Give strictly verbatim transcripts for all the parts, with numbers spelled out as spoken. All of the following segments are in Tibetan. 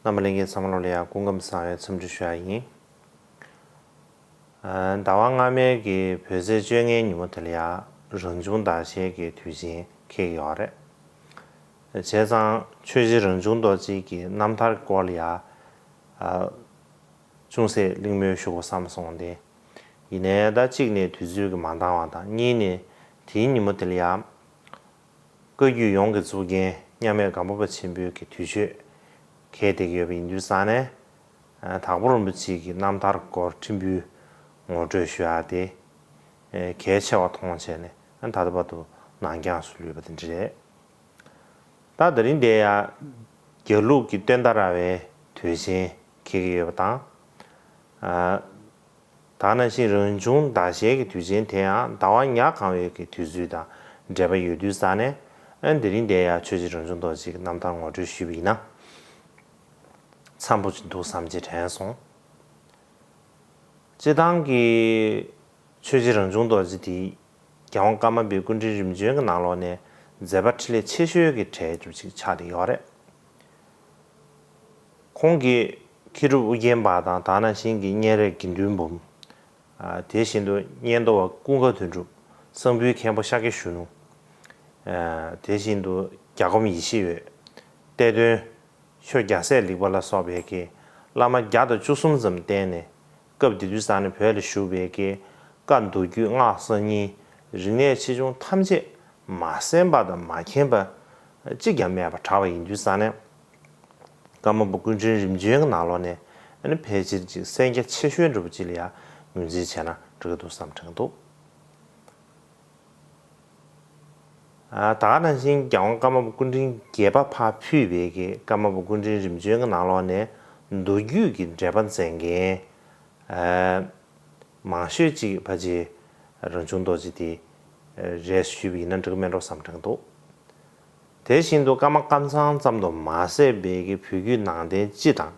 རྣམ་པ་ལྷན་རྒྱས་ཚང་མ་ལོ་ལ་ཡ་སྐུ་ཁམས་བཟང་བའི་འཚམས་འདྲི་ཞུ་ཡ་ཡིན། ཨ། ཟླ་བ་སྔ་མའི་གི་བོད་ཚེས་བཅོ་ལྔའི་ཉིན་མོ་དེ་ལ་ཡ་རང་བྱུང་ཟླ་ཤེལ་གྱི་དུས་ཆེན་འཁེལ་གྱི་ཡོད་རེད། བྱས་ཙང་ཆོས་རྗེ་རང་བྱུང་རྡོ་རྗེ་གི་རྣམ་ཐར་སྐོར་ལ་ཡ། ཨ། ཅུང་ཟད་གླེང་མོལ་ཞུ་དགོས་བསམ་སོང་སྟེ། ཡིན་ནའི་ད་གཅིག་ནས་དུས་ཚོད་ཀྱིས་མ་འདང་བ་དང་གཉིས་ནས་དེའི་ཉིན་མོ་དེ་ལ་ཡ། བཀའ་བརྒྱུད་ཡོངས་ཀྱི་གཙུག་རྒྱན་མཉམ་མེད་སྒམ་པོ་པ་ཆེན་པོའི་གི་དུས་མཆོད་འཁེལ་བསྡད་ཀྱི་ཡོད་པ་ཡིན་དུས་ཙང་ནས། ཨ། དྭགས་པོ་རིན་པོ་ཆེ་གི་རྣམ་ཐར་སྐོར་ཕྲན་བུ་ངོ་སྤྲོད་ཞུ་ཡག་དེ། ཨ། གལ་ཆེ་བ་མཐོང་བྱས་ནས། ཨ། ད་ལྟ་བར་དུ་ནང་འགྱངས་སུ་ལུས་པ་དེ་འདྲ་རེད། ད་དེ་རིང་འདིར་ཡ་རྒྱ་ལུགས་ཀྱི་སྟོན་ཟླ་ར་བའི་དུས་ཆེན་འཁེལ་གྱི་ཡོད་པ་དང་། ཨ། ད་ག་ནང་བཞིན་རང་བྱུང་ཟླ་ཤེལ་གྱི་དུས་ཆེན་དེ་ཡང་ཟླ་བ་ཉ་གང་བའི་གི་དུས་ཚོད་དང་འབྲེལ་བ་ཡོད་དུས་ཙང་ནས། ཨ། དེ་རིང་འདིར་ཡ་ཆོས་རྗེ་རང་བྱུང་རྡོ་རྗེ་གི་རྣམ་ཐར་ངོ་སྤྲོད་ཞུས་པ་ཡིན་ན། འཚམ་པོ་ཅིག་འདུག་བསམ་གྱི་དྲན་སོང་། སྤྱིར་བཏང་གི་ཆོས་རྗེ་རང་བྱུང་རྡོ་རྗེ་དེ་རྒྱལ་དབང་ཀརྨ་པའི་སྐུ་ཕྲེང་རིམ་བྱོན་གྱི་ནང་ལོགས་ནས་མཛད་པ་འཕྲིན་ལས་ཆེ་ཤོས་ཀྱི་གྲས་ཅིག་ཆགས་བསྡད་ཡོད་རེད། ཁོང་གིས་མཁས་གྲུབ་ཨུ་རྒྱན་པ་དང་། དེ་ནང་བཞིན་གྱི་སྙན་རས་དགེ་འདུན་འབུམ། ཨ། དེ་བཞིན་དུ་སྙན་ཐོ་བ་ཀུན་དགའ་དོན་གྲུབ། གསང་ཕུའི་མཁན་པོ་ཤཱཀྱ་གཞོན་ནུ། ཨ། དེ་བཞིན་དུ་རྒྱ་སྒོམ་ཡེ་ཤེས་འོད། གཏེར་སྟོན་ཆོས་རྒྱལ་སྲས་ལེགས་པ་ལ་སོགས་པའི་གི་བླ་མ་བརྒྱ་དང་བཅུ་གསུམ་ཙམ་བསྟེན་ནས། སྐབས་དེ་དུས་ཙང་ནས་བོད་ལ་བཞུགས་པའི་གི་བཀའ་མདོ་རྒྱུད་སྔགས་གསར་རྙིང་རིག་གནས་ཆེ་ཆུང་ཐམས་ཅད་མ་གསན་པ་དང་མ་མཁྱེན་པ་གཅིག་ཀྱང་མེད་པར་གྲགས་པ་ཡིན་དུས་ཙང་ནས། ཀརྨ་པ་སྐུ་ཕྲེང་རིམ་བྱོན་གྱི་ནང་ལོགས་ནས། ཨ་ནི་ཕལ་ཆེར་ཅིག་གསན་རྒྱ་ཆེ་ཤོས་འདྲ་པོ་ཅིག་ལ་ཡ་ངོས་འཛིན་བྱས་ན་འགྲིག་གི་འདུག་བསམ་དྲན་འདུག། ཨ། ད་ག་ནང་བཞིན་རྒྱལ་དབང་ཀརྨ་པ་སྐུ་ཕྲེང་བརྒྱད་པ་ཕར་ཕུད་པའི་གི་ཀརྨ་པ་སྐུ་ཕྲེང་རིམ་བྱོན་གྱི་ནང་ལོགས་ནས་མདོ་རྒྱུད་ཀྱི་འགྲེལ་པ་མཛད་མཁན། ཨ། མང་ཤོས་ཅིག་ཕལ་ཆེར་རང་བྱུང་རྡོ་རྗེ་དེ་རེད་ཞུས་པ་ཡིན་ན་འགྲིག་གི་མེད་འགྲོ་བསམ་དྲན་འདུག། དེ་བཞིན་དུ་ཀརྨ་ཀམ་ཚང་ཙམ་དུ་མ་ཟད་པའི་གི་བོད་བརྒྱུད་ནང་བསྟན་སྤྱི་དང་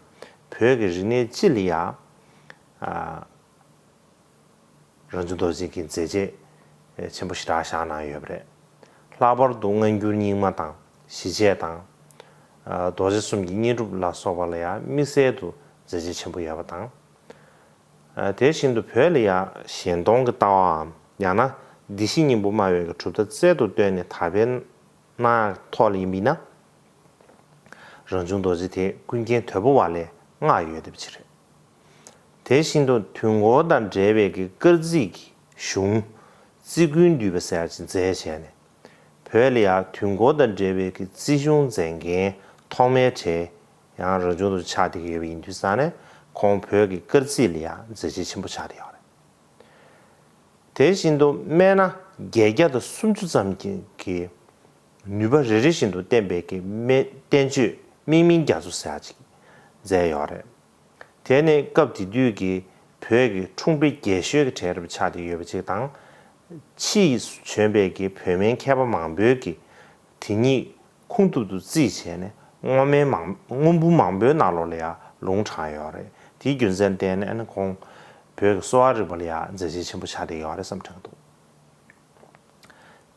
བོད་ཀྱི་རིག་གནས་སྤྱི་ལ་ཡ། ཨ། རང་བྱུང་རྡོ་རྗེ་གི་མཛད་རྗེས་ཆེན་པོ་ཞེ་དྲག་བཞག་གནང་ཡོད་པ་རེད། ལྷག་པར་དུ་སྔ་འགྱུར་རྙིང་མ་དང་ཞི་བྱེད་དང་། ཨ། རྡོ་རྗེ་གསུམ་གྱི་བསྙེན་སྒྲུབ་ལ་སོགས་པ་ལ་ཡང་དམིགས་བསལ་དུ་མཛད་རྗེས་ཆེན་པོ་ཡོད་པ་དང་། ཨ། དེ་བཞིན་དུ་བོད་ལ་ཡང་གཞན་སྟོང་གི་ལྟ་བའམ་ཡང་ན་བདེ་གཤེགས་སྙིང་པོ་སྨྲ་བའི་གི་གྲུབ་མཐའ་རྩལ་དུ་བཏོན་ནས་དར་སྤེལ་གནང་ཡག་ཐོག་ལ་ཡིན་པ་ཡིན་ན། རང་བྱུང་རྡོ་རྗེ་དེ་ཀུན་མཁྱེན་དོལ་པོ་བ་ལས་མངགས་ཡོད་བསྡད་པ་ཅིག་རེད། དེ་བཞིན་དུ་དུས་འཁོར་དང་འབྲེལ་བའི་གི་སྐར་རྩིས་ཀྱི་གཞུང་རྩིས་ཀུན་འདུས་པ་ཟེར་ཡག་ཅིག་མཛད་བྱས་ནས། བོད་ལ་ཡང་དུས་འཁོར་དང་འབྲེལ་བའི་གི་རྩིས་གཞུང་མཛད་མཁན་ཐོག་མའི་གྲས་ཡང་རང་བྱུང་རྡོ་རྗེ་ཆགས་བསྡད་ཀྱི་ཡོད་པ་ཡིན་དུས་ཙང་ནས། ཁོང་བོད་ཀྱི་སྐར་རྩིས་ལ་ཡང་མཛད་རྗེས་ཆེན་པོ་ཆགས་བསྡད་ཡོད་རེད། དེ་བཞིན་དུ་སྨན་སྣ་བརྒྱད་བརྒྱ་དང་སུམ་ཅུ་ཙམ་གྱི་གི་ནུས་པ་རེ་རེ་བཞིན་དུ་བསྟན་པའི་གི་སྨན་བསྟན་བཅོས་དམིགས་མིང་རྒྱ་མཚོ་ཟེར་ཡག་ཅིག་མཛད་ཡོད་རེད། དེ་ནི་སྐབས་དེ་དུས་ཀྱི་བོད་ཀྱི་འཁྲུངས་དཔེ་རྒྱས་ཤོས་ཀྱི་གྲས་རུ་ཆགས་བསྡད་ཡོད་པ་ཅིག་དང་། ཕྱིས་སུ་བྱོན་པའི་གི་བོད་སྨན་མཁས་པ་མང་པོའི་གི་དེ་ཉིད་ཁུངས་ཐུབ་ཏུ་བརྩིས་བྱས་ནས། སྔོན་སྨན་མང་སྔོན་འབུམ་མང་པོའི་ནང་ལོགས་ལ་ཡང་ལུང་དྲངས་ཡོད་རེད། དེའི་རྒྱུ་མཚན་བརྟེན་ནས་ཨ་ནི་ཁོང་བོད་ཀྱི་གསོ་བ་རིག་པ་ལ་ཡང་མཛད་རྗེས་ཆེན་པོ་ཆགས་བསྡད་ཡོད་རེད་བསམ་དྲན་འདུག།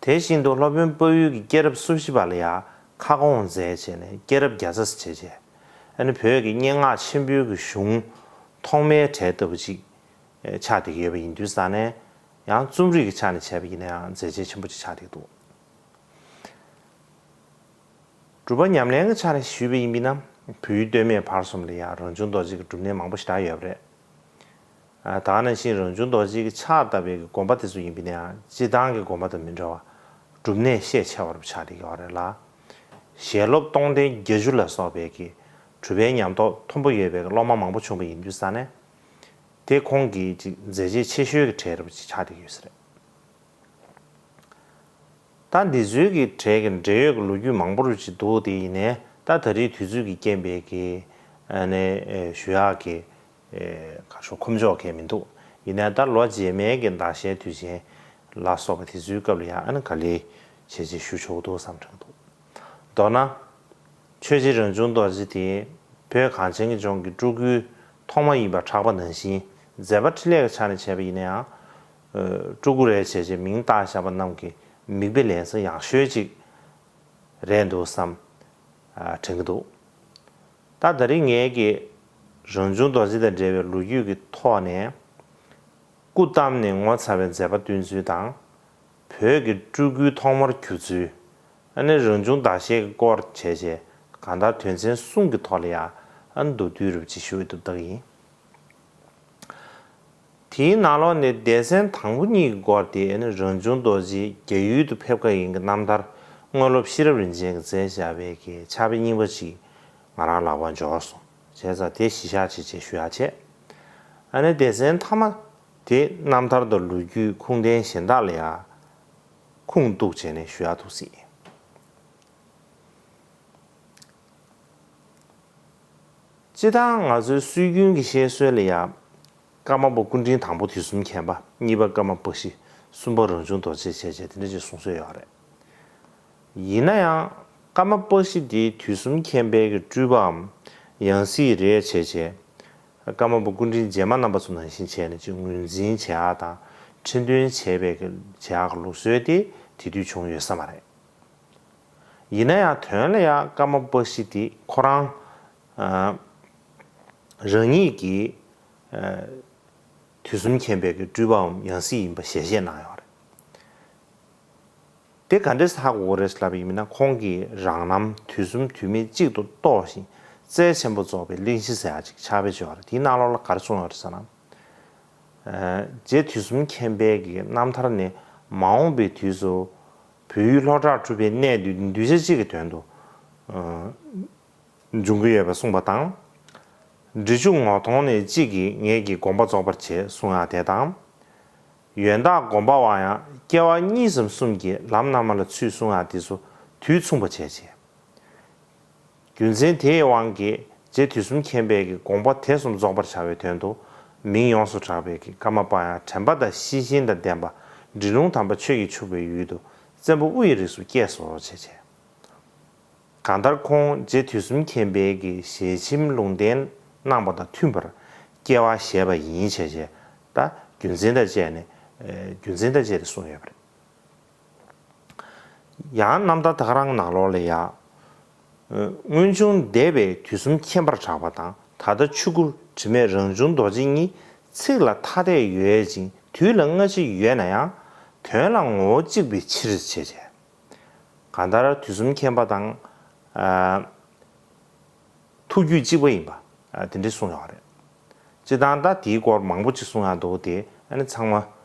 དེ་བཞིན་དུ་སློབ་དཔོན་དཔའ་བོའི་གི་སྐྱེས་རབས་སོ་བཞི་པ་ལ་ཡང་ཁ་སྐོང་མཛད་བྱས་ནས་སྐྱེས་རབས་བརྒྱ་རྩ་བྱས་བྱས། ཨ་ནི་བོད་ཀྱི་སྙན་ངག་ཆེན་པོའི་གི་གཞུང་ཐོག་མའི་གྲས་ལྟ་བུ་ཅིག་ཆགས་བསྡད་ཀྱི་ཡོད་པ་ཡིན་དུས་ཙང་ནས། ཡང་རྩོམ་རིག་གི་ཆ་ནས་བྱས་པ་ཡིན་ན་ཡང་མཛད་རྗེས་ཆེན་པོ་ཅིག་ཆགས་བསྡད་འདུག། སྒྲུབ་པ་ཉམས་ལེན་གྱི་ཆ་ནས་ཞུས་པ་ཡིན་པ་ཡིན་ན། བོད་ཡུལ་སྟོད་སྨད་བར་གསུམ་ལ་ཡང་རང་བྱུང་རྡོ་རྗེ་གི་སྒྲུབ་གནས་མང་པོ་ཞེ་དྲག་ཡོད་པ་རེད། ཨ། ད་ག་ནང་བཞིན་རང་བྱུང་རྡོ་རྗེ་གི་ཕྱག་བཏབ་པའི་གི་དགོན་པ་དེ་ཚོ་ཡིན་པ་ཡིན་ན་ཡང་། སྤྱིར་བཏང་གི་དགོན་པ་དང་མི་འདྲ་བར་སྒྲུབ་གནས་ཤས་ཆེ་བ་རུ་ཆགས་བསྡད་ཡོད་རེད་ལ། ཞལ་སློབ་སྟོང་ལྡན་བརྒྱད་ཅུ་ལ་སོགས་པའི་གི་གྲུབ་པའི་ཉམས་རྟོགས་མཐོན་པོ་ཡོད་པའི་གི་སློབ་མ་མང་པོ་བྱུང་བ་ཡིན་དུས་ཙང་ནས། དེ་ཁོང་གི་ཅིག་མཛད་རྗེས་ཆེ་ཤོས་ཀྱི་གྲས་རུ་ཆགས་བསྡད་ཡོད་ས་རེད། ད་འདི་ཚོའི་གི་གྲས་ཀྱི་འབྲེལ་ཡོད་ཀྱི་ལོ་རྒྱུས་མང་པོ་རུ་ཅིག་འདུག། དེ་ཡིན་ནའི་ད་ད་རེས་དུས་ཚོད་ཀྱི་རྐྱེན་པས་གི་ཨ་ནི་ཨེ་ཞུ་ཡག་གི་ཨེ་ཁ་ཤོ་ཁོམ་ཕྱོགས་གས་མི་འདུག། ཡིན་ནའི་ད་ལོ་རྗེས་མའི་གི་ཟླ་ཤེལ་དུས་ཆེན་ལ་སོགས་པ་དེ་ཚོའི་སྐབས་ལ་ཡང་ཨ་ནི་ག་ལེ་བྱས་རྗེས་ཞུ་ཆོག་འདུག་བསམ་དྲན་འདུག། མདོར་ན། ཆོས་རྗེ་རང་བྱུང་རྡོ་རྗེ་དེ་བོད་གངས་ཅན་གྱི་ལྗོངས་ཀྱི་སྤྲུལ་སྐུའི་ཐོག་མ་ཡིན་པར་གྲགས་པ་ནང་བཞིན། མཛད་པ་འཕྲིན་ལས་ཀྱི་ཆ་ནས་བྱས་པ་ཡིན་ན་ཡང་། ཨ། སྤྲུལ་སྐུ་རེད་བྱས་བྱས་མིང་བཏགས་བཞག་པ་རྣམས་ཀྱི་མིག་དཔེ་ལེན་ས་ཡག་ཤོས་ཅིག་རེད་འདུག་བསམ། ཨ། དྲན་གྱི་འདུག། ད་ད་རིང་ངས་ཀྱི་རང་བྱུང་རྡོ་རྗེ་དང་འབྲེལ་བའི་ལོ་རྒྱུས་ཀྱི་ཐོག་ནས། སྐུ་བལྟམས་ནས་ངོ་མཚར་བའི་མཛད་པ་སྟོན་ཚུལ་དང་། བོད་ཀྱི་སྤྲུལ་སྐུའི་ཐོག་མར་གྱུར་ཚུལ། ཨ་ནི་རང་བྱུང་ཟླ་ཤེལ་གྱི་སྐོར་བྱས་རྗེས་གང་ལྟར་དོན་ཚན་གསུམ་གྱི་ཐོག་ལ་ཡང་ཨ་ནི་མདོར་བསྡུས་རུ་ཅིག་ཞུ་ཡི་འདུག་བདག་ཡིན། དེའི་ནང་ལོགས་ནས་སྡེ་ཚན་དང་པོ་གཉིས་ཀྱི་སྐོར་དེ་ཨ་ནི་རང་བྱུང་རྡོ་རྗེ་རྒྱ་ཡུལ་དུ་ཕེབས་ཁ་ཡིན་གྱི་རྣམ་ཐར་དངོས་སློབ་ཤེས་རབ་རིན་ཆེན་གྱིས་མཛད་བཞག་པའི་གི་ཕྱག་དཔེ་རྙིང་པ་ཅིག་ང་རང་ལག་པར་འབྱོར་སོང་། བྱས་ཙང་དེ་གཞི་བཞག་བྱས་བྱས་ཞུ་ཡག་བྱས། ཨ་ནི་སྡེ་ཚན་མཐའ་མ་དེ་རྣམ་ཐར་དང་ལོ་རྒྱུས་ཁུངས་ལྡན་གཞན་དག་ལ་ཡང་ཁུངས་གཏུགས་བྱས་ནས་ཞུ་ཡག་འདུག་སྲིད། སྤྱིར་བཏང་ང་ཚོའི་སྲོལ་རྒྱུན་གྱི་བཤད་སྲོལ་ལ་ཡང་། ཀརྨ་པ་སྐུ་ཕྲེང་དང་པོ་དུས་གསུམ་མཁྱེན་པ། གཉིས་པ་ཀརྨ་པ་ཤྲི། གསུམ་པ་རང་བྱུང་རྡོ་རྗེ་བྱས་བྱས་དེ་འདྲ་ཅིག་གསུང་སྲོལ་ཡོད་རེད། ཡིན་ན་ཡང་ཀརྨ་པ་ཤྲི་དེ་དུས་གསུམ་མཁྱེན་པའི་གི་སྤྲུལ་པའམ་ཡང་སྲིད་རེད་བྱས་བྱས། ཀརྨ་པ་སྐུ་ཕྲེང་རྗེས་མ་རྣམ་པ་ཚོ་ནང་བཞིན་བྱས་ནས་ཅིག་ངོས་འཛིན་བྱེད་ཡག་དང་ཁྲི་འདོན་བྱས་པའི་གི་བྱེད་ཡག་གི་ལུགས་སྲོལ་དེ་དེ་དུས་བྱུང་ཡོད་ས་མ་རེད། ཡིན་ན་ཡང་དོན་ལ་ཡང་ཀརྨ་པ་ཤྲི་དེ་ཁོ་རང་ཨ་རང་ཉིད་ཀྱིས་ཨ་དུས་གསུམ་མཁྱེན་པའི་གི་སྤྲུལ་པའམ་ཡང་སྲིད་ཡིན་པ་ཞལ་བཞེས་གནང་ཡོད་རེད། དེ་ག་འདྲས་ཧ་གོ་གི་རེད་ལབ་པ་ཡིན་ན། ཁོང་གིས་རང་རྣམ་དུས་གསུམ་དུས་མེད་གཅིག་ཏུ་རྟོགས་ཤིང་རྩལ་ཆེན་པོ་རྫོགས་པའི་གླེང་གཞི་ཟེར་ཡག་ཅིག་ཕྱག་དཔེ་བྱས་ཡོད་རེད། དེའི་ནང་ལོགས་ལ་ག་རེ་གསུངས་ཡོད་རེད་ཟེར་ན། རྗེ་དུས་གསུམ་མཁྱེན་པའི་གི་རྣམ་ཐར་ནི་མ་འོངས་པའི་དུས་སུ་བོད་ཡུལ་ལྷོ་བྲག་གྲུབ་པའི་གནས་འདུས་གདུལ་བྱ་གཅིག་གི་དོན་དུ་འབྱུང་གི་ཡོད་པ་གསུངས་པ་དང་། འབྲི་ཆུ་ངོ་གདོང་ནས་གཅིག་གིས་ངེད་ཀྱི་དགོངས་པ་རྫོགས་པར་བྱེད་གསུང་ཡག་དེ་དང་། ཡོན་བདག་སྒོམ་པ་བ་ཡང་སྐྱེ་བ་གཉིས་སམ་གསུམ་གྱི་ལམ་རྣམ་པ་ལ་ཚུད་གསུང་ཡག་དེ་ཚོ་དུས་མཚུངས་པ་བྱས་བྱས། རྒྱུ་མཚན་དེའི་དབང་གིས་རྗེ་དུས་གསུམ་མཁྱེན་པའི་གི་དགོངས་པ་དེ་གསུམ་རྫོགས་པར་བྱ་བའི་དོན་དུ་མིང་ཡོངས་སུ་གྲགས་པའི་གི་ཀརྨ་པ་ཡང་དྲན་པ་དང་ཤེས་བཞིན་དང་ལྡན་པ། འབྲི་ལུང་དམ་པ་ཆོས་ཀྱིས་ཕྱུག་པའི་ཡུལ་དུ་བཙན་པོ་དབུ་ཡི་རིགས་སུ་སྐྱེས་སོ་བྱས་བྱས། གང་ལྟར་ཁོང་རྗེ་དུས་གསུམ་མཁྱེན་པའི་གི་ཞལ་ཆེམས་ལུང་བསྟན་གནང་པ་དང་མཐུན་པར་སྐྱེ་བ་བཞེས་པ་ཡིན་བྱས་བྱས། ད་རྒྱུ་མཚན་དང་བཅས་ནས་རྒྱུ་མཚན་དང་བཅས་ཏེ་གསུངས་ཡོད་པ་རེད། ཡང་རྣམ་ཐར་ད་ག་རང་ནང་ལོགས་ལ་ཡང་། སྔོན་བྱུང་འདས་པའི་དུས་གསུམ་མཁྱེན་པར་གྲགས་པ་དང་། ད་ལྟ་ཆོས་སྐུ་དྲི་མེད་རང་བྱུང་རྡོ་རྗེ་གཉིས་ཚིག་ལ་ཐ་དད་ཡོད་ཅིང་དུས་ལ་སྔ་ཕྱི་ཡོད་ན་ཡང་དོན་ལ་ངོ་བོ་གཅིག་པའི་ཕྱིར་བྱས་བྱས། གང་ལྟར་དུས་གསུམ་མཁྱེན་པ་དང་། ཨ་ཐུགས་རྒྱུད་གཅིག་པ་ཡིན་པ། ཨ་དེ་འདྲ་གསུངས་ཡོད་རེད། སྤྱིར་བཏང་ད་དེའི་སྐོར་མང་པོ་ཅིག་གསུང་ཡག་འདུག་སྟེ། ཨ་ནི་ཚང་མ་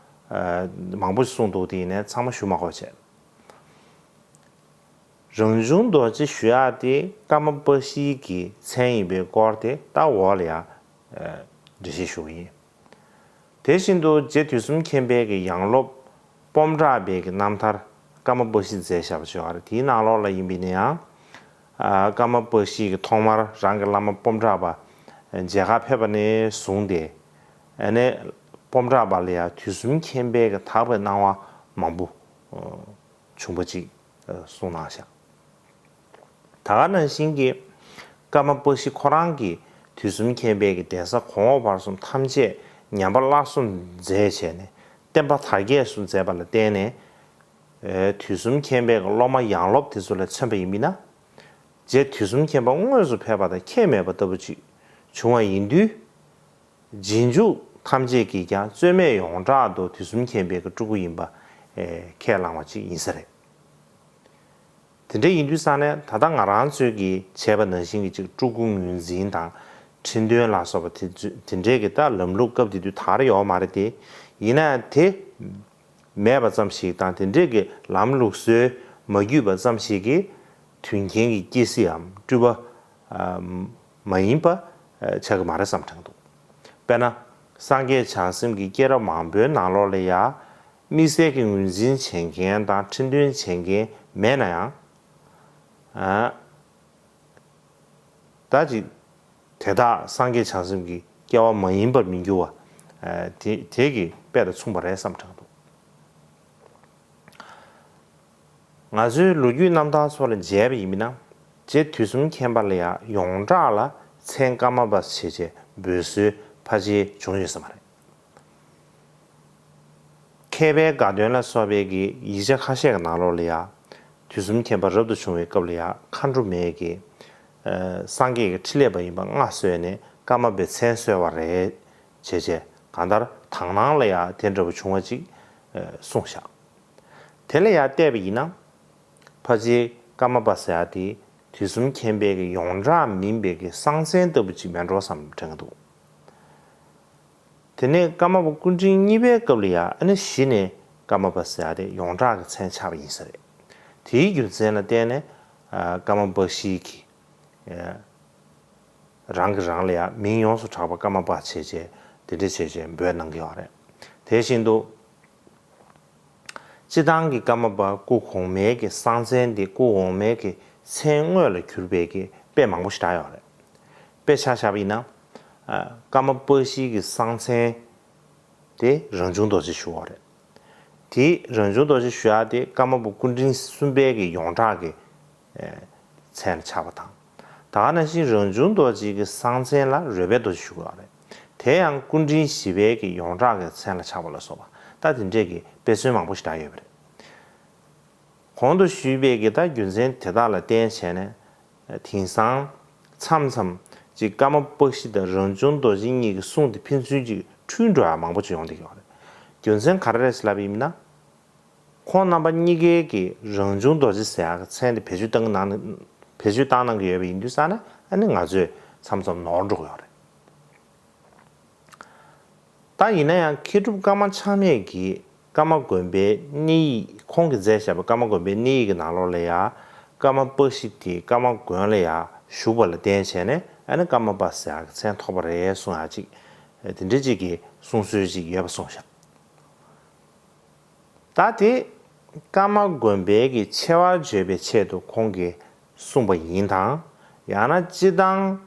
ཨ་མང་པོ་ཅིག་གསུངས་འདུག་སྟེ། ཡིན་ནའི་ཚང་མ་ཞུ་མ་དགོས་བྱས། རང་བྱུང་རྡོ་རྗེ་ཞུ་ཡག་དེ་ཀརྨ་པ་ཤྲིའི་གི་མཚན་ཡིན་པའི་སྐོར་དེ་ད་འོག་ལ་ཡང་འགྲེལ་བཤད་ཞུ་གི་ཡིན། དེ་བཞིན་དུ་རྗེ་དུས་གསུམ་མཁྱེན་པའི་གི་ཡང་སློབ་སྤོམ་བྲག་པའི་གི་རྣམ་ཐར་ཀརྨ་པ་ཤྲིས་མཛད་བཞག་པ་ཅིག་ཡོད་རེད། དེའི་ནང་ལོགས་ལ་ཡིན་པ་ཡིན་ན་ཡང་། ཨ་ཀརྨ་པ་ཤྲི་གིས་ཐོག་མར་རང་གི་བླ་མ་སྤོམ་བྲག་པ་མཇལ་ཁ་ཕེབས་པ་ནས་བཟུང་སྟེ། ཨ་ནི་སྤོམ་བྲག་པ་ལ་ཡང་དུས་གསུམ་མཁྱེན་པའི་གི་དག་པའི་སྣང་བ་མང་པོ་བྱུང་བ་ཅིག་གསུངས་གནང་བཞག་ད་ག་ནང་བཞིན་གྱི་ཀརྨ་པ་ཤྲི་ཁོ་རང་གིས་དུས་གསུམ་མཁྱེན་པའི་གི་གདན་ས་གོང་འོག་བར་གསུམ་ཐམས་ཅད་ཉམས་པ་སླར་གསོ་མཛད་བྱས་ནས་བསྟན་པ་དར་རྒྱས་སུ་མཛད་པ་ལ་བརྟེན་ནས། ཨེ་དུས་གསུམ་མཁྱེན་པའི་གི་སློབ་མ་ཡང་སློབ་དེ་ཚོ་ལ་མཚོན་པ་ཡིན་ན། རྗེ་དུས་གསུམ་མཁྱེན་པ་དངོས་སུ་ཕེབས་པ་དང་ཁྱད་མེད་པ་ལྟ་བུ་ཅིག་བྱུང་བ་ཡིན་དུས། རྗེས་འཇུག་ཐམས་ཅད་ཀྱིས་ཀྱང་རྩོད་མེད་ཡོངས་གྲགས་སུ་དུས་གསུམ་མཁྱེན་པའི་གི་སྤྲུལ་སྐུ་ཡིན་པ་ཨེ་ཁས་བླངས་པ་ཅིག་ཡིན་ས་རེད། དེ་འདྲ་ཡིན་དུས་ཙང་ནས་ད་ལྟ་ང་རང་ཚོས་ཀྱིས་བྱས་པ་ནང་བཞིན་གྱི་ཅིག་སྤྲུལ་སྐུ་ངོས་འཛིན་དང་ཁྲི་འདོན་ལ་སོགས་པ་དེ་ཚོ་དེ་འདྲའི་གི་ད་ལམ་ལུགས་སྐབས་དེ་དུས་དར་ཡོད་མ་རེད་དེ། ཡིན་ན་ཡང་དེ་མེད་པ་ཙམ་ཞིག་དང་དེ་འདྲའི་གི་ལམ་ལུགས་སྲོལ་མ་བརྒྱུད་པ་ཙམ་ཞིག་གིས་དོན་མཁན་གྱི་སྐྱེ་སྲིད་འམ་སྤྲུལ་པ་ཨ་མ་ཡིན་པ་ཨ་ཆགས་ཀྱི་མ་རེད་བསམ་དྲན་འདུག་དཔེར་ན། སངས་རྒྱས་བྱང་སེམས་ཀྱི་སྐྱེས་རབས་མང་པོའི་ནང་ལོགས་ལ་ཡང་དམིགས་བསལ་གྱི་ངོས་འཛིན་བྱེད་མཁན་དང་ཁྲི་འདོན་བྱེད་མཁན་མེད་ན་ཡང་། ཨ་ད་ཅིག་དེ་དག་སངས་རྒྱས་བྱང་སེམས་ཀྱི་སྐྱེ་བ་མ་ཡིན་པར་མི་འགྱུར་བ། ཨ་དེ་དེ་གི་དཔེ་དང་མཚུངས་པ་རེད་བསམ་དྲན་འདུག་ང་ཚོའི་ལོ་རྒྱུས་རྣམ་ཐར་སོགས་ལ་མཇལ་བ་ཡིན་ན། རྗེ་དུས་གསུམ་མཁྱེན་པ་ལ་ཡང་ཡོངས་གྲགས་ལ་མཚན་ཀརྨ་པ་ཞེས་བྱས་འབོད་སྲོལ་ཕལ་ཆེར་བྱུང་ཡོད་ས་མ་རེད། མཁས་པའི་དགའ་སྟོན་ལ་སོགས་པའི་གི་ཡིག་ཆ་ཁ་ཤས་ཀྱི་ནང་ལོགས་ལ་ཡང་། དུས་གསུམ་མཁྱེན་པ་རབ་ཏུ་བྱུང་བའི་སྐབས་ལ་ཡང་མཁའ་འགྲོ་མའི་གི་ ཨ་སངས་རྒྱས་ཀྱི་ཕྲིན་ལས་པ་ཡིན་པ་མངའ་གསོལ་ནས་ཀརྨ་པའི་མཚན་གསོལ་བ་རེད། བྱས་བྱས་གང་ལྟར་དག་སྣང་ལ་ཡང་དེ་འདྲ་བོ་བྱུང་བ་ཅིག་ཨ་གསུངས་བཞག་དེ་ལ་ཡང་བལྟས་པ་ཡིན་ན། ཕལ་ཆེར་ཀརྨ་པ་ཟེར་ཡ་དེ་དུས་གསུམ་མཁྱེན་པའི་གི་ཡོངས་གྲགས་མིན་པའི་གི་གསང་མཚན་ལྟ་བུ་ཅིག་མེད་འགྲོ་བསམ་དྲན་གྱི་འདུག་དེ་ནས་ཀརྨ་པ་སྐུ་ཕྲེང་གཉིས་པའི་སྐབས་ལ་ཡང་ཨ་ནི་གཞི་ནས་ཀརྨ་པ་ཟེར་ཡ་དེ་ཡོངས་གྲགས་ཀྱི་མཚན་ཆགས་པ་ཡིན་ས་རེད། དེའི་རྒྱུ་མཚན་ལ་བརྟེན་ནས་ཨ་ཀརྨ་པཀྴི་གི་ཨ་རང་གིས་རང་ལ་ཡང་མིང་ཡོངས་སུ་གྲགས་པ་ཀརྨ་པ་བྱས་བྱས་དེ་འདྲ་བྱས་བྱས་འབོད་གནང་གི་ཡོད་རེད། དེ་བཞིན་དུ་སྤྱིར་བཏང་གི་ཀརྨ་པ་སྐུ་གོང་མའི་གི་གསང་མཚན་དེ་སྐུ་འོག་མའི་གི་མཚན་དངོས་ལ་གྱུར་པའི་གི་དཔེ་མང་པོ་ཞིག་བསྒྲགས་ཡོད་རེད། དཔེ་ཆ་བཞག་པ་ཡིན་ན། ཨ་ཀརྨ་པཀྴི་གི་གསང་མཚན་དེ་རང་བྱུང་རྡོ་རྗེ་ཞུ་བ་རེད། དེ་རང་བྱུང་རྡོ་རྗེ་ཞུ་ཡག་དེ་ཀརྨ་པ་སྐུ་ཕྲེང་གསུམ་པའི་གི་ཡོངས་གྲགས་ཀྱི་ཨེ་མཚན་ལ་ཆགས་པ་དང་། ད་ག་ནང་བཞིན་རང་བྱུང་རྡོ་རྗེ་གི་གསང་མཚན་ལ་རོལ་པའི་རྡོ་རྗེ་ཞུ་གི་ཡོད་རེད། དེ་ཡང་སྐུ་ཕྲེང་བཞི་པའི་གི་ཡོངས་གྲགས་ཀྱི་མཚན་ལ་ཆགས་པ་ལ་སོགས་པ་ད་དེ་འདྲས་ཀྱི་དཔེ་མཚོན་མང་པོ་ཞིག་བསྒྲགས་ཡོད་པ་རེད། གོང་དུ་ཞུས་པའི་གི་ད་རྒྱུ་མཚན་དེ་དག་ལ་བརྟེན་བྱས་ནས། དེང་སང་མཚམས་མཚམས་ཅིག་ཀརྨ་པཀྴི་དང་རང་བྱུང་རྡོ་རྗེ་གཉིས་ཀྱི་གསུང་དེ་ཕན་ཚུན་ཅིག་འཁྲུལ་འགྲོ་ཡ་མང་པོ་ཅིག་ཡོང་བསྡད་ཀྱི་ཡོད་རེད། རྒྱུ་མཚན་ག་རེ་རེད་ཟེར་ལབ་པ་ཡིན་ན། ཁོང་རྣམ་པ་གཉིས་ཀའི་གི་རང་བྱུང་རྡོ་རྗེ་ཟེར་ཡག་གི་མཚན་དེ་བེད་སྤྱོད་བཏང་གནང་བེད་སྤྱོད་བཏང་གནང་གི་ཡོད་པ་ཡིན་དུས་ཙང་ནས་ཨ་ནི་ང་ཚོས་མཚམས་མཚམས་ནོར་འགྲོ་གི་ཡོད་རེད། ད་ཡིན་ན་ཡང་མཁས་གྲུབ་ཀརྨ་ཆགས་མེད་ཀྱིས་ཀརྨ་དགོན་པའི་གནས་ཡིག་ཁོང་གིས་མཛད་བཞག་པའི་ཀརྨ་དགོན་པའི་གནས་ཡིག་གི་ནང་ལོགས་ལ་ཡང་ཀརྨ་པཀྴི་དེ་ཀརྨ་དགོན་ལ་ཡང་བཞུགས་པ་ལ་བརྟེན་བྱས་ནས་ཨ་ནི་ཀརྨ་པ་ཟེར་ཡག་གི་མཚན་ཐོགས་པ་རེད་གསུང་ཡག་ཅིག་དེ་འདྲ་ཅིག་གི་གསུང་སྲོལ་ཅིག་ཡོད་པ་གསུངས་བཞག་ད་དེ་ཀརྨ་དགོན་པའི་གི་ཆེ་བ་བརྗོད་པའི་ཆེད་དུ་ཁོང་གིས་གསུངས་པ་ཡིན་དང་། ཡང་ན་སྤྱིར་བཏང་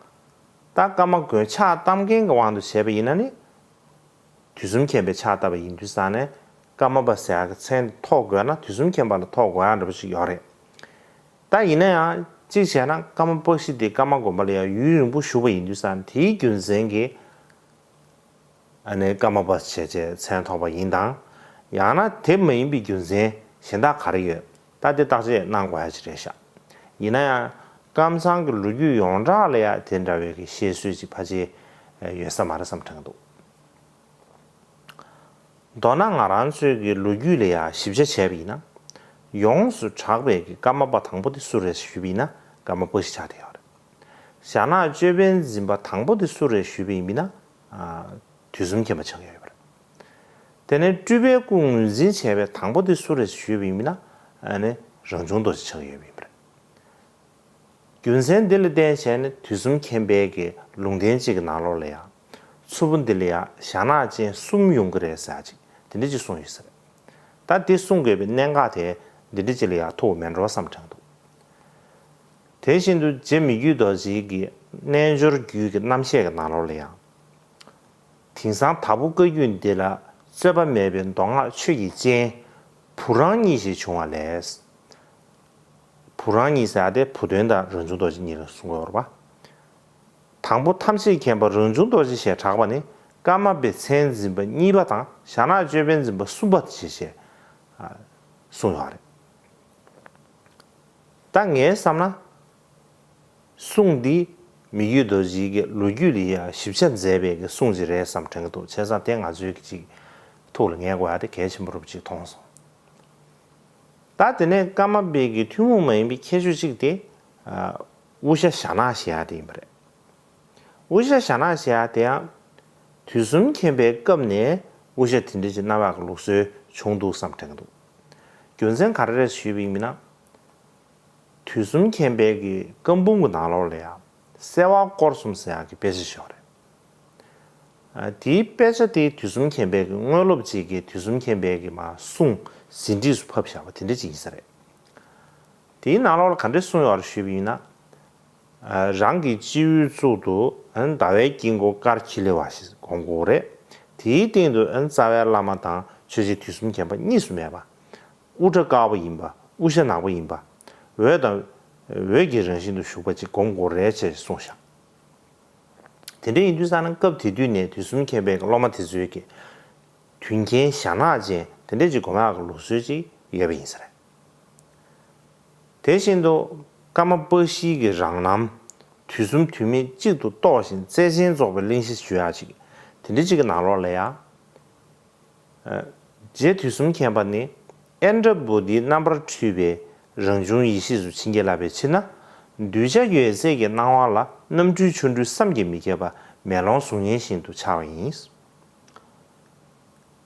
ད་ཀརྨ་དགོན་ཕྱག་བཏབ་མཁན་གྱི་དབང་དུ་བྱས་པ་ཡིན་ན་ནི། དུས་གསུམ་མཁྱེན་པའི་ཕྱག་བཏབ་པ་ཡིན་དུས་ཙང་ནས་ཀརྨ་པ་ཟེར་ཡག་གི་མཚན་ཐོགས་དགོས་ན་དུས་གསུམ་མཁྱེན་པ་ལ་ཐོགས་དགོས་ཡག་འདྲ་པོ་ཞིག་ཡོད་རེད། ད་ཡིན་ན་ཡང་གཅིག་བྱས་ན་ཀརྨ་པཀྴི་དེ་ཀརྨ་དགོན་པ་ལ་ཡང་ཡུན་རིང་པོ་བཞུགས་པ་ཡིན་དུས་ཙང་དེའི་རྒྱུ་མཚན་གྱིས་ཨ་ནི་ཀརྨ་པ་བྱས་བྱས་མཚན་ཐོགས་པ་ཡིན་དང་། ཡང་ན་དེ་མ་ཡིན་པའི་རྒྱུ་མཚན་གཞན་དག་ག་རེ་ཡོད་ད་དེ་བརྟག་དཔྱད་གནང་དགོས་ཡག་ཅིག་རེད་ཤག་ཡིན་ན་ཡང་ཀམ་ཚང་གི་ལོ་རྒྱུས་ཡོངས་གྲགས་ལ་ཡང་དེ་འདྲ་བའི་གི་བཤད་སྲོལ་ཅིག་ཕལ་ཆེར་ཡོད་ས་མ་རེད་བསམ་དྲན་གྱི་འདུག་མདོར་ན་ང་རང་ཚོའི་གི་ལོ་རྒྱུས་ལ་ཡང་ཞིབ་ཆ་བྱས་པ་ཡིན་ན། ཡོངས་སུ་གྲགས་པའི་གི་ཀརྨ་པ་དང་པོ་དེ་སུ་རེད་ཞུས་པ་ཡིན་ན་ཀརྨ་པཀྴི་ཆགས་བསྡད་ཡོད་རེད། ཞྭ་ནག་ཅོད་པན་འཛིན་པ་དང་པོ་དེ་སུ་རེད་ཞུས་པ་ཡིན་ན། ཨ་དུས་གསུམ་མཁྱེན་པ་ཆགས་ཡོད་པ་རེད། དེ་ནས་སྤྲུལ་པའི་སྐུ་ངོས་འཛིན་བྱས་པའི་དང་པོ་དེ་སུ་རེད་ཞུས་པ་ཡིན་ན། ཨ་ནི་རང་བྱུང་རྡོ་རྗེ་ཆགས་ཡོད་པ་ཡིན་པ་རེད། རྒྱུ་མཚན་འདི་ལ་བརྟེན་བྱས་ནས་དུས་གསུམ་མཁྱེན་པའི་གི་ལུང་བསྟན་གཅིག་གི་ནང་ལོགས་ལ་ཡང་། མཚུར་ཕུ་འདི་ལ་ཡང་ཞྭ་ནག་ཅན་གསུམ་ཡོང་གི་རེད་ཟེར་ཅིག་དེ་འདྲ་ཅིག་གསུངས་ཡོད་ས་རེད། ད་དེ་གསུང་དགོས་པའི་གནད་འགག་དེ་འདི་འདྲ་ཅིག་ལ་ཡང་ཐུག་མེད་འགྲོ་བསམ་དྲན་འདུག་དེ་བཞིན་དུ་རྗེ་མི་བསྐྱོད་རྡོ་རྗེ་གི་རྣལ་འབྱོར་རྒྱུད་ཀྱི་རྣམ་བཤད་ཀྱི་ནང་ལོགས་ལ་ཡང་། དེང་སང་དྭགས་པོ་བཀའ་བརྒྱུད་འདི་ལ་རྩོད་པ་མེད་པའི་མདོ་སྔགས་ཆོས་ཀྱི་སྤྱན། བུ་རང་གཉིས་ཤིག་བྱུང་བ་ལས། བུ་རང་གཉིས་ཟེར་ཡ་དེ་བུ་སྟོན་དང་རང་བྱུང་རྡོ་རྗེ་གཉིས་ལ་གསུང་གི་ཡོད་རེད་པ། དང་པོ་ཐམས་ཅད་མཁྱེན་པ་རང་བྱུང་རྡོ་རྗེ་ཞེས་གྲགས་པ་ནི་ཀརྨ་པའི་མཚན་འཛིན་པ་གཉིས་པ་དང་ཞྭ་ནག་ཅོད་པན་འཛིན་པ་གསུམ་པ་དེ་ཞེས་གསུངས་ཡོད་རེད། ད་ངས་བསམ་ན། གསུང་འདི་མི་བསྐྱོད་རྡོ་རྗེ་གི་ལོ་རྒྱུས་ལ་ཡང་ཞིབ་ཆ་མཛད་པའི་གི་གསུང་ཅིག་རེད་བསམ་དྲན་གྱི་འདུག་བྱས་ཙང་དེ་ང་ཚོའི་གི་ཅིག་ཐུགས་ལ་ངེས་དགོས་ཡ་དེ་གལ་ཆེན་པོ་རུ་ཅིག་མཐོང་སོང་། ད་དེ་ནས་ཀརྨ་པའི་གི་ཐུན་མོང་མ་ཡིན་པའི་ཁྱད་ཆོས་གཅིག་དེ། ཨ་དབུ་ཞྭ་ཞྭ་ནག་ཞེས་ཡ་དེ་ཡིན་པ་རེད། དབུ་ཞྭ་ཞྭ་ནག་ཞེས་ཡ་དེ་ཡང་། དུས་གསུམ་མཁྱེན་པའི་སྐབས་ནས་དབུ་ཞྭ་དེ་འདྲ་ཅིག་གནང་བ་གི་ལུགས་སྲོལ་བྱུང་འདུག་བསམ་དྲན་གྱི་འདུག་རྒྱུ་མཚན་ག་རེ་རེད་ཞུས་པ་ཡིན་ན། དུས་གསུམ་མཁྱེན་པའི་གི་བཀའ་འབུམ་གྱི་ནང་ལོགས་ལ་ཡང་གསལ་བ་སྐོར་གསུམ་ཟེར་ཡག་གི་དཔེ་ཆ་ཞིག་ཡོད་རེད། ཨ་དེའི་དཔེ་ཆ་དེ་དུས་གསུམ་མཁྱེན་པའི་གི་དངོས་སློབ་ཅིག་གིས་དུས་གསུམ་མཁྱེན་པའི་གི་མ་གསུང་ཟིན་བྲིས་སུ་ཕབ་བཞག་པ་དེ་འདྲ་ཅིག་ཡིན་ས་རེད། དེའི་ནང་ལོགས་ལ་ག་འདྲ་གསུངས་ཡོད་རེད་ཞུས་པ་ཡིན་ན། ཨ་རང་གི་སྤྱི་བོའི་གཙུག་ཏུ་ཨ་ཟླ་བའི་དཀྱིལ་འཁོར་དཀར་འཁྱིལ་ལེ་བ་ཞིག་སྒོམ་དགོས་རེད། དེའི་སྟེང་དུ་ཨ་རྩ་བའི་བླ་མ་དང་ཆོས་རྗེ་དུས་གསུམ་མཁྱེན་པ་གཉིས་སུ་མེད་པ། དབུ་སྐྲ་དཀར་པོ་ཡིན་པ། དབུ་ཞྭ་ནག་པོ་ཡིན་པ། འོད་དང་། འོད་ཀྱི་རང་བཞིན་དུ་བཞུགས་པ་ཅིག་སྒོམ་དགོས་རེད་ཅེས་གསུངས་བཞག་དེ་འདྲ་ཡིན་དུས་ཙང་ན་སྐབས་དེ་དུས་ནས་དུས་གསུམ་མཁྱེན་པའི་སློབ་མ་དེ་ཚོའི་གི་དུས་མཁྱེན་ཞྭ་ནག་ཅན་དེ་འདྲ་ཅིག་སྒོམ་ཡག་གི་ལུགས་སྲོལ་ཅིག་ཡོད་པ་ཡིན་ས་རེད། དེ་བཞིན་དུ་ཀརྨ་པཀྵིའི་གི་རང་རྣམ། དུས་གསུམ་དུས་མེད་གཅིག་ཏུ་རྟོགས་ཤིང་རྩལ་ཆེན་རྫོགས་པའི་གླེང་གཞི་ཞུ་ཡག་ཅིག་དེ་འདྲ་ཅིག་གི་ནང་ལོགས་ལ་ཡ། རྗེ་དུས་གསུམ་མཁྱེན་པ་ནི་ཨནྡྲ་བྷུ་ཏིའི་རྣམ་པར་འཕྲུལ་པའི་རང་བྱུང་ཡེ་ཤེས་སུ་བྱིན་གྱིས་བརླབས་པའི་ཕྱིར་ན། གདུལ་བྱ་ཡོད་ཚད་ཀྱི་སྣང་བ་ལ་རྣམ་འཕྲུལ་ཆོ་འཕྲུལ་བསམ་གྱིས་མི་ཁྱབ་པ་མེ་ལོང་གཟུགས་བརྙན་བཞིན་དུ་འཆར་བ་ཡིན།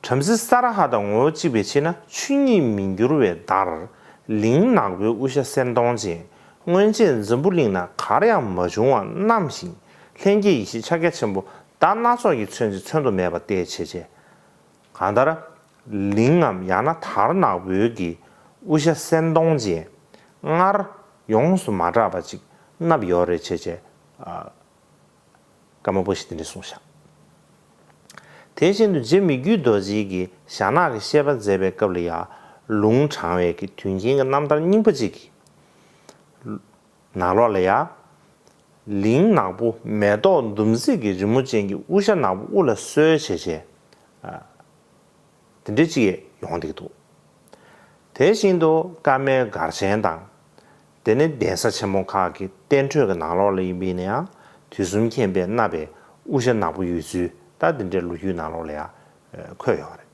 བྲམ་ཟེ་ས་ར་ཧ་དང་ངོ་བོ་གཅིག་པའི་ཕྱིར་ན་ཆོས་ཉིད་མི་འགྱུར་བའི་བརྡར། གླིང་ནག་པོའི་དབུ་ཞྭ་སེང་གདོང་ཅན། སྔོན་ཆད་འཛམ་བུ་གླིང་ན་གར་ཡང་མ་བྱུང་བ་བསྣམས་ཤིང་ལྷན་སྐྱེས་ཡེ་ཤེས་ཕྱག་རྒྱ་ཆེན་པོ་བརྡ་སྣ་ཚོགས་ཀྱིས་མཚོན་ཅིང་མཚོན་དུ་མེད་པ་སྟེ་བྱས་བྱས། གང་ལྟར། གླིང་ངམ་ཡང་ན་དར་ནག་པོའི་གི་དབུ་ཞྭ་སེང་གདོང་ཅན། སྔར་ཡོངས་སུ་མ་གྲགས་པ་ཅིག་མནབས་ཡོད་རེད་བྱས་བྱས། ཀརྨ་པ་ཞིག་དེ་འདྲ་གསུངས་ཤག་དེ་བཞིན་དུ་རྗེ་མི་བསྐྱོད་རྡོ་རྗེ་གིས་ཞྭ་ནག་གི་བཤད་པ་མཛད་པའི་སྐབས་ལ་ཡང་ལུང་དྲངས་པའི་གི་དོན་རྐྱེན་གྱི་རྣམ་ཐར་རྙིང་པ་ཅིག་གི་ནང་ལོགས་ལ་ཡང་། གླིང་ནག་པོ་མེ་ཏོག་ཟླུམ་ཟེར་གྱི་རི་མོ་ཅན་གྱི་དབུ་ཞྭ་ནག་པོ་དབུ་ལ་གསོལ་བྱས་བྱས། དེ་འདྲ་ཅིག་ཡོང་བསྡད་ཀྱི་འདུག་དེ་བཞིན་དུ་ཀརྨའི་སྒར་ཆེན་དང་། དེ་ནས་གདན་ས་ཆེན་མོ་ཁག་གི་བསྟན་འགྲོའི་གི་ནང་ལོགས་ལ་ཡིན་པ་ཡིན་ན་ཡང་དུས་གསུམ་མཁྱེན་པས་མནབས་པའི་དབུ་ཞྭ་ནག་པོ་ཡོད་ཚུལ་ད་དེ་འདྲའི་ལོ་རྒྱུས་ནང་ལོགས་ལ་ཡང་འཁོད་ཡོད་རེད།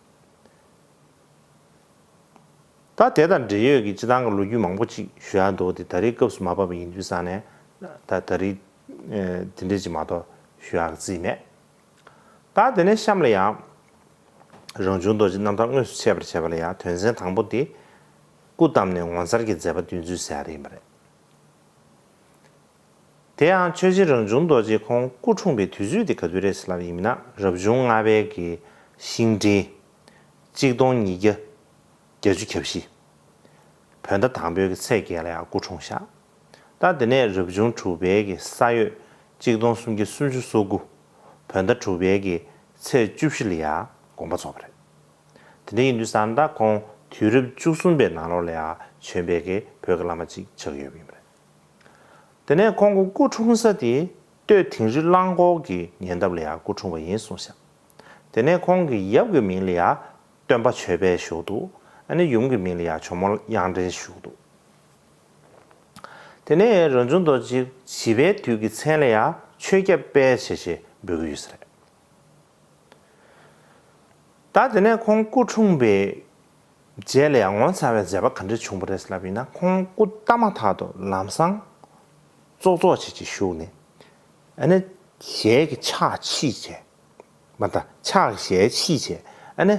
ད་དེ་དང་འབྲེལ་ཡོད་ཀྱི་སྤྱི་བཏང་གི་ལོ་རྒྱུས་མང་པོ་ཅིག་ཞུ་ཡ་འདུག་དེ་ད་རེས་སྐབས་སུ་མ་བབས་པ་ཡིན་དུས་ཙང་ནས་ད་ད་རེས་དེ་འདྲས་ཅིག་མ་གཏོགས་ཞུ་ཡག་གི་རྩིས་མེད། ད་དེ་ནས་གཤམ་ལ་ཡང་། རང་བྱུང་རྡོ་རྗེ་རྣམ་ཐར་དངོས་སུ་འཆད་པར་བྱེད་པ་ལ་ཡང་དོན་ཚན་དང་པོ་དེ། སྐུ་བལྟམས་ནས་ངོ་མཚར་གྱི་མཛད་པ་སྟོན་ཚུལ་ཟེར་ཡ་དེ་ཡིན་པ་རེད། དེ་ཡང་ཆོས་རྗེ་རང་བྱུང་རྡོ་རྗེ་ཁོང་སྐུ་འཁྲུངས་པའི་དུས་ཚོད་དེ་ག་དུས་རེད་ཟེར་ལབ་ཡིན་ན་རབ་བྱུང་ལྔ་པའི་གི་ཤིང་སྤྲེལ། གཅིག་སྟོང་ཉིས་བརྒྱ་བརྒྱད་ཅུ་གྱ་བཞི། བོད་ཟླ་དང་པོའི་གི་ཚེས་བརྒྱད་ལ་ཡང་སྐུ་འཁྲུངས་ཤག་ད་དེ་ནས་རབ་བྱུང་དྲུག་པའི་གི་ས་ཡོས་གཅིག་སྟོང་སུམ་བརྒྱ་སུམ་ཅུ་སོ་དགུ། བོད་ཟླ་དྲུག་པའི་གི་ཚེས་བཅུ་བཞི་ལ་ཡང་དགོངས་པ་རྫོགས་པ་རེད། དེ་འདྲ་ཡིན་དུས་ཙང་ད་ཁོང་དུས་རབས་བཅུ་གསུམ་པའི་ནང་ལོགས་ལ་ཡང་བྱོན་པའི་གི་བོད་ཀྱི་བླ་མ་ཅིག་ཆགས་ཡོད་པ་ཡིན་པ་རེད། དེ་ནས་ཁོང་གི་སྐུ་འཁྲུངས་ས་དེ་སྟོད་དིང་རི་གླང་འཁོར་གྱི་ཉེ་འདབས་ལ་ཡང་སྐུ་འཁྲུངས་པ་ཡིན་གསུངས་ཤག་དེ་ནས་ཁོང་གི་ཡབ་ཀྱི་མིང་ལ་ཡང་སྟོན་པ་ཆོས་འཕེལ་ཞུ་གི་འདུག་ཨ་ནི་ཡུམ་གྱི་མིང་ལ་ཡང་ཇོ་མོ་དབྱངས་སྒྲོན་ཞུ་གི་འདུག་དེ་ནས་རང་བྱུང་རྡོ་རྗེ་བྱིས་པའི་དུས་ཀྱི་མཚན་ལ་ཡང་ཆོས་སྐྱབས་དཔལ་ཞེས་ཞེས་འབོད་ཀྱི་ཡོད་ས་རེད། ད་དེ་ནས་ཁོང་སྐུ་འཁྲུངས་པའི་རྗེས་ལ་ཡང་ངོ་མཚར་བའི་མཛད་པ་ག་འདྲ་བྱུང་བ་རེད་ལབ་ཡིན་ན་ཁོང་སྐུ་བལྟམས་མ་ཐག་ཏུ་ལམ་སང་ཙོག་ཙོག་བྱེད་ཅིག་བཞུགས་ནས་ཨ་ནི་ཞལ་གྱི་ཕྱག་ཕྱིས་བྱས། མ་ད་ཕྱག་གི་ཞལ་ཕྱིས་བྱས་ཨ་ནི་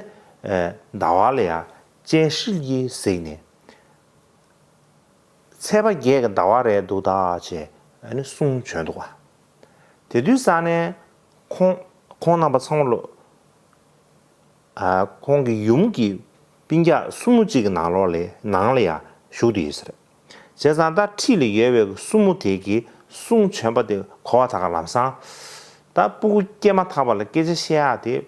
ཟླ་བ་ལ་ཡང་སྤྱན་ཧྲིལ་གྱིས་གཟིགས་ནས། ཚེས་པ་བརྒྱད་ཀྱི་ཟླ་བ་རེད་འདུག་ད་ཅེས་ཨ་ནི་གསུང་བྱོན་འདུག་ག་དེ་དུས་ཙང་ནས་ཁོང་ཁོང་རྣམ་པ་ཚང་མ་ལོ། ཨ་ཁོང་གི་ཡུམ་གྱི་སྤུན་ཀྱག་སྲུ་མོ་གཅིག་གི་ནང་ལོགས་ལས་ནང་ལ་ཡང་བཞུགས་བསྡད་ཡོད་ས་རེད། བྱས་ཙང་ད་འཁྲིས་ལ་ཡོད་པའི་སྲུ་མོ་དེ་གིས་གསུང་བྱོན་པ་དེ་གོ་བ་ད་ག་ལམ་སང་། ད་སྤུ་གུ་སྐྱེས་མ་ཐག་པ་ལ་སྐད་ཆ་བཤད་ཡག་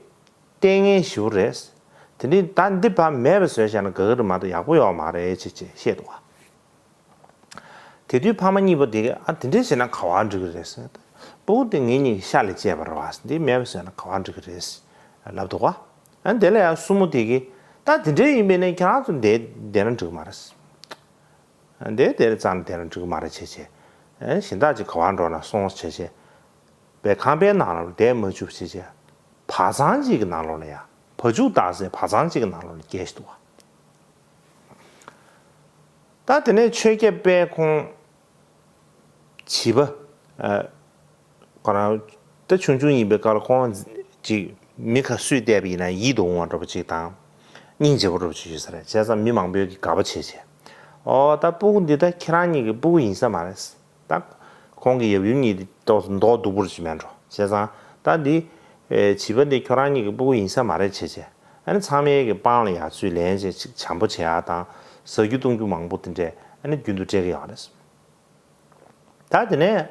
དེ་ལྟས་ངན་ཞེ་པོ་རེད། དེ་འདྲའི་ད་འདི་བ་མེད་པ་བཟོས་བཞག་ན་དགའ་གི་རེད་མ་གཏོགས་ཡག་པོ་ཡོད་མ་རེད་ཅེས་ཅེས་བཤད་འདུག་ག་དེ་དུས་ཕ་མ་གཉིས་པོ་དེ་གིས་ཨ་དེ་འདྲས་བྱས་ན་ག་བར་འགྲིག་གི་རེད་ཟེར། སྤུ་གུ་དེ་ངེད་གཉིས་ཀྱི་ཤ་ལས་སྐྱེས་པ་རེད་བ་འདི་མེད་པ་བཟོས་ན་ག་བར་འགྲིག་གི་རེད་ལབ་འདུག་ག་ཨ་དེ་ལ་ཡང་སྲུ་མོ་དེ་གིས་ད་དེ་འདྲས་ཡིན་པས་ན་ཁྱེད་རང་ཚོ་འདས་བསྡད་ན་འགྲིག་གི་མ་རེད། འདས་དེར་ཙང་དེར་འགྲིག་མ་རེད་བྱས་བྱས། གཞན་དག་ཅིག་ག་བར་འགྲོ་ན་སོང་བྱས་བྱས། པའི་ཁང་པའི་ནང་ལ་བསྡད་མ་བཅུག་བྱས་བྱས། བག་ཚང་གཅིག་གི་ནང་ལོགས་ལ་ཡ། བ་ཕྱུགས་བདག་ཟེར་བག་ཚང་གཅིག་གི་ནང་ལོགས་ལ་སྐྱེས་ཤི་འདུག་བ། ད་དེ་ནས་ཆོས་སྐྱབས་དཔལ་ཁོང་། བྱིས་པ། ཁོ་རང་ད་ཆུང་ཆུང་ཡིན་པའི་སྐབས་ལ་ཁོང་ཅིག་མི་ཁ་སུས་བལྟས་པ་ཡིན་ན་ཡིད་དུ་འོང་བ་འདྲ་པོ་ཅིག་དང་། སྙིང་རྗེ་པོ་འདྲ་པོ་ཅིག་ཡོད་ས་རེད་བྱས་ཙང་མི་མང་པོས་ཀྱི་དགའ་པོ་བྱས་བྱས། ཨོ་ད་སྤུ་གུ་འདི་ད་ཁྱེད་རང་གཉིས་ཀྱི་སྤུ་གུ་ཡིན་ས་མ་རེད། ད་ཁོང་གི་ཡབ་ཡུམ་གཉིས་འདི་ཏོག་ཙམ་མདོག་སྡུག་པོ་ཅིག་མེད་འགྲོ་བྱས་ཙང་ད་འདི། བྱིས་པ་འདི་ཁྱོད་རང་གཉིས་ཀྱི་སྤུ་གུ་ཡིན་ས་མ་རེད་བྱས་བྱས། ཨ་ནི་ཚང་མའི་གི་པང་ལ་ཡར་ཚུར་ལེན་བྱས་ཅིག་བྱམས་པོ་བྱེད་ཡག་དང་ཟ་རྒྱུ་བཏུང་རྒྱུ་མང་པོ་དེ་འདྲས་ཨ་ནི་རྒྱུན་དུ་སྤྲད་ཀྱི་ཡོད་རེད། ད་དེ་ནས་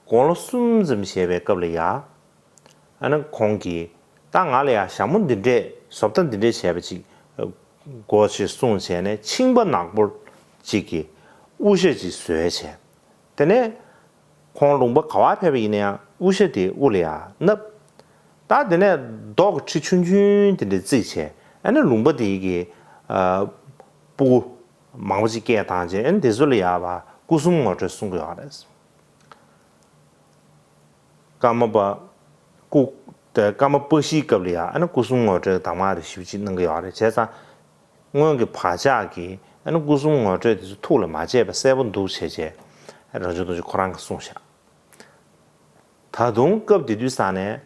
དགུང་ལོ་གསུམ་ཙམ་བཞེས་པའི་སྐབས་ལ་ཡ། ཨ་ནི་ཁོང་གིས་ད་ང་ལ་ཡ་ཞྭ་མོ་འདི་འདྲས་བཟོ་ལྟ་འདི་འདྲས་བྱས་པ་ཅིག་དགོས་ཞེས་གསུངས་བྱས་ནས་ཆིངས་པ་ནག་པོ་ཅིག་གི་དབུ་ཞྭ་ཅིག་བཟོས་བྱས། དེ་ནས་ཁོང་ལུང་པ་ག་བར་ཕེབས་པ་ཡིན་ན་ཡང་དབུ་ཞྭ་དེ་དབུ་ལ་ཡ་མནབས། ད་དེ་ནས་རྡོ་གི་ཁྲི་ཆུང་ཆུང་དེ་འདྲས་བརྩིགས་བྱས་ཨ་ནི་ལུང་པ་དེ་གི་སྤུ་གུ། མང་པོ་ཅིག་སྐད་བཏང་རྗེས་ཨ་ནི་དེ་ཚོ་ལ་ཡ་བ་སྐུ་གསུམ་ངོ་སྤྲོད་གསུང་གི་ཡོད་རེད། ཀརྨ་པ་སྐུ་དེ་ཀརྨ་པ་བཞིའི་སྐབས་ལ་ཡང་ཨ་ནི་སྐུ་གསུམ་ངོ་སྤྲོད་གདམས་ངག་དེ་ཞེ་པོ་ཅིག་གནང་གི་ཡོད་རེད། བྱས་ཙང་སྔོན་གྱི་བག་ཆགས་ཀྱིས་ཨ་ནི་སྐུ་གསུམ་ངོ་སྤྲོད་དེ་ཚོ་ཐུགས་ལ་མ་བཅད་པ་གསལ་པོ་འདུག་བྱས་བྱས་རང་བྱུང་རྡོ་རྗེ་ཁོ་རང་གིས་གསུངས་ཤག་ད་དུང་སྐབས་དེ་དུས་ས་ནས་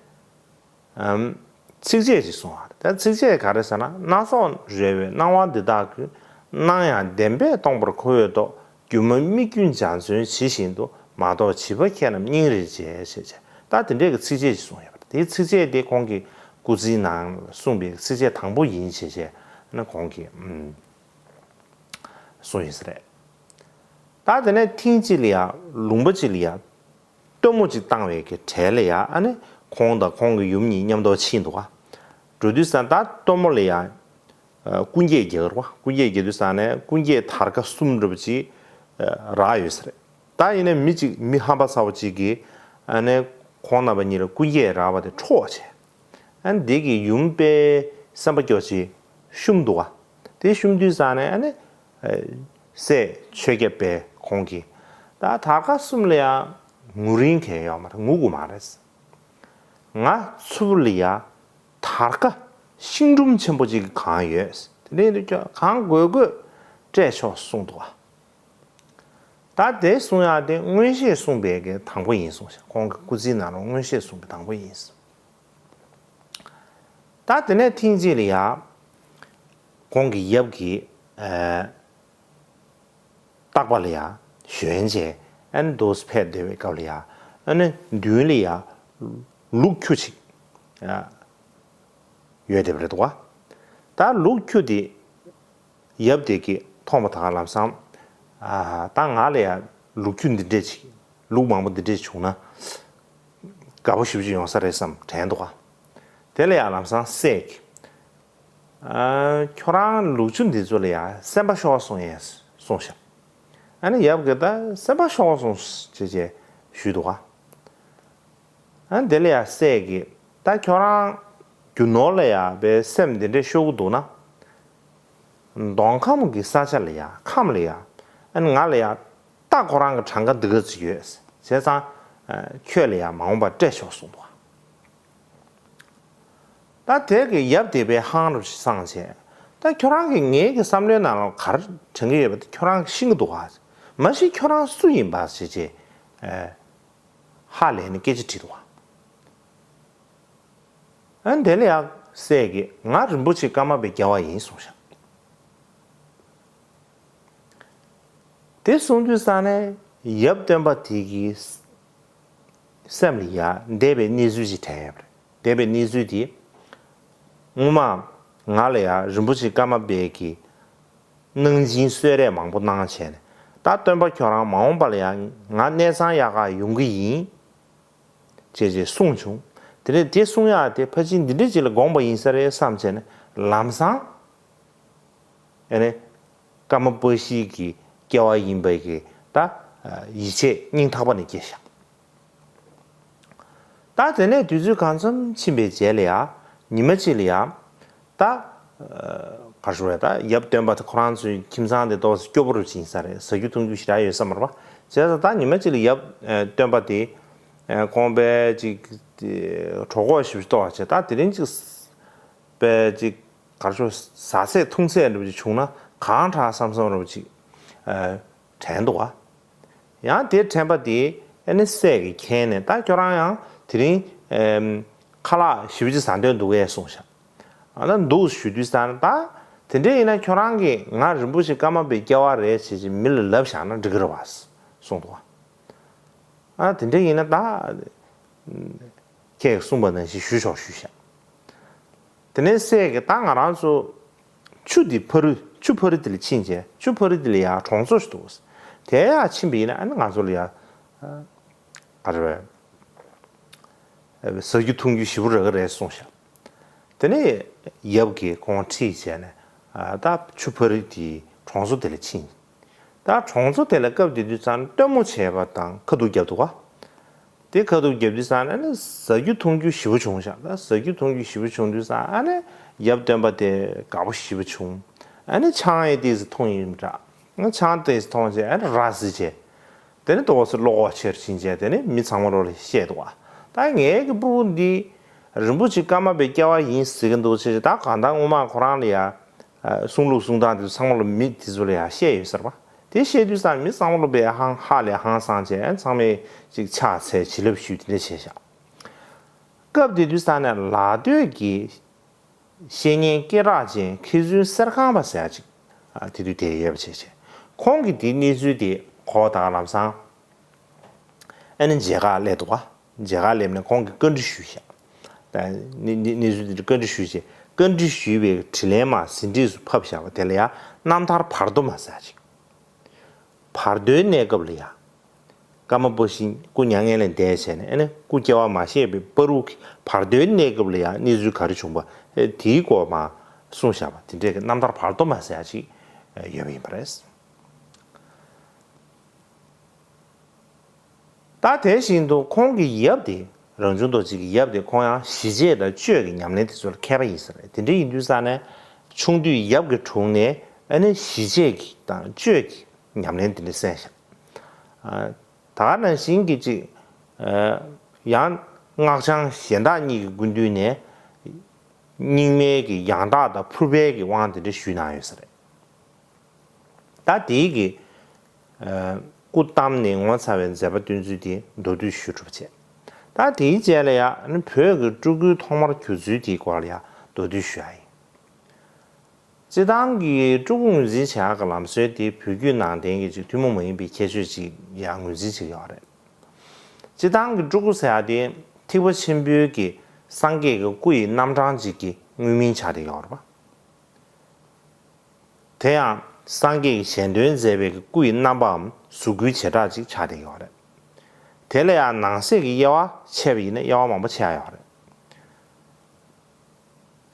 ཨམ། ཚིགས་བཅད་ཅིག་གསུངས་པ་རེད། ད་ཚིགས་བཅད་ག་རེ་ཟེར་ན། སྣ་ཚོགས་རོལ་པའི་སྣང་བ་འདི་དག་ཀུན། སྣང་ཡང་བདེན་པས་སྟོང་པར་གོ་བའི་མདོ། སྒྱུ་མ་སྨིག་རྒྱུན་འཇའ་ཚོན་ཇི་བཞིན་དུ། མ་རྟོགས་བྱིས་པ་ཁྱེད་རྣམས་སྙིང་རེ་རྗེ། ཞེས་བྱས། ད་དེ་འདྲའི་གི་ཚིགས་བཅད་ཅིག་གསུངས་ཡོད་པ་རེད། དེའི་ཚིགས་བཅད་དེ་ཁོང་གིས་སྐུ་ཚེའི་ནང་གསུངས་པའི་ཚིགས་བཅད་དང་པོ་ཡིན་ཞེས་བྱས་ན་ཁོང་གིས་ཨམ། གསུངས་ཡིན་ས་རེད། ད་དེ་ནས་ཐེངས་གཅིག་ལ་ཡ་ལུང་པ་གཅིག་ལ་ཡ་སྟོན་མོ་གཅིག་བཏང་བའི་གི་གྲལ་ལ་ཡ་ཨ་ནི་ཁོང་དང་ཁོང་གི་ཡུམ་གཉིས་མཉམ་དུ་ཕྱིན་འདུག་ག་འགྲོ་དུས་ཙང་ད་སྟོན་མོ་ལ་ཡ་སྐུ་འགྱེད་རྒྱག་རེད་བ། སྐུ་འགྱེད་རྒྱག་དུས་ཙང་ནས་སྐུ་འགྱེད་དར་དཀར་གསུམ་འདྲ་པོ་ཅིག་རག་ཡོད་ས་རེད། ད་ཡིན་ནའི་མི་གཅིག་མི་ཧམ་པ་ཚ་བོ་གཅིག་གིས་ཨ་ནི་ཁོང་རྣམ་པ་གཉིས་ལ་སྐུ་འགྱེད་རག་པ་དེ་འཕྲོག་བྱས། ཨ་ནི་འདི་གི་ཡུམ་དཔལ་སེམས་དཔའ་སྐྱོ་ཅིག་བཤུམ་འདུག་ག་དེ་བཤུམ་དུས་ཙང་ནས་ཨ་ནི་སྲས་ཆོས་རྒྱལ་དཔལ་ཁོང་གིས་ད་དར་དཀར་གསུམ་ལ་ཡང་ངུ་རིན་གང་ཡོད་མ་རེད། ངུ་དགོས་མ་རེད། ང་མཚུར་ཕུ་ལ་ཡ་དར་དཀར་ཤིང་སྒྲོམ་ཆེན་པོ་གཅིག་གང་ཡོད། དེ་འདྲ་ཡིན་དུས་གང་དགོས་དགོས་སྤྲད་ཆོག་གསུངས་འདུག་ག་ད་དེ་གསུང་ཡག་དེ་མངོན་ཤེས་གསུངས་པའི་གི་དང་པོ་ཡིན་གསུངས་ཤག་ཁོང་གི་སྐུ་ཚེའི་ནང་ལ་མངོན་ཤེས་གསུངས་པའི་དང་པོ་ཡིན། ད་དེ་ནས་ཐེངས་གཅིག་ལ་ཡ་ཁོང་གི་ཡབ་ཀྱིས་ཨ་སྟག་པ་ལ་ཡ་ཞོན་བྱས་ཨ་ནི་འདུག་སེ་ཕེབས་བསྡད་པའི་སྐབས་ལ་ཡ་ཨ་ནི་མདུན་ལ་ཡ་ལུག་ཁྱུ་ཅིག་ཡོད་བསྡད་པ་རེད་འདུག་ག་ད་ལུག་ཁྱུ་དེ་ཡབ་དེ་གིས་མཐོང་བ་དང་ལམ་སང་ཨ་ད་ང་ལ་ཡ་ལུག་ཁྱུ་འདི་འདྲས་ཅིག་ལུག་མང་པོ་འདི་འདྲས་བྱུང་ན་དགའ་པོ་ཞེ་པོ་ཅིག་ཡོང་ས་རེད་བསམ་དྲན་འདུག་ག་དེ་ལ་ཡ་ལམ་སང་སྲས་ཀྱིས་ཨ་ཁྱོད་རང་ལུག་ཁྱུ་འདི་ཚོ་ལ་ཡ་སེམས་པ་ཤོར་སོང་ཡས་གསུངས་ཤག་ཨ་ནི་ཡབ་ཀྱིས་ད་སེམས་པ་ཤོར་སོང་ཞེས་བྱས་ཞུས་འདུག་ག་ཨ་ནི་དེ་ལ་ཡ་སྲས་ཀྱིས་ད་ཁྱོད་རང་རྒྱུ་ནོར་ལ་ཡ་པའི་སེམས་འདི་འདྲས་ཤོར་གི་འདུག་ན། མདོ་ཁམས་ཀྱི་ས་ཆ་ལ་ཡ་ཁམས་ལ་ཡ་ཨ་ནི་ང་ལ་ཡ་རྟ་ཁོ་རང་གི་གྲངས་ཀ་འདི་ག་ཙམ་ཡོད། བྱས་ཙང་ཁྱོད་ལ་ཡ་མ་འོངས་པར་སྤྲད་ཆོག་གསུངས་འདུག་ད་དེ་གི་ཡབ་དེ་པའི་ཧང་རུ་སངས་བྱས། ད་ཁྱོད་རང་གིས་ངའི་གི་བསམ་བློའི་ནང་ལ་ག་རེ་དྲན་གི་ཡོད་པ་དེ་ཁྱོད་རང་གིས་ཤེས་གི་འདུག་ག་མ་གཞི་ཁྱོད་རང་སུ་ཡིན་པ་ཞེས་བྱས་ཨ་ཧ་ལས་ནས་སྐད་ཆ་དྲིས་འདུག་ག་ཨ་ནི་དེ་ལ་ཡང་སྲས་ཀྱིས་ང་རིན་པོ་ཆེ་ཀརྨ་པའི་སྐྱེ་བ་ཡིན་གསུངས་ཤག་དེ་གསུང་དུས་ཙ་ནས་ཡབ་སྟོན་པ་དེ་གི་སེམས་ལ་ཡ་འདས་པའི་གནས་ཚུལ་ཅིག་དྲན་ཡོད་པ་རེད། འདས་པའི་གནས་ཚུལ་དེ་སྔོན་མ་ང་ལ་ཡ་རིན་པོ་ཆེ་ཀརྨ་པའི་གི་གནང་སྦྱིན་གསོལ་རས་མང་པོ་གནང་བྱས་ནས་ད་སྟོན་པ་ཁྱོད་རང་མ་འོངས་པ་ལ་ཡ་ང་གནས་ཚང་གཡག་ག་ཡོང་གི་ཡིན། ཅེས་ཅེས་གསུངས་བྱུང་། དེ་ནས་དེ་གསུང་ཡག་དེ་ཕལ་ཆེར་འདི་འདྲས་ཅིག་ལ་དགོངས་པ་ཡིན་ས་རེད་བསམ་བྱས་ནས་ལམ་སང་ཨེ་ནས་ཀརྨ་པ་བཞི་གི་སྐྱེ་བ་ཡིན་པའི་གི་ད་ཡིད་ཆེས་སྙིང་ཐག་པ་ནས་སྐྱེས་ཤག་ད་དེ་ནས་དུས་ཚོད་གང་འཚམ་ཕྱིན་པའི་རྗེས་ལ་ཡ་ཉི་མ་གཅིག་ལ་ཡ། ད། ག་རེ་ཞུ་དགོས་རེད། ད་ཡབ་སྟོན་པ་དེ་ཁོ་རང་ཚོའི་ཁྱིམ་ཚང་དེ་ཏོག་ཙམ་སྐྱོ་པོ་རུ་ཕྱིན་ས་རེད། ཟ་རྒྱུ་འཐུང་རྒྱུ་ཞེ་དྲག་ཡོད་ས་མ་རེད་པ། བྱས་ཙང་ད་ཉི་མ་གཅིག་ལ་ཡབ་སྟོན་པ་དེ་ཁོང་པས་ཅིག་གྲོད་ཁོག་ཞེ་པོ་ཅིག་ལྟོགས་པ་བྱས། ད་དེ་རིང་ཅིག་པས་ཅིག་ག་རེ་ཞུ་ཟ་ཚད་འཐུང་ཚད་འདྲ་པོ་ཅིག་བྱུང་ན་གང་དྲག་བསམ་བསམ་འདྲ་པོ་ཅིག་དྲན་འདུག་ག་ཡང་དེ་དྲན་པ་དེ་ཨ་ནི་སྲས་ཀྱིས་མཁྱེན་ནས་ད་ཁྱོད་རང་ཡང་དེ་རིང་ཨེམ། ཁ་ལག་ཞེ་པོ་ཅིག་ཟ་འདོད་འདུག་གས་གསུངས་ཤག་ཨ་ད་འདུག་ཞུ་དུས་ཙང་ད་དེ་འདྲ་ཡིན་ན་ཁྱོད་རང་གིས་ང་རིན་པོ་ཆེ་ཀརྨ་པའི་སྐྱེ་བ་རེད་ཟེར་ཅིག་མི་ལ་ལབ་བཞག་ན་འགྲིག་གི་རེད་བ་གསུངས་འདུག་ཨ་དེ་འདྲ་ཡིན་ན་ད། ཁྱེད་གསུངས་པ་ནང་བཞིན་ཞུས་ཆོག་ཞུས་ཤག་དེ་ནས་སྲས་ཀྱིས་ད་ང་རང་ཚོ་ཆུ་འདི་ཕ་རི་ཆུ་ཕ་རི་དེ་ལ་ཕྱིན་བྱས་ཆུ་ཕ་རི་དེ་ལ་ཡར་གྲོང་ཚོ་ཞིག་འདུག་དེ་ཡར་ཕྱིན་པ་ཡིན་ན་ཨ་ནི་ང་ཚོ་ལ་ཡར་ག་རེ་བས་ཟ་རྒྱུ་འཐུང་རྒྱུ་ཞེ་པོ་རག་གི་རེད་གསུངས་ཤག་དེ་ནས་ཡབ་ཀྱིས་ཁོང་ཁྲིད་བྱས་ནས་ད་ཆུ་ཕ་རི་དེའི་གྲོང་ཚོ་དེ་ལ་ཕྱིན། ད་གྲོང་ཚོ་དེ་ལ་སྐབས་དེ་དུས་ཙང་སྟོན་མོ་བྱས་པ་དང་ཁ་ཐུག་བརྒྱབ་འདུག་ག་དེ་ཁ་ཐུག་བརྒྱབ་དུས་ཙང་ཨ་ནི་ཟ་རྒྱུ་འཐུང་རྒྱུ་ཞེ་པོ་བྱུང་ཤག་ད་ཟ་རྒྱུ་འཐུང་རྒྱུ་ཞེ་པོ་བྱུང་དུས་ཙང་ཨ་ནི་ཡབ་སྟོན་པ་དེ་དགའ་པོ་ཞེ་པོ་བྱུང་། ཨ་ནི་ཆང་ཡང་ཏོག་ཙམ་འཐུང་ཡིན་འདྲ། ཆང་ཏོག་ཙམ་འཐུང་བྱས་ཨ་ནི་ར་བཟི་བྱས། དེ་ནི་ཏོག་ཙམ་བློ་ཁོག་ཆེར་ཕྱིན་བྱས་དེ་ནི་མི་ཚང་མ་ལོ་ལ་བཤད་འདུག་ག་ད་ངའི་གི་སྤུ་གུ་འདི་རིན་པོ་ཆེ་ཀརྨ་པའི་སྐྱེ་བ་ཡིན་ཟེར་གི་འདུག་ཅེས། ད་གང་ལྟར་སྔོན་མ་ཁོ་རང་ལ་ཡ་གསུང་ལུགས་གསུང་སྟངས་དེ་ཚོ་ཚང་མ་ལ་མི་དེ་ཚོ་ལ་ཡ་བཤད་ཡོད་ཟེར་བ། དེ་བཤད་དུས་ཙང་མི་ཚང་མ་ལ་དཔེ་ཧང་ཧ་ལས་ཧང་སངས་བྱས། ཚང་མས་ཅིག་ཕྱག་འཚལ་བྱིན་རླབས་ཞུས་དེ་འདྲ་བྱས་ཤག་སྐབས་དེ་དུས་ཙང་ནས་ལ་སྟོད་ཀྱི་བཤེས་གཉེན་སྐད་གྲགས་ཅན་མཁས་བཙུན་གསེར་ཁང་པ་ཟེར་ཡ་ཅིག་དེ་དུས་དེ་ཡོད་པ་བྱས་བྱས། ཁོང་གིས་དེའི་གནས་ཚུལ་དེ་གོ་བ་ད་ག་ལམ་སང་ཨ་ནི་མཇལ་ཁ་སླེབས་འདུག་བ། མཇལ་ཁ་སླེབས་ནས་ཁོང་གིས་བཀའ་འདྲི་ཞུས་ཤག་ད་གནས་གནས་གནས་ཚུལ་དེ་འདྲ་བཀའ་འདྲི་ཞུས་བྱས། བཀའ་འདྲི་ཞུས་པའི་དྲིས་ལན་མར་ཟིན་བྲིས་སུ་ཕབ་བཞག་པ་དེ་ལ་ཡ་རྣམ་ཐར་བར་དོ་མ་ཟེར་ཡ་ཅིག་བར་དོའི་གནས་སྐབས་ལ་ཡ། ཀརྨ་པ་བཞིན་སྐུ་མྱ་ངན་ལས་འདས་བྱས་ནས། ཨ་ནི་སྐུ་སྐྱེ་བ་མ་བཞེས་པའི་བར་དུ་གི་བར་དོའི་གནས་སྐབས་ལ་ཡང་གནས་ཚུལ་ག་རེ་བྱུང་བ། ཨེ་དེའི་སྐོར་མར་གསུངས་བཞག་པ་དེ་འདྲའི་གི་རྣམ་ཐར་བར་དོ་མ་ཟེར་ཡ་ཅིག་ཡོད་པ་ཡིན་པ་རེད། ད་དེ་བཞིན་དུ་ཁོང་གི་ཡབ་དེ། རང་བྱུང་རྡོ་རྗེ་གི་ཡབ་དེ། ཁོང་ཡང་ཞི་བྱེད་དང་གཅོད་ཀྱི་ཉམས་ལེན་དེ་ཚོ་ལ་མཁས་པ་ཡིན་ས་རེད། དེ་འདྲ་ཡིན་དུས་ཙང་ནས་ཆུང་དུས་ཡབ་ཀྱི་དྲུང་ནས་ཨ་ནི་ཞི་བྱེད་ཀྱི་དང་གཅོད་ཀྱི་ཉམས་ལེན་དེ་འདྲ་གསན་ཤག་ཨ། ད་ག་ནང་བཞིན་གྱི་ཅིག་ཨ། ཡང་སྔགས་འཆང་གཞན་དག་གཉིས་ཀྱི་སྐུ་མདུན་ནས་རྙིང་མའི་གི་ཡང་དག་དང་ཕུར་པའི་གི་དབང་དེ་འདྲ་ཞུས་གནང་ཡོད་ས་རེད། ད་དེའི་གི་ཨ། སྐུ་བལྟམས་ནས་ངོ་མཚར་བའི་མཛད་པ་སྟོན་ཚུལ་དེ་མདོར་བསྡུས་ཞུས་གྲུབ་བྱས། ད་དེའི་རྗེས་ལ་ཡང་བོད་ཀྱི་སྤྲུལ་སྐུའི་ཐོག་མར་གྱུར་ཚུལ་དེའི་སྐོར་ལ་ཡང་མདོར་བསྡུས་ཞུ་ཡ་ཡིན། སྤྱིར་བཏང་གི་སྤྲུལ་སྐུ་ངོས་འཛིན་བྱེད་ཡག་གི་ལམ་སྲོལ་དེ་བོད་བརྒྱུད་ནང་བསྟན་གྱི་ཅིག་ཐུན་མོང་མ་ཡིན་པའི་ཁྱད་ཆོས་ཅིག་ཡང་ངོས་འཛིན་བྱེད་ཀྱི་ཡོད་རེད། སྤྱིར་བཏང་གི་སྤྲུལ་སྐུ་ཟེར་ཡག་དེ་ཐེག་པ་ཆེན་པོའི་གི་སངས་རྒྱས་ཀྱི་སྐུ་ཡི་རྣམ་གྲངས་ཅིག་གི་དངོས་མིང་ཆགས་བསྡད་ཡོད་རེད་པ། དེ་ཡང་སངས་རྒྱས་ཀྱི་ཞལ་འདོན་མཛད་པའི་གི་སྐུ་ཡི་རྣམ་པའམ་གཟུགས་སྐུའི་བྱེ་བྲག་ཅིག་ཆགས་བསྡད་ཡོད་རེད། དེ་ལ་ཡང་ནང་གསེས་ཀྱི་དབྱེ་བ་ཕྱེ་བ་ཡིན་ན་དབྱེ་བ་མང་པོ་ཕྱེ་ཡག་ཡོད་རེད།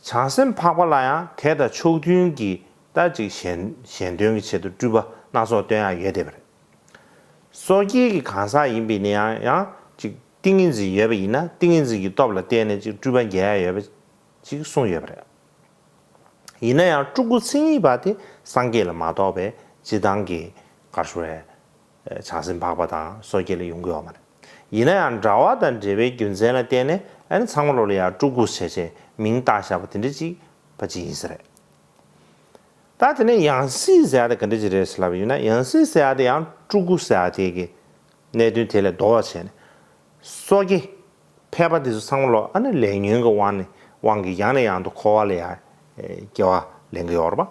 བྱང་སེམས་འཕགས་པ་ལ་ཡང་དེ་དང་ཕྱོགས་མཐུན་གྱི་ད་ཅིག་ཞལ་ཞལ་འདོན་གྱི་ཆེད་དུ་སྤྲུལ་པ་སྣ་ཚོགས་སྟོན་ཡག་ཡོད་བསྡད་པ་རེད། སོ་སྐྱེ་གི་གང་ཟག་ཡིན་པ་ཡིན་ན་ཡང་ཡང་ཅིག་ཏིང་ངེ་འཛིན་ཡོད་པ་ཡིན་ན་ཏིང་ངེ་འཛིན་གྱི་སྟོབས་ལ་བརྟེན་ནས་ཅིག་སྤྲུལ་པ་འགྱེད་ཡག་ཡོད་པ་ཅིག་གསུངས་ཡོད་པ་རེད། ཡིན་ན་ཡང་སྤྲུལ་སྐུ་མཚན་ཉིད་པ་དེ་སངས་རྒྱས་ལ་མ་གཏོགས་པའི་སྤྱིར་བཏང་གི་ག་རེ་ཞུ་དགོས་རེད། བྱང་སེམས་འཕགས་པ་དང་སོ་སྐྱེ་ལ་ཡོང་གི་ཡོད་མ་རེད། ཡིན་ན་ཡང་འདྲ་བ་དང་འབྲེལ་བའི་རྒྱུ་མཚན་ལ་བརྟེན་ནས་ཨ་ནི་ཚང་མ་ལོ་ལ་ཡང་སྤྲུལ་སྐུ་ཟེར་བྱས་མིང་བཏགས་བཞག་པ་དེ་འདྲ་ཅིག་པ་ཅིག་ཡིན་ས་རེད། ད་དེ་ནས་ཡང་སྲིད་ཟེར་ཡག་དེ་ག་འདྲ་ཅིག་རེད་ཟེར་ལབ་པ་ཡིན་ན། ཡང་སྲིད་ཟེར་ཡག་དེ་ཡང་སྤྲུལ་སྐུ་ཟེར་ཡག་དེ་གི་གནད་དོན་དེ་ལས་ལྡོག་པ་བྱས་ནས། སོ་སྐྱེ་ཕལ་པ་དེ་ཚོ་ཚང་མ་ལོ་ཨ་ནི་ལས་ཉོན་གྱི་དབང་ནས་དབང་གིས་ཡང་ནས་ཡང་དུ་འཁོར་བ་ལ་ཡང་སྐྱེ་བ་ལེན་གྱི་ཡོད་རེད་པ།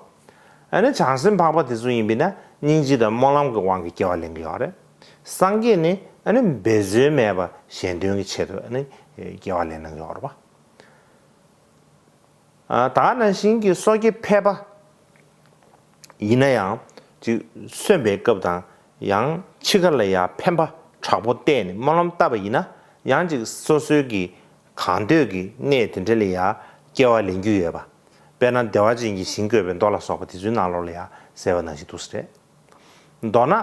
ཨ་ནི་བྱང་སེམས་འཕགས་པ་དེ་ཚོ་ཡིན་པས་ན་སྙིང་རྗེ་དང་སྨོན་ལམ་གྱི་དབང་གིས་སྐྱེ་བ་ལེན་གྱི་ཡོད་རེད། སངས་རྒྱས་ནི་ཨ་ནི་འབད་རྩོལ་མེད་པ་གཞན་དོན་གྱི་ཆེད་དུ་ཨ་ནི་སྐྱེ་བ་ལེན་གནང་གི་ཡོད་རེད་པ། ད་ག་ནང་བཞིན་གྱི་སོ་སྐྱེ་ཕལ་པ་ཡིན་ན་ཡང་ཅིག་གསོན་པའི་སྐབས་དང་ཡང་འཆི་ཁ་ལ་ཡང་ཕན་པ་དྲག་པོ་བལྟས་ནས་སྨོན་ལམ་བཏབ་པ་ཡིན་ན་ཡང་ཅིག་སོ་སོའི་གི་གང་འདོད་ཀྱི་གནས་དེ་འདྲ་ལ་ཡང་སྐྱེ་བ་ལེན་རྒྱུ་ཡོད་པ། དཔེར་ན་བདེ་བ་ཅན་གྱི་ཞིང་བཀོད་པའི་མདོ་ལ་སོགས་པ་དེ་ཚོའི་ནང་ལོགས་ལ་ཡང་གསལ་བ་ནང་བཞིན་འདུག་ཟེར། མདོར་ན་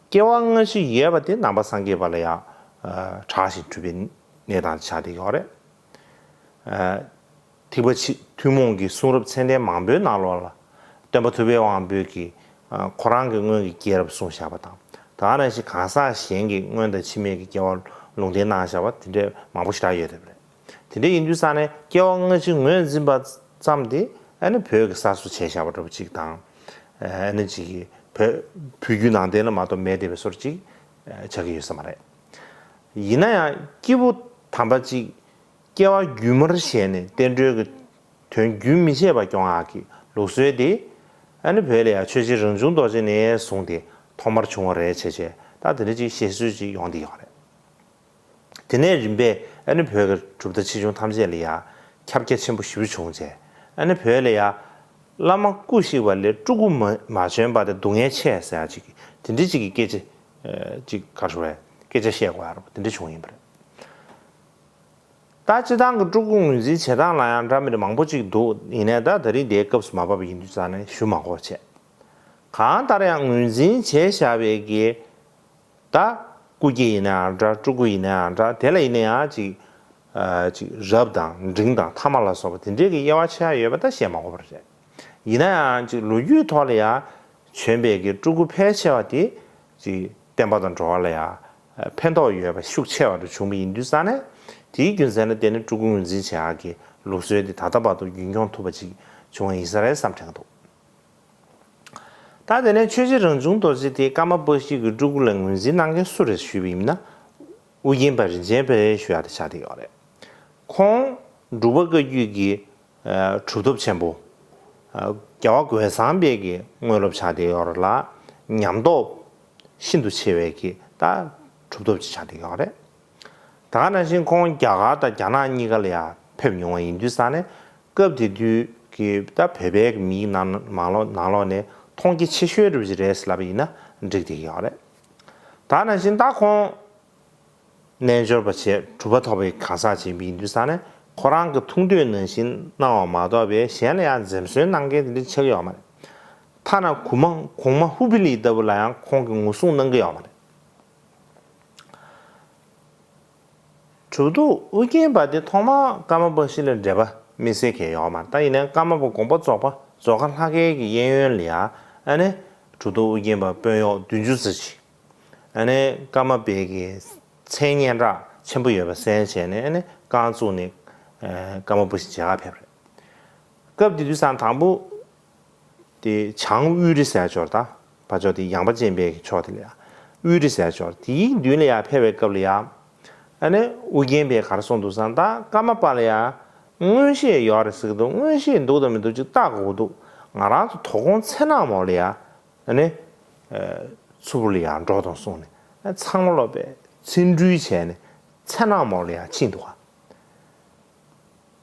སྐྱེ་བ་སྔ་ཕྱི་ཡོད་པ་དེ་ནང་པ་སངས་རྒྱས་པ་ལ་ཡང་གྲགས་ཤིང་གྲུབ་པའི་གནས་སྟངས་ཆགས་བསྡད་ཡོད་རེད། ཐེག་པ་ཆེ་ཐུན་མོང་གི་གསུང་རབ་ཚད་ལྡན་མང་པོའི་ནང་ལོགས་ལ་སྟོན་པ་ཐུབ་པའི་དབང་པོས་ཀྱིས་ཁོ་རང་གི་སྔོན་གྱི་སྐྱེས་རབས་གསུངས་བཞག་པ་དང་། ད་ག་ནང་བཞིན་གང་ཟག་གཞན་གྱི་སྔོན་དང་ཕྱི་མའི་གི་སྐྱེ་བ་ལུང་འདྲེན་གནང་བཞག་པ་དེ་འདྲའི་མང་པོ་ཞེ་དྲག་ཡོད་རེད། དེ་འདྲ་ཡིན་དུས་ཙང་ནས་སྐྱེ་བ་སྔ་ཕྱི་ངོས་འཛིན་པ་ཙམ་དེ་ཨ་ནི་བོད་ཀྱི་གསར་བཟོ་བྱས་བཞག་པ་འདྲ་པོ་ཅིག་དང་། ཨ་ནི་ཅིག་གི་བོད་བོད་བརྒྱུད་ནང་བསྟན་ལ་མ་གཏོགས་མེད་བསྡད་པའི་བཟོ་འདྲ་ཅིག་ཆགས་ཀྱི་ཡོད་ས་མ་རེད། ཡིན་ན་ཡང་སྐྱེས་བུ་དམ་པ་ཅིག་སྐྱེ་བ་རྒྱུན་མར་བཞེས་ནས་བསྟན་འགྲོའི་གི་དོན་རྒྱུན་མི་ཆད་པར་སྐྱོང་ཡག་གི་ལུགས་སྲོལ་དེ་ཨ་ནི་བོད་ལ་ཡང་ཆོས་རྗེ་རང་བྱུང་རྡོ་རྗེ་ནས་བཟུང་སྟེ་ཐོག་མར་བྱུང་བ་རེད་བྱས་བྱས། ད་དེ་འདྲ་ཅིག་བཤད་སྲོལ་ཅིག་ཡོང་བསྡད་ཡོད་རེད། དེ་ནས་རིམ་པས་ཨ་ནི་བོད་ཀྱི་གྲུབ་མཐའ་ཆེ་ཆུང་ཐམས་ཅད་ལ་ཡང་ཁྱབ་རྒྱ་ཆེན་པོ་ཞེ་པོ་བྱུང་བྱས། ཨ་ནི་བོད་ལ་ཡང་བླ་མ་སྐུ་གཤེགས་པ་ལས་སྤྲུལ་སྐུ་མ་མ་བྱོན་པ་དེ་སྡུག་བསྔལ་ཆེ་ཟེར་ཡག་ཅིག་དེ་འདྲ་ཅིག་གི་སྐད་ཆ་ཅིག་ག་རེ་ཟེར་བས་སྐད་ཆ་བཤད་དགོས་ཡག་རེད་པ། དེ་འདྲ་བྱུང་ཡིན་པ་རེད། ད་སྤྱིར་བཏང་གི་སྤྲུལ་སྐུ་ངོས་འཛིན་བྱེད་སྟངས་ལ་ཡང་འདྲ་མི་འདྲ་མང་པོ་ཅིག་འདུག་ཡིན་ནའི་ད་ད་རིང་འདིའི་སྐབས་སུ་མ་བབས་པ་ཡིན་དུས་ཙང་ནས་ཞུ་མ་དགོས་པ་བྱས། གང་ལྟར་ཡང་ངོས་འཛིན་བྱས་བཞག་པའི་གི་ད་སྐུ་སྐྱེ་ཡིན་ནའང་འདྲ། སྤྲུལ་སྐུ་ཡིན་ནའང་འདྲ། དེ་ལ་ཡིན་ན་ཡང་ཅིག་ཨ་ཅིག་རབ་དང་འབྲིང་དང་ཐ་མ་ལ་སོགས་པ་དེ་འདྲའི་གི་དབྱེ་བ་ཕྱེ་ཡག་ཡོད་པ་ད་བཤད་མ་དགོས་པ་རེད། ཡིན་ན་ཡང་ཅིག་ལོ་རྒྱུས་ཐོག་ལ་ཡང་བྱོན་པའི་གི་སྤྲུལ་སྐུ་ཕལ་ཆེ་བ་དེ་ཅིག་བསྟན་པ་དང་འགྲོ་བ་ལ་ཡང་ཕན་ཐོགས་ཡོད་པ་ཤུགས་ཆེ་བ་རུ་བྱུང་བ་ཡིན་དུས་ཙང་ནས། དེའི་རྒྱུ་མཚན་ལ་བརྟེན་ནས་སྤྲུལ་སྐུ་ངོས་འཛིན་བྱེད་ཡག་གི་ལུགས་སྲོལ་དེ་ད་ལྟ་བར་དུ་རྒྱུན་འཁྱོངས་ཐུབ་པ་ཅིག་བྱུང་བ་ཡིན་ས་རེད་བསམ་དྲན་གྱི་འདུག་ད་དེ་ནས་ཆོས་རྗེ་རང་བྱུང་རྡོ་རྗེ་དེ་ཀརྨ་པ་ཤྲཱི་གི་སྤྲུལ་སྐུ་ལ་ངོས་འཛིན་གནང་མཁན་སུ་རེད་ཞུས་པ་ཡིན་ན། ཨུ་རྒྱན་པ་རིན་ཆེན་དཔལ་ཞུ་ཡག་དེ་ཆགས་བསྡད་ཡོད་རེད། ཁོང་འབྲུག་པ་བཀའ་བརྒྱུད་ཀྱི་ཨ་གྲུབ་ཐོབ་ཆེན་པོ། ཨ་རྒྱལ་བ་རྒོད་ཚང་པའི་གི་དངོས་སློབ་ཆགས་བསྡད་ཡོད་རེད་ལ། ཉམས་རྟོགས་ཤིན་ཏུ་ཆེ་བའི་གི་ད་གྲུབ་ཐོབ་ཅིག་ཆགས་བསྡད་ཡོད་རེད། ད་ག་ནང་བཞིན་ཁོང་རྒྱ་གར་དང་རྒྱ་ནག་གཉིས་ཀ་ལ་ཡང་ཕེབས་མྱོང་བ་ཡིན་དུས་ཙང་ནས། སྐབས་དེ་དུས་ཀྱི་ད་བོད་པའི་མིའི་ནང་མང་ལོགས་ནང་ལོགས་ནས་མཐོང་རྒྱ་ཆེ་ཤོས་རུ་ཅིག་རེད་ཟེར་ལབ་པ་ཡིན་ན་འགྲིག་བསྡད་ཀྱི་ཡོད་རེད། ད་ག་ནང་བཞིན་ད་ཁོང་རྣལ་འབྱོར་པ་བྱས་གྲུབ་པ་ཐོབ་པའི་གང་ཟག་ཅིག་ཡིན་དུས་ཙང་ནས། ཁོ་རང་གི་ཐུགས་འདོད་ནང་བཞིན་གནང་བ་མ་གཏོགས་པའི་གཞན་ལ་ཡང་འཛེམ་ཟོན་གནང་མཁན་དེ་འདྲ་ཆགས་ཀྱི་ཡོད་མ་རེད། ཐ་ན་གོང་མ་གོང་མ་ཧུ་པི་ལི་ལྟ་བུ་ལ་ཡང་ཁོང་གིས་ངོ་སྲུང་གནང་གི་ཡོད་མ་རེད། གྲུབ་ཐོབ་ཨུ་རྒྱན་པ་དེ་ཐོག་མར་ཀརྨ་པ་ཤྲཱི་ལ་འབྲེལ་བ་དམིགས་བསལ་གང་ཡང་ཡོད་མ་རེད། ད་ཡིན་ནའི་ཀརྨ་པ་དགོངས་པ་རྫོགས་པ་རྫོགས་ཁ་ལྷ་སྐལ་གྱི་གཡས་གཡོན་ལ་ཡ་ཨ་ནི་གྲུབ་ཐོབ་ཨུ་རྒྱན་པ་དཔོན་གཡོག་བདུན་ཅུ་ཙམ་ཞིག་ཨ་ནི་ཀརྨ་པའི་གི་མཚན་སྙན་གྲགས་ཆེན་པོ་ཡོད་པ་གསན་བྱས་ནས། ཨ་ནི་རྐང་བཙུགས་ནས་ཨ་ཀརྨ་པ་ཤྲཱི་མཇལ་ཁ་ཕེབས་རེད། སྐབས་དེ་དུས་སང་དང་པོ་དེ་བྱང་དབུས་རི་ཟེར་ཅིག་ཡོད་རེད། ད་ཕར་ཕྱོགས་དེ་ཡངས་པ་ཅན་པའི་ཕྱོགས་དེ་ལ་ཡ་དབུས་རི་ཟེར་ཅིག་ཡོད་རེད། དེའི་མདུན་ལ་ཡ་ཕེབས་པའི་སྐབས་ལ་ཡ་ཨ་ནི་ཨུ་རྒྱན་པས་ག་རེ་གསུངས་འདུག་ཟེར་ན། ད་ཀརྨ་པ་ལ་ཡ་མངོན་ཤེས་ཡོད་རེད་ཟེར་གྱི་འདུག་མངོན་ཤེས་འདུག་དང་མི་འདུག་ཅིག་བལྟ་དགོས་འདུག་ང་རང་ཚོ་དོ་དགོང་མཚན་ནག་མོ་ལ་ཡ་ཨ་ནི་ཨ་མཚུར་ཕུ་ལ་ཡ་འགྲོ་དང་གསུངས་ནས། ཨ་ཚང་མ་ལོག་པས་ཚིག་འབྲུ་བྱས་ནས་མཚན་ནག་མོ་ལ་ཡ་ཕྱིན་འདུག་ག་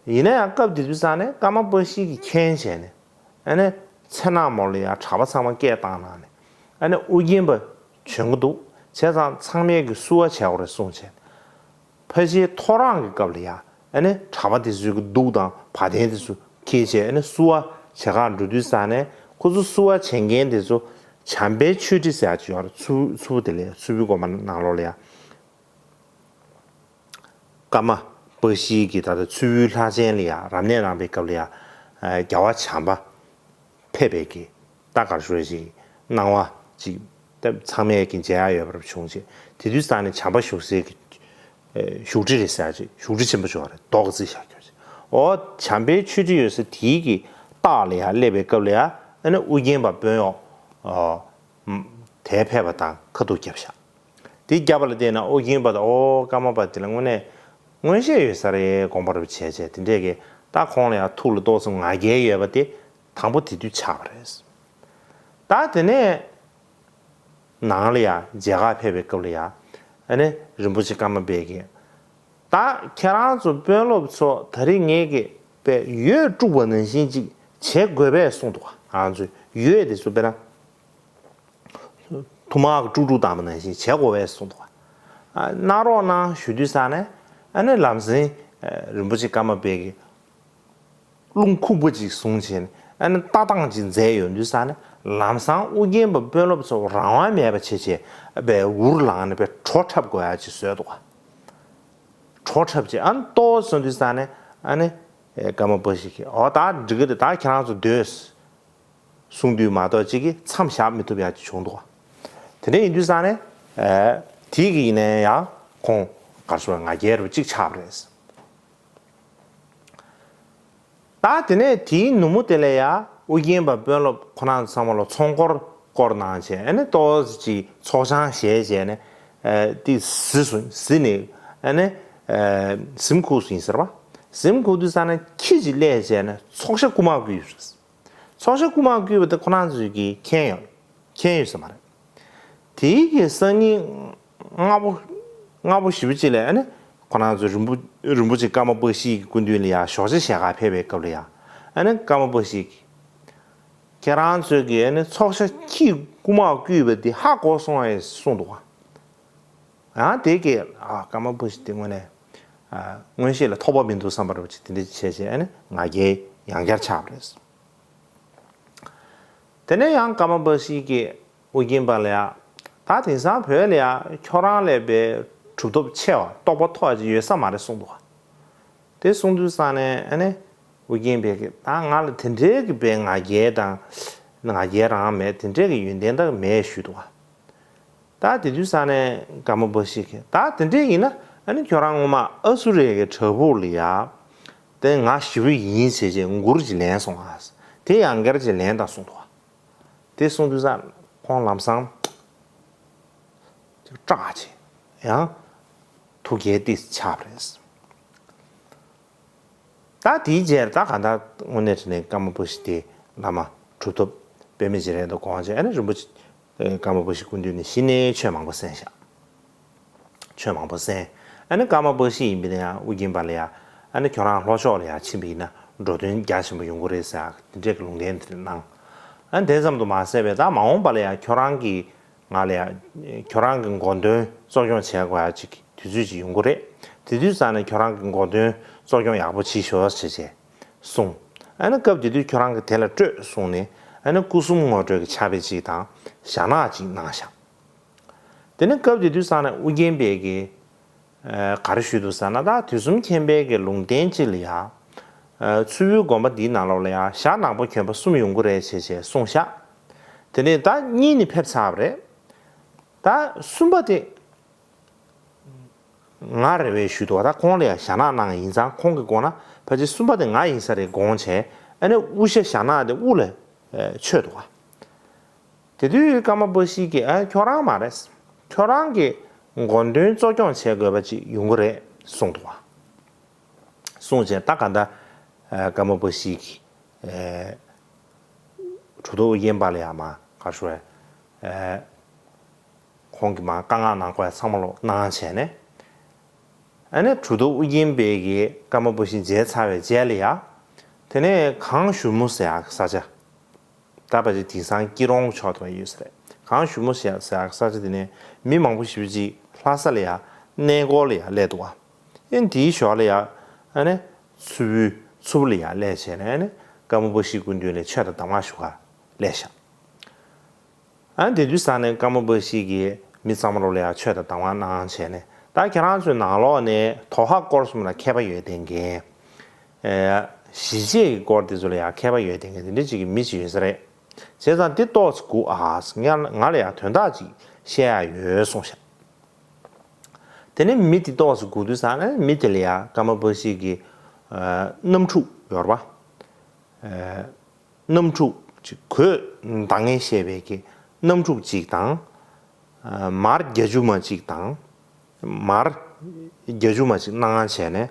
ཡིན་ན་ཡང་སྐབས་དེ་དུས་ཙང་ནས་ཀརྨ་པ་ཤྲཱི་གིས་མཁྱེན་བྱས་ནས། ཨ་ནི་མཚན་ནག་མོ་ལ་ཡ་གྲྭ་པ་ཚང་མ་སྐད་བཏང་གནང་ནས། ཨ་ནི་ཨུ་རྒྱན་པ་བྱོན་གྱི་འདུག་བྱས་ཙང་ཚང་མས་ཀྱི་བསུ་བ་བྱེད་དགོས་རེད་གསུངས་བྱས། ཕལ་ཆེར་ཐོ་རངས་ཀྱི་སྐབས་ལ་ཡ་ཨ་ནི་གྲྭ་པ་དེ་ཚོའི་གི་གདུགས་དང་བ་དན་དེ་ཚོ་འཁྱེར་བྱས། ཨ་ནི་བསུ་བ་བྱེད་གར་འགྲོ་དུས་ཙང་ནས། ཁོ་ཚོ་བསུ་བ་བྱེད་མཁན་དེ་ཚོ་བྱམས་པའི་མཆོད་ཁྲི་ཟེར་ཡག་ཅིག་ཡོད་རེད། མཚུར་མཚུར་ཕུ་དེ་ལ་ཡ་མཚུར་ཕུའི་དགོན་པ་ནང་ལོགས་ལ་ཡ། ཀརྨ་པ་ཤྲཱི་གིས་ད་ལྟ་མཚུར་ཕུའི་ལྷ་ཆེན་ལ་ཡ་རབ་གནས་གནང་བའི་སྐབས་ལ་ཡ། ཨ་རྒྱལ་བ་བྱམས་པ་ཕེབས་པའི་གི་ད་ག་རེ་ཞུ་ཞིག་སྣང་བ་ཅིག་ད་ཚང་མས་ཀྱི་མཇལ་ཡག་ཡོད་པ་བྱུང་བྱས། དེ་དུས་ཙང་ནས་བྱམས་པ་བཞུགས་སའི་གི་ཨ་བཞུགས་ཁྲི་རེད་ཟེར་ཡག་ཅིག་བཞུགས་ཁྲི་ཆེན་པོ་ཅིག་ཡོད་རེད། རྡོ་གིས་བརྩིགས་བཞག་ཡོད་ཅིག་འོ་བྱམས་པའི་མཆོད་ཁྲི་ཡོད་ས་དེའི་གི་ལྟག་ལ་ཡ་སླེབས་པའི་སྐབས་ལ་ཡ། ཨ་ནི་ཨུ་རྒྱན་པ་དཔོན་གཡོག་ཨ་དེ་ཕེབས་པ་དང་ཁ་ཐུག་བརྒྱབ་བཞག་དེ་བརྒྱབ་པ་ལ་བལྟས་ན་ཨོ་རྒྱན་པ་དང་ཨོ་ཀརྨ་པ་དེ་ལ་དངོས་གནས་མངོན་ཤེས་ཡོད་ས་རེད། དགོངས་པ་རབ་བྱས་བྱས་དེ་འདྲས་ཀྱི་ད་ཁོང་ལ་ཡང་ཐུགས་ལ་ཏོག་ཙམ་ང་རྒྱལ་ཡོད་པ་དེ་དང་པོ་དེ་དུས་ཆགས་པ་རེད། ད་དེ་ནས་ནང་ལ་ཡང་མཇལ་ཁ་ཕེབས་པའི་སྐབས་ལ་ཡང་ཨ་ནི་རིན་པོ་ཆེ་ཀརྨ་པས་ཀྱིས། ད་ཁྱེད་རང་ཚོ་དཔོན་སློབ་ཚོ་ད་རེས་ངས་ཀྱི་པའི་འོད་དཀྲུགས་པ་ནང་བཞིན་ཅིག་བྱེད་དགོས་པས་གསུངས་འདུག་ང་ཚོའི་འོད་དེ་ཚོ་དཔེར་ན། ཐུར་མ་གིས་དཀྲུག་དཀྲུག་བཏང་བ་ནང་བཞིན་བྱེད་དགོས་པས་གསུངས་འདུག་ཨ་གནང་རོགས་གནང་ཞུ་དུས་ཙང་ནས། ཨ་ནི་ལམ་སེང་ཨ་རིན་པོ་ཆེ་ཀརྨ་པས་ཀྱིས་རླུང་ཁུག་པ་ཅིག་བཟུང་བྱས་ནས། ཨ་ནི་ལྟ་སྟངས་ཅིག་མཛད་ཡོང་དུས་ཙང་ནས། ལམ་སང་ཨོ་རྒྱན་པ་དཔོན་སློབ་ཚོ་རང་དབང་མེད་པ་བྱས་བྱས་པའི་འུར་ལངས་ནས་པའི་བྲོ་འཁྲབ་དགོས་ཡ་ཅིག་བཟོས་འདུག་བྲོ་འཁྲབ་ཅིག་ཨ་ནི་ལྟོ་བཟོ་དུས་ཙང་ནས། ཨ་ནི་ཀརྨ་པ་ཤྲཱི་གིས་འོ་ད་འགྲིག་གི་འདུག་ད་ཁྱེད་རང་ཚོ་སྡོད། གསུང་དུས་མ་གཏོགས་གཅིག་གིས་མཚམས་བཞག་མི་ཐུབ་ཡག་ཅིག་བྱུང་འདུག་དེ་འདྲ་ཡིན་དུས་ཙང་ནས། ཨེ་དེའི་གི་ཡིན་ནའི་ཡང་ཁོང་ག་རེ་ཟེར་ང་རྒྱལ་རུ་གཅིག་ཆགས་པ་རེད། ད་དེ་ནས་དེའི་ནུབ་མོ་དེ་ལ་ཡ་ཨོ་རྒྱན་པ་དཔོན་སློབ་ཁོ་རང་ཚང་མ་ལ་ཚོགས་འཁོར་བསྐོར་གནང་བྱས། ཨ་ནི་ཏོག་ཙམ་ཅིག་ཚོགས་ཆང་བཞེས་བྱས་ནས། ཨེ་དེ་གཟིགས་སོང་། གཟིགས་ནས་ཨ་ནི་ཨེ་གཟིམ་ཁུག་སུ་ཡིན་ཟེར་བ། གཟིམ་ཁུག་དུས་ཙང་ནས་ཁྱི་ཅིག་སླེབས་བྱས་ནས་ཚོགས་ཤ་རྐུ་མ་རྐུས་པ་རེད། ཚོགས་ཤ་རྐུ་མ་རྐུས་པ་དེ་ཁོ་རང་ཚོས་ཀྱིས་མཁྱེན་ཡོད། མཁྱེན་ཡོད་ས་མ་རེད། དེའི་གི་སང་ཉིན་སྔ་པོ་སྔ་པོ་ཞེ་པོ་ཅིག་ལ་ཨ་ནི་ཁོ་རང་ཚོ་རིན་པོ་རིན་པོ་ཆེ་ཀརྨ་པ་ཤྲཱི་གི་སྐུ་མདུན་ལ་ཡ་ཞོགས་ཇ་བཞེས་གར་ཕེབས་པའི་སྐབས་ལ་ཡ། ཨ་ནི་ཀརྨ་པ་ཤྲཱི་གིས་ཁྱེད་རང་ཚོས་ཀྱིས་ཨ་ནི་ཚོགས་ཤ་ཁྱི་རྐུ་མ་རྐུས་པ་དེ་ཧ་གོ་སོང་ངས་གསུངས་འདུག་ག་ཡང་དེ་གི་ཨ་ཀརྨ་པ་ཤྲཱི་དེ་དངོས་གནས་ཨ་མངོན་ཤེས་ལ་ཐོགས་པ་མི་འདུག་བསམ་པ་རེད་པ་ཅིག་དེ་འདྲ་བྱས་བྱས། ཨ་ནི་ང་རྒྱལ་ཡང་བསྐྱར་ཆགས་པ་རེད། དེ་ནས་ཡང་ཀརྨ་པ་ཤྲཱི་གིས་ཨོ་རྒྱན་པ་ལ་ཡ། ད་དེང་སང་བོད་ལ་ཡ་ཁྱོད་རང་ལས་པའི་གྲུབ་ཐོབ་ཆེ་བ་རྟོགས་པ་མཐོ་བ་ཅིག་ཡོད་ས་མ་རེད་གསུངས་འདུག་ག་དེ་གསུངས་དུས་ཙང་ནས་ཨ་ནི་ཨོ་རྒྱན་པས་ཀྱིས་ད་ང་ལ་དེ་འདྲའི་གི་པའི་ང་རྒྱལ་དང་། ང་རྒྱལ་རང་མེད། དེ་འདྲའི་གི་ཡོན་ཏན་དག་མེད་ཞུས་འདུག་ག་ད་དེ་དུས་ཙང་ནས་ཀརྨ་པ་ཤྲཱི་གིས་ད་དེ་འདྲ་ཡིན་ན་ ཨ་ནི་ཁྱོད་རང་ངོ་མ་ཨ་སུ་རའི་གི་བྲག་ཕུག་ལ་ཡ། དེ་ང་ཞི་བུ་ཡིན་ཟེར་བྱས་མགུར་ཅིག་ལེན་སོང་ཨ། དེ་ཡང་སྐྱར་ཅིག་ལེན་དང་གསུངས་འདུག་དེ་གསུངས་དུས་ཙང་ཁོང་ལམ་སང་ཅིག་སྐྲག་བྱས་ཡང་ཐུགས་དགྱེས་ཏེ་ཆགས་པ་རེད། ད་དེའི་རྗེས་ད་གང་ལྟར་དངོས་གནས་དྲང་གནས་ཀརྨ་པ་ཞིག་དེ་བླ་མ་གྲུབ་ཐོབ་དཔེ་མེད་རྗེ་རེད་འདུག་དགོངས་བྱས། ཨ་ནི་རིན་པོ་ཆེ་ཀརྨ་པ་ཞིག་སྐུ་མདུན་ནས་གཞི་ནས་ཆོས་མང་པོ་གསན་བཞག་ཆོས་མང་པོ་གསན། ཨ་ནི་ཀརྨ་པ་ཞིག་ཡིན་པ་ཡིན་ན་ཡང་ཨུ་རྒྱན་པ་ལ་ཡ། ཨ་ནི་ཁྱོད་རང་ལྷོ་ཕྱོགས་ལ་ཡ་ཕྱིན་པ་ཡིན་ན་འགྲོ་དོན་རྒྱ་ཆེན་པོ་ཡོང་གི་རེད་ཟེར་དེ་འདྲས་ཀྱི་ལུང་བསྟན་དེ་གནང་། ཨ་ནི་དེ་ཙམ་དུ་མ་ཟད་པའི་ད་མ་འོངས་པ་ལ་ཡ་ཁྱོད་རང་གི་ང་ལ་ཡ། ཁྱོད་རང་གི་དགོངས་དོན་གཙོ་སྐྱོང་བྱེད་དགོས་ཡ་ཅིག་དུས་ཚོད་ཅིག་ཡོང་གི་རེད། དེ་དུས་ཙང་ནས་ཁྱོད་རང་གི་དགོངས་དོན་གཙོ་སྐྱོང་ཡག་པོ་བྱེད་ཤོག་ཟེར་བྱས་གསུངས། ཨ་ནི་སྐབས་དེ་དུས་ཁྱོད་རང་གི་དེ་ལ་སྤྲོད་གསུངས་ནས། ཨ་ནི་སྐུ་གསུམ་ངོ་སྤྲོད་ཀྱི་ཕྱག་དཔེ་ཅིག་དང་ཞྭ་ནག་ཅིག་གནང་བཞག་དེ་ནས་སྐབས་དེ་དུས་ཙང་ནས་ཨུ་རྒྱན་པའི་གི། ཨ། ག་རེ་ཞུས་འདུག་ཟེར་ན་ད་དུས་གསུམ་མཁྱེན་པའི་གི་ལུང་བསྟན་ཅིག་ལ་ཡ། ཨ། མཚུར་ཕུའི་དགོན་པ་འདིའི་ནང་ལོགས་ལ་ཡ་ཞྭ་ནག་པོ་གྱོན་པ་གསུམ་ཡོང་གི་རེད་ཟེར་བྱས་གསུངས་ཤག་དེ་ནས་ད་གཉིས་ནི་ཕེབས་ཚར་བ་རེད། ད་གསུམ་པ་དེ་ང་རེད་པས་ཞུས་འདུག་ད་ཁོང་ལ་ཡ་ཞྭ་ནག་གནང་ཡིན་ཙང་ཁོང་གི་དགོངས་ན་ཕལ་ཆེར་གསུམ་པ་དེ་ང་ཡིན་ས་རེད་དགོངས་བྱས། ཨ་ནི་དབུ་ཞྭ་ཞྭ་ནག་དེ་དབུ་ལ་ཨ་མཆོད་འདུག་ག་དེ་དུས་ཀརྨ་པ་ཞིག་གིས་ཨ་ཁྱོད་རང་མ་རེད། ཁྱོད་རང་གི་དགོངས་དོན་གཙོ་སྐྱོང་བྱེད་དགོས་པ་ཅིག་ཡོང་གི་རེད་གསུངས་འདུག་ག་གསུངས་བྱས་ད་ག་ད་ཨ་ཀརྨ་པ་ཞིག་གིས་ཨ་གྲུབ་ཐོབ་ཨུ་རྒྱན་པ་ལ་ཡ་མ་ག་ཞུ་ཨ་ཁོང་གིས་མ་བཀའ་མངགས་གནང་དགོས་ཡ་ཚང་མ་ལོ་གནང་བྱས་ནས། ཨ་ནི་གྲུབ་ཐོབ་ཨུ་རྒྱན་པའི་གི་ཀརྨ་པ་ཞིག་མཇལ་ཚར་བའི་རྗེས་ལ་ཡ། དེ་ནས་གངས་ཞུ་མོ་ཟེར་ཡག་གི་ས་ཆ། ད་ཕལ་ཆེར་དེང་སང་སྐྱིད་གྲོང་ཕྱོགས་དེ་པར་ཡོད་ས་རེད། གངས་ཞུ་མོ་ཟེར་ཡག་གི་ས་ཆ་དེ་ནས་མི་མང་པོ་ཞེ་པོ་ཅིག་ལྷ་ས་ལ་ཡ་གནས་སྐོར་ལ་ཡ་སླེབས་འདུག་ག་ཨ་ནི་དེའི་ཞོར་ལ་ཡ། ཨ་ནི་མཚུར་ཕུའི་མཚུར་ཕུ་ལ་ཡ་སླེབས་བྱས་ནས་ཨ་ནི་ཀརྨ་པ་ཞིག་སྐུ་མདུན་ལ་ཆོས་དང་གདམས་ངག་ཞུ་ག་སླེབས་ཤག་ཨ་ནི་དེ་དུས་ཙང་ནས་ཀརྨ་པ་ཞིག་གིས་མི་ཚང་མ་ལོ་ལ་ཡ་ཆོས་དང་གདམས་ངག་གནང་བྱས་ནས། ད་ཁྱེད་རང་ཚོའི་ནང་ལོགས་ནས་དོ་ཧ་སྐོར་གསུམ་ལ་མཁས་པ་ཡོད་བསྡད་མཁན། ཨེ། ཞི་བྱེད་ཀྱི་སྐོར་དེ་ཚོ་ལ་ཡ་མཁས་པ་ཡོད་བསྡད་མཁན་དེ་འདྲ་ཅིག་གི་མི་ཅིག་ཡོད་ས་རེད། བྱས་ཙང་དེ་ཏོག་ཙམ་སྒུག་ཨ། ང་ང་ལ་ཡ་དོན་དག་ཅིག་བཤད་ཡ་ཡོད་གསུངས་ཤག་དེ་ནས་མི་དེ་ཏོག་ཙམ་སྒུག་དུས་ཙང་ནས་མི་དེ་ལ་ཡ་ཀརྨ་པ་ཞིག་གིས་ཨ་གནམ་ཕྲུག་ཡོད་རེད་པ། ཨ། གནམ་ཕྲུག་ཅིག་གོས་མདངས་ངན་བཤད་པའི་གི་གནམ་ཕྲུག་ཅིག་དང་། ཨ། མར་རྒྱ་ཅུ་མ་ཅིག་དང་། མར་རྒྱ་ཅུ་མ་ཅིག་གནང་བྱས་ནས།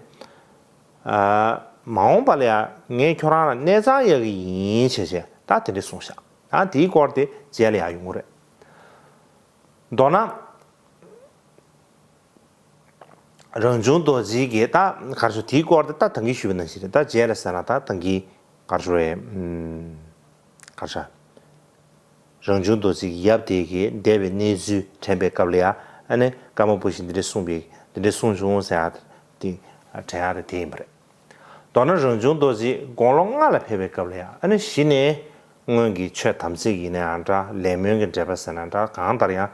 ཨ། མ་འོངས་པ་ལ་ཡ་ངས་ཁྱོད་རང་ལ་གནས་ཚང་གཡར་གི་ཡིན་བྱས་བྱས་ད་དེ་འདྲ་གསུངས་ཤག་ད་དེའི་སྐོར་དེ་རྗེས་ལ་ཡ་ཡོང་གི་རེད། མདོར་ན། རང་བྱུང་རྡོ་རྗེ་གིས་ད་གར་ཞུ་དེའི་སྐོར་དེ་ད་ད་གིན་ཞུས་པ་ནང་བཞིན་རེད། ད་རྗེས་ལ་ཟེར་ན་ད་ད་གིན་གར་ཞུ་རེད། ཨུམ། གར་ཞུ། རང་བྱུང་རྡོ་རྗེ་གི་ཡབ་དེ་གིས་འདས་པའི་གནས་ཚུལ་དྲན་པའི་སྐབས་ལ་ཡ། ཨ་ནི་ཀརྨ་པ་ཞིག་འདི་འདྲ་གསུངས་པའི་འདི་འདྲ་གསུངས་བྱུང་ཟེར་ཡ་དེ་དྲན་ཡ་རེད། དེ་ཡིན་པ་རེད། མདོར་ན་རང་བྱུང་རྡོ་རྗེ་དགུང་ལོ་ལྔ་ལ་ཕེབས་པའི་སྐབས་ལ་ཡ། ཨ་ནི་གཞི་ནས་སྔོན་གྱི་ཆོས་དམ་ཚིག་ཡིན་ན་ཡང་འདྲ། ལས་སྨོན་གྱི་འགྲེལ་པ་ཟེར་ན་འདྲ། གང་ལྟར་ཡང་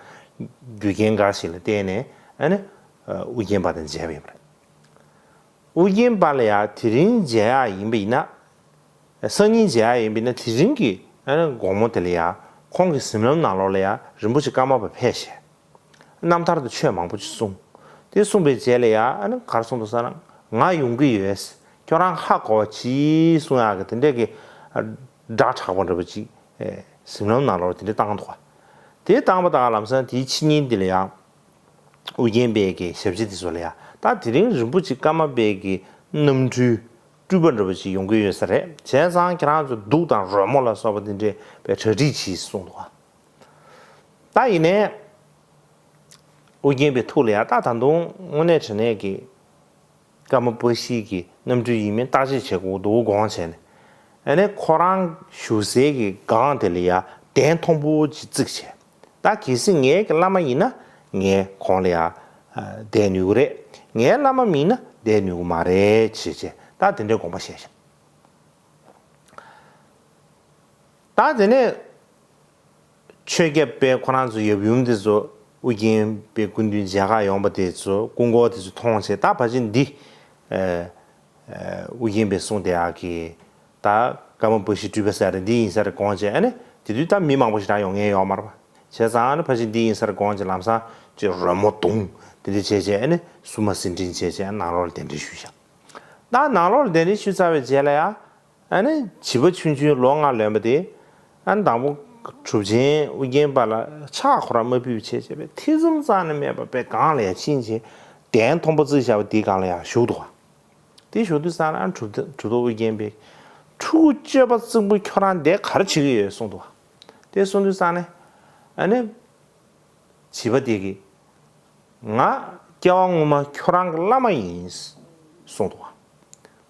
རྒྱུ་རྐྱེན་འགའ་ཞིག་ལ་བརྟེན་ནས་ཨ་ནི་ཨུ་རྒྱན་པ་དང་མཇལ་བ་ཡིན་པ་རེད། ཨུ་རྒྱན་པ་ལ་ཡ་དེ་རིང་མཇལ་ཡག་ཡིན་པ་ཡིན་ན། སང་ཉིན་མཇལ་ཡག་ཡིན་པ་ཡིན་ན་དེ་རིང་གི་ཨ་ནི་དགོང་མོ་དེ་ལ་ཡ་ཁོང་གི་གཟིམ་ལམ་ནང་ལོགས་ལ་ཡ་རིན་པོ་ཆེ་ཀརྨ་པ་ཕེབས་ཤག་རྣམ་ཐར་དུ་ཆོས་མང་པོ་ཅིག་གསུངས། དེ་གསུངས་པའི་རྗེས་ལ་ཡ་ཨ་ནི་ག་རེ་གསུངས་འདུག་ཟེར་ན། ང་ཡོང་གི་ཡོད། ཁྱོད་རང་ཧ་གོ་བ་གྱིས་གསུང་ཡག་གི་དེ་འདྲས་ཀྱི་སྒྲ་གྲགས་པ་འདྲ་པོ་ཅིག་གཟིམ་ལམ་ནང་ལོགས་དེ་འདྲས་བཏང་འདུག་ག་དེ་བཏང་པ་དང་ལམ་སང་དེའི་ཕྱི་ཉིན་དེ་ལ་ཡ་ཨུ་རྒྱན་པའི་གི་ཞབས་ཕྱི་དེ་ཚོ་ལ་ཡ། ད་དེ་རིང་རིན་པོ་ཆེ་ཀརྨ་པའི་གི་རྣམ་སྤྲུལ་སྤྲུལ་པ་འདྲ་པོ་ཅིག་ཡོང་གི་ཡོད་ས་རེད། བྱས་ཙང་ཁྱེད་རང་ཚོ་གདུགས་དང་རོལ་མོ་ལ་སོགས་པ་དེ་འདྲས་པའི་གྲ་སྒྲིག་གྱིས་གསུངས་འདུག་ག་ད་ཡིན་ནའི་ཨོ་རྒྱན་པའི་ཐུགས་ལ་ཡ་ད་ད་དུང་དངོས་གནས་དྲང་གནས་ཀྱི་ཀརྨ་པ་ཤིའི་གི་རྣམ་སྤྲུལ་ཡིན་མིན་བརྟག་དཔྱད་བྱེད་དགོས་འདུག་དགོངས་བྱས་ནས། ཨ་ནི་ཁོ་རང་བཞུགས་སའི་གི་སྒང་དེ་ལ་ཡ་གདན་མཐོན་པོ་ཅིག་བརྩིགས་བྱས། ད་གལ་སྲིད་ངའི་གི་བླ་མ་ཡིན་ན་ངས་ཁོང་ལ་ཡ་བསྡད་ནུས་ཀྱི་རེད། ངའི་བླ་མ་མིན་ན་བསྡད་ནུས་ཀྱི་མ་རེད་ཅེས་བྱས་ད་དེ་འདྲའི་དགོངས་པ་བཞེས་ཤག་ད་དེ་ནས་ཆོས་རྒྱལ་པས་ཁོ་རང་ཚོ་ཡབ་ཡུམ་དེ་ཚོ་ཨོ་རྒྱན་པའི་སྐུ་མདུན་མཇལ་ཁ་ཡོང་བ་དེ་ཚོ་སྐུ་འཁོར་དེ་ཚོ་མཐོང་བྱས། ད་ཕལ་ཆེར་འདི་ཨོ་རྒྱན་པས་གསུངས་བསྡད་ཡག་གི་ད་ཀརྨ་པ་ཤི་སྤྲུལ་པ་ཟེར་རེད། འདི་ཡིན་ས་རེད་དགོངས་བྱས། ཨ་ནི་དེ་དུས་ད་མི་མང་པོ་ཞིག་རང་ཡོང་མཁན་ཡོད་མ་རེད་པ། བྱས་ཙང་ཨ་ནི་ཕལ་ཆེར་འདི་ཡིན་ས་རེད་དགོངས་བྱས། ལམ་སང་ཅིག་རོལ་མོ་བརྡུངས། དེ་འདྲ་བྱས་བྱས་ཨ་ནི་སྲུང་མ་ཟིན་བྲིས་བྱས་བྱས་ནང་ལོགས་ལ་གདན་འདྲེན་ཞུས་བཞག་ད་ནང་ལོགས་ལ་གདན་འདྲེན་ཞུས་ཚར་བའི་རྗེས་ལ་ཡང་ཨ་ནི་བྱིས་པ་ཆུང་ཆུང་ལོ་ལྔ་ལོན་པ་དེ་ཨ་ནི་དང་པོ་གྲུབ་ཆེན་ཨུ་རྒྱན་པ་ལ་ཕྱག་ཁོ་རང་མ་ཕུལ་བྱས་བྱས་པའི་ཐེ་ཚོམ་རྩ་ནས་མེད་པ་པའི་སྒང་ལ་ཡང་ཕྱིན་བྱས་གདན་མཐོན་པོ་བརྩིགས་བཞག་པ་དེའི་སྒང་ལ་ཡང་བཞུགས་འདུག་བ། དེ་བཞུགས་དུས་ཙང་ནས་ཨ་ནི་གྲུབ་ཐོབ་གྲུབ་ཐོབ་ཨུ་རྒྱན་པས་ཕྲུ་གུ་སྤྱོད་པ་རྩིང་པོ་ཁྱོད་རང་འདིར་ག་རེ་བྱེད་ཀྱི་ཡོད་གསུངས་འདུག་བ། དེ་གསུངས་དུས་ཙང་ནས་ཨ་ནི། བྱིས་པ་དེ་གིས་ང་སྐྱེ་བ་སྔོན་མ་ཁྱོད་རང་གི་བླ་མ་ཡིན་གསུངས་འདུག་བ།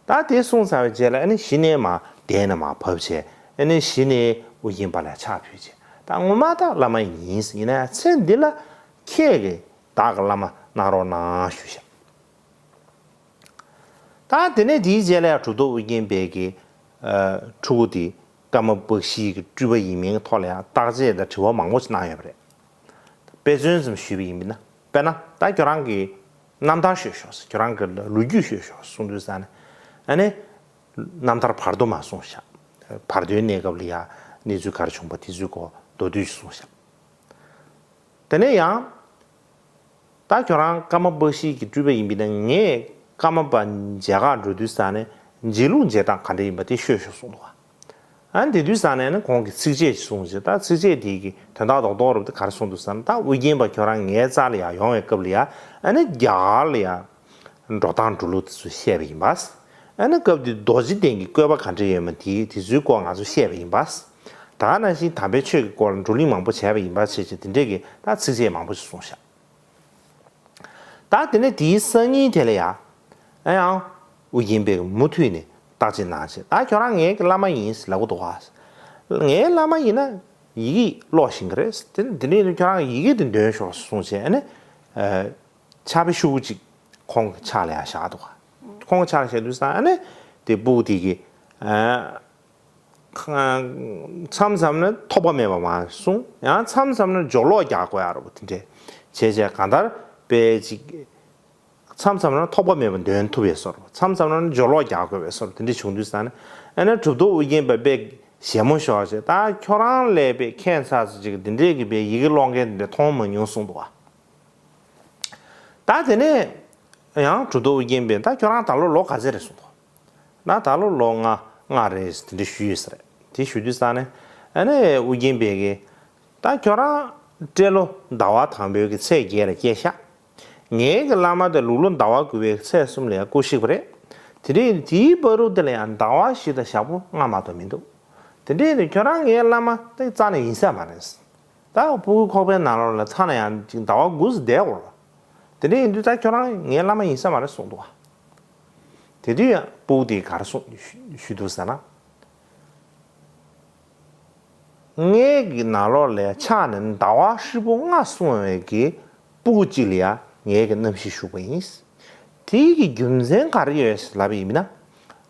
ད་དེ་གསུངས་ཚར་བའི་རྗེས་ལ་ཨ་ནི་གཞི་ནས་མར་གདན་ནས་མར་བབས་བྱས་ཨ་ནི་གཞི་ནས་ཨུ་རྒྱན་པ་ལ་ཕྱག་ཕུལ་བྱས་ད་སྔོན་མ་ད་བླ་མ་ཡིན་ཡིན་ན་ཡང་ཚེ་འདི་ལ་ཁྱེད་ཀྱིས་བདག་གི་བླ་མ་གནང་རོགས་གནང་ཞུས་བཞག་ད་དེ་ནས་དེའི་རྗེས་ལ་ཡང་གྲུབ་ཐོབ་ཨུ་རྒྱན་པའི་གི་ཕྲུ་གུ་དེ་ཀརྨ་པཀྵི་གི་སྤྲུལ་པ་ཡིན་མིན་གྱི་ཐོག་ལ་ཡང་བརྟག་དཔྱད་དང་དྲི་བ་མང་པོ་ཞིག་གནང་ཡོད་པ་རེད། དཔེ་མཚོན་ཙམ་ཞུས་པ་ཡིན་ན་དཔེར་ན་ད་ཁྱོད་རང་གི་རྣམ་ཐར་ཤོད་ཤོག་ཟེར་ཁྱོད་རང་གི་ལོ་རྒྱུས་ཤོད་ཤོག་གསུངས་དུས་ཙང་ནས་ཨ་ནི་རྣམ་ཐར་བར་དོ་མར་གསུངས་ཤག་བར་དོའི་གནས་སྐབས་ལ་ཡང་གནས་ཚུལ་ག་རེ་བྱུང་བ་དེ་ཚོའི་སྐོར་མདོར་བསྡུས་ཤིག་གསུངས་ཤག་དེ་ནས་ཡང་། ད་ཁྱོད་རང་ཀརྨ་པཀྵི་གི་སྤྲུལ་པ་ཡིན་པས་ན་ངས་ཀརྨ་པ་མཇལ་ཁ་འགྲོ་དུས་ཙང་ནས་མཇལ་ལུགས་མཇལ་སྟངས་ག་འདྲ་ཡིན་པ་དེ་ཤོད་ཤོག་གསུངས་འདུག་བ། ཨ་ནི་དེ་དུས་ཙང་ནས་ནི་ཁོང་གིས་ཚིགས་བཅད་ཅིག་གསུངས་བྱས་ད་ཚིགས་བཅད་དེ་གི་དོན་དག་རྡོག་རྡོག་རུ་དེ་ག་རེ་གསུངས་འདུག་ཟེར་ན་ད་ཨུ་རྒྱན་པ་ཁྱོད་རང་ངའི་རྩ་ལ་ཡར་ཡོང་བའི་སྐབས་ལ་ཡ་ཨ་ནི་རྒྱ་གར་ལ་ཡ་འགྲོ་སྟངས་འགྲོ་ལུགས་དེ་ཚོ་བཤད་པ་ཡིན་པ། ཨ་ནི་སྐབས་དེ་རྡོ་རྗེ་གདན་གྱི་བཀོད་པ་ག་འདྲ་ཡོད་མེད་དེ་དེ་ཚོའི་སྐོར་ང་ཚོ་བཤད་པ་ཡིན་པ། ད་ག་ནང་བཞིན་དམ་པའི་ཆོས་ཀྱི་སྐོར་ལ་བགྲོ་གླེང་མང་པོ་བྱས་པ་ཡིན་པ་བྱས་བྱས་དེ་འདྲས་ཀྱི་ད་ཚིགས་བཅད་མང་པོ་ཞིག་གསུངས་ཤག་ད་དེ་ནས་དེའི་སང་ཉིན་དེ་ལ་ཡ། ཨ་ཡང་། ཨུ་རྒྱན་པས་མུ་མཐུད་ནས་བརྟག་དཔྱད་གནང་བྱས་ད་ཁྱོད་རང་ངའི་གི་བླ་མ་ཡིན་ལབ་གི་འདུག་ག་ངའི་བླ་མ་ཡིན་ན་ཡི་གེ་ཀློག་ཤེས་ཀྱི་རེད། དེ་དེ་ནས་ཁྱོད་རང་ཡི་གེ་དེ་འདོན་ཤོག་གསུངས་བྱས་ཨ་ནི། ཕྱག་དཔེ་ཤོག་གུ་གཅིག་ཁོང་གི་ཕྱག་ལ་ཡར་བཞག་འདུག་ག་ཁོང་གི་ཕྱག་ལ་བཞག་དུས་ཙང་ཨ་ནི་དེ་སྤུ་གུ་དེ་གིས་མཚམས་མཚམས་ནི་ཐོགས་པ་མེད་པ་མར་གསུངས། ཡང་མཚམས་མཚམས་ནི་སྦྱོར་ཀློག་རྒྱག་དགོས་ཡ་རེད་པ། དེ་འདྲས་བྱས་བྱས་གང་ལྟར་དཔེ་གཅིག་མཚམས་མཚམས་ན་ཐོགས་པ་མེད་པ་འདོན་ཐུབ་པའི་བཟོ་འདྲ། མཚམས་མཚམས་ན་སྦྱོར་ཀློག་རྒྱག་དགོས་པའི་བཟོ་འདྲ་དེ་འདྲས་བྱུང་དུས་ཙང་ནས་ཨ་ནི་གྲུབ་ཐོབ་ཨུ་རྒྱན་པ་དཔེ་ཞན་མོ་ཤོར་བྱས་ད་ཁྱོད་རང་ལས་དཔེ་ཁྱད་མཚར་ཙམ་ཅིག་འདི་འདྲས་ཀྱི་དཔེ་ཡི་གེ་ཀློག་མཁན་འདི་འདྲས་མཐོང་མ་མྱོང་གསུངས་འདུག་བ། ད་དེ་ནས་ཡང་གྲུབ་ཐོབ་ཨུ་རྒྱན་པས་ད་ཁྱོད་རང་ད་ལོ་ལོ་ག་ཚོད་རེད་གསུངས་འདུག་ན་ད་ལོ་ལོ་ལྔ་ལྔ་རེད་དེ་འདྲས་ཞུས་ཡོད་ས་རེད། དེ་ཞུ་དུས་ཙང་ནས་ཨ་ནི་ཨུ་རྒྱན་པས་ཀྱིས། ད་ཁྱོད་རང་སྤྲེལ་ལོ་ཟླ་བ་དང་པོའི་གི་ཚེས་བརྒྱད་ལ་སྐྱེས་ཤག་ངའི་གི་བླ་མ་དེ་ལུག་ལོ་ཟླ་བ་དགུ་པའི་ཚེས་གསུམ་ལ་ཡང་སྐུ་གཤེགས་པ་རེད། དེ་འདྲའི་དེའི་བར་དུ་དེ་ལ་ཡང་ཟླ་བ་བཞི་དང་ཞག་པོ་ལྔ་མ་གཏོགས་མི་འདུག་དེ་འདྲའི་ནི་ཁྱོད་རང་ངའི་བླ་མ་དེ་རྩ་ནས་ཡིན་ས་མ་རེད། ད་སྤུ་གུ་ཁོག་པའི་ནང་ལོགས་ལ་ཚ་ན་ཡང་ཅིག་ཟླ་བ་དགུ་ཙམ་བསྡད་དགོས་རེད། དེ་འདྲ་ཡིན་དུས་ད་ཁྱོད་རང་ངའི་བླ་མ་ཡིན་ས་མ་རེད་གསུངས་འདུག་བ། དེ་དུས་ཡང་སྤུ་གུ་དེས་ག་རེ་གསུངས་ཞུས་འདུག་ཟེར་ན། ངའི་གི་ནང་ལོགས་ལ་ཕྱག་ནས་ཟླ་བ་ཧྲིལ་པོ་ལྔ་སོང་བའི་གི་སྤུ་གུ་གཅིག་ལ་ཡང་ངའི་གི་རྣམ་ཤེས་ཞུགས་པ་ཡིན། དེའི་གི་རྒྱུ་མཚན་ག་རེ་ཡོད་ལབ་པ་ཡིན་ན།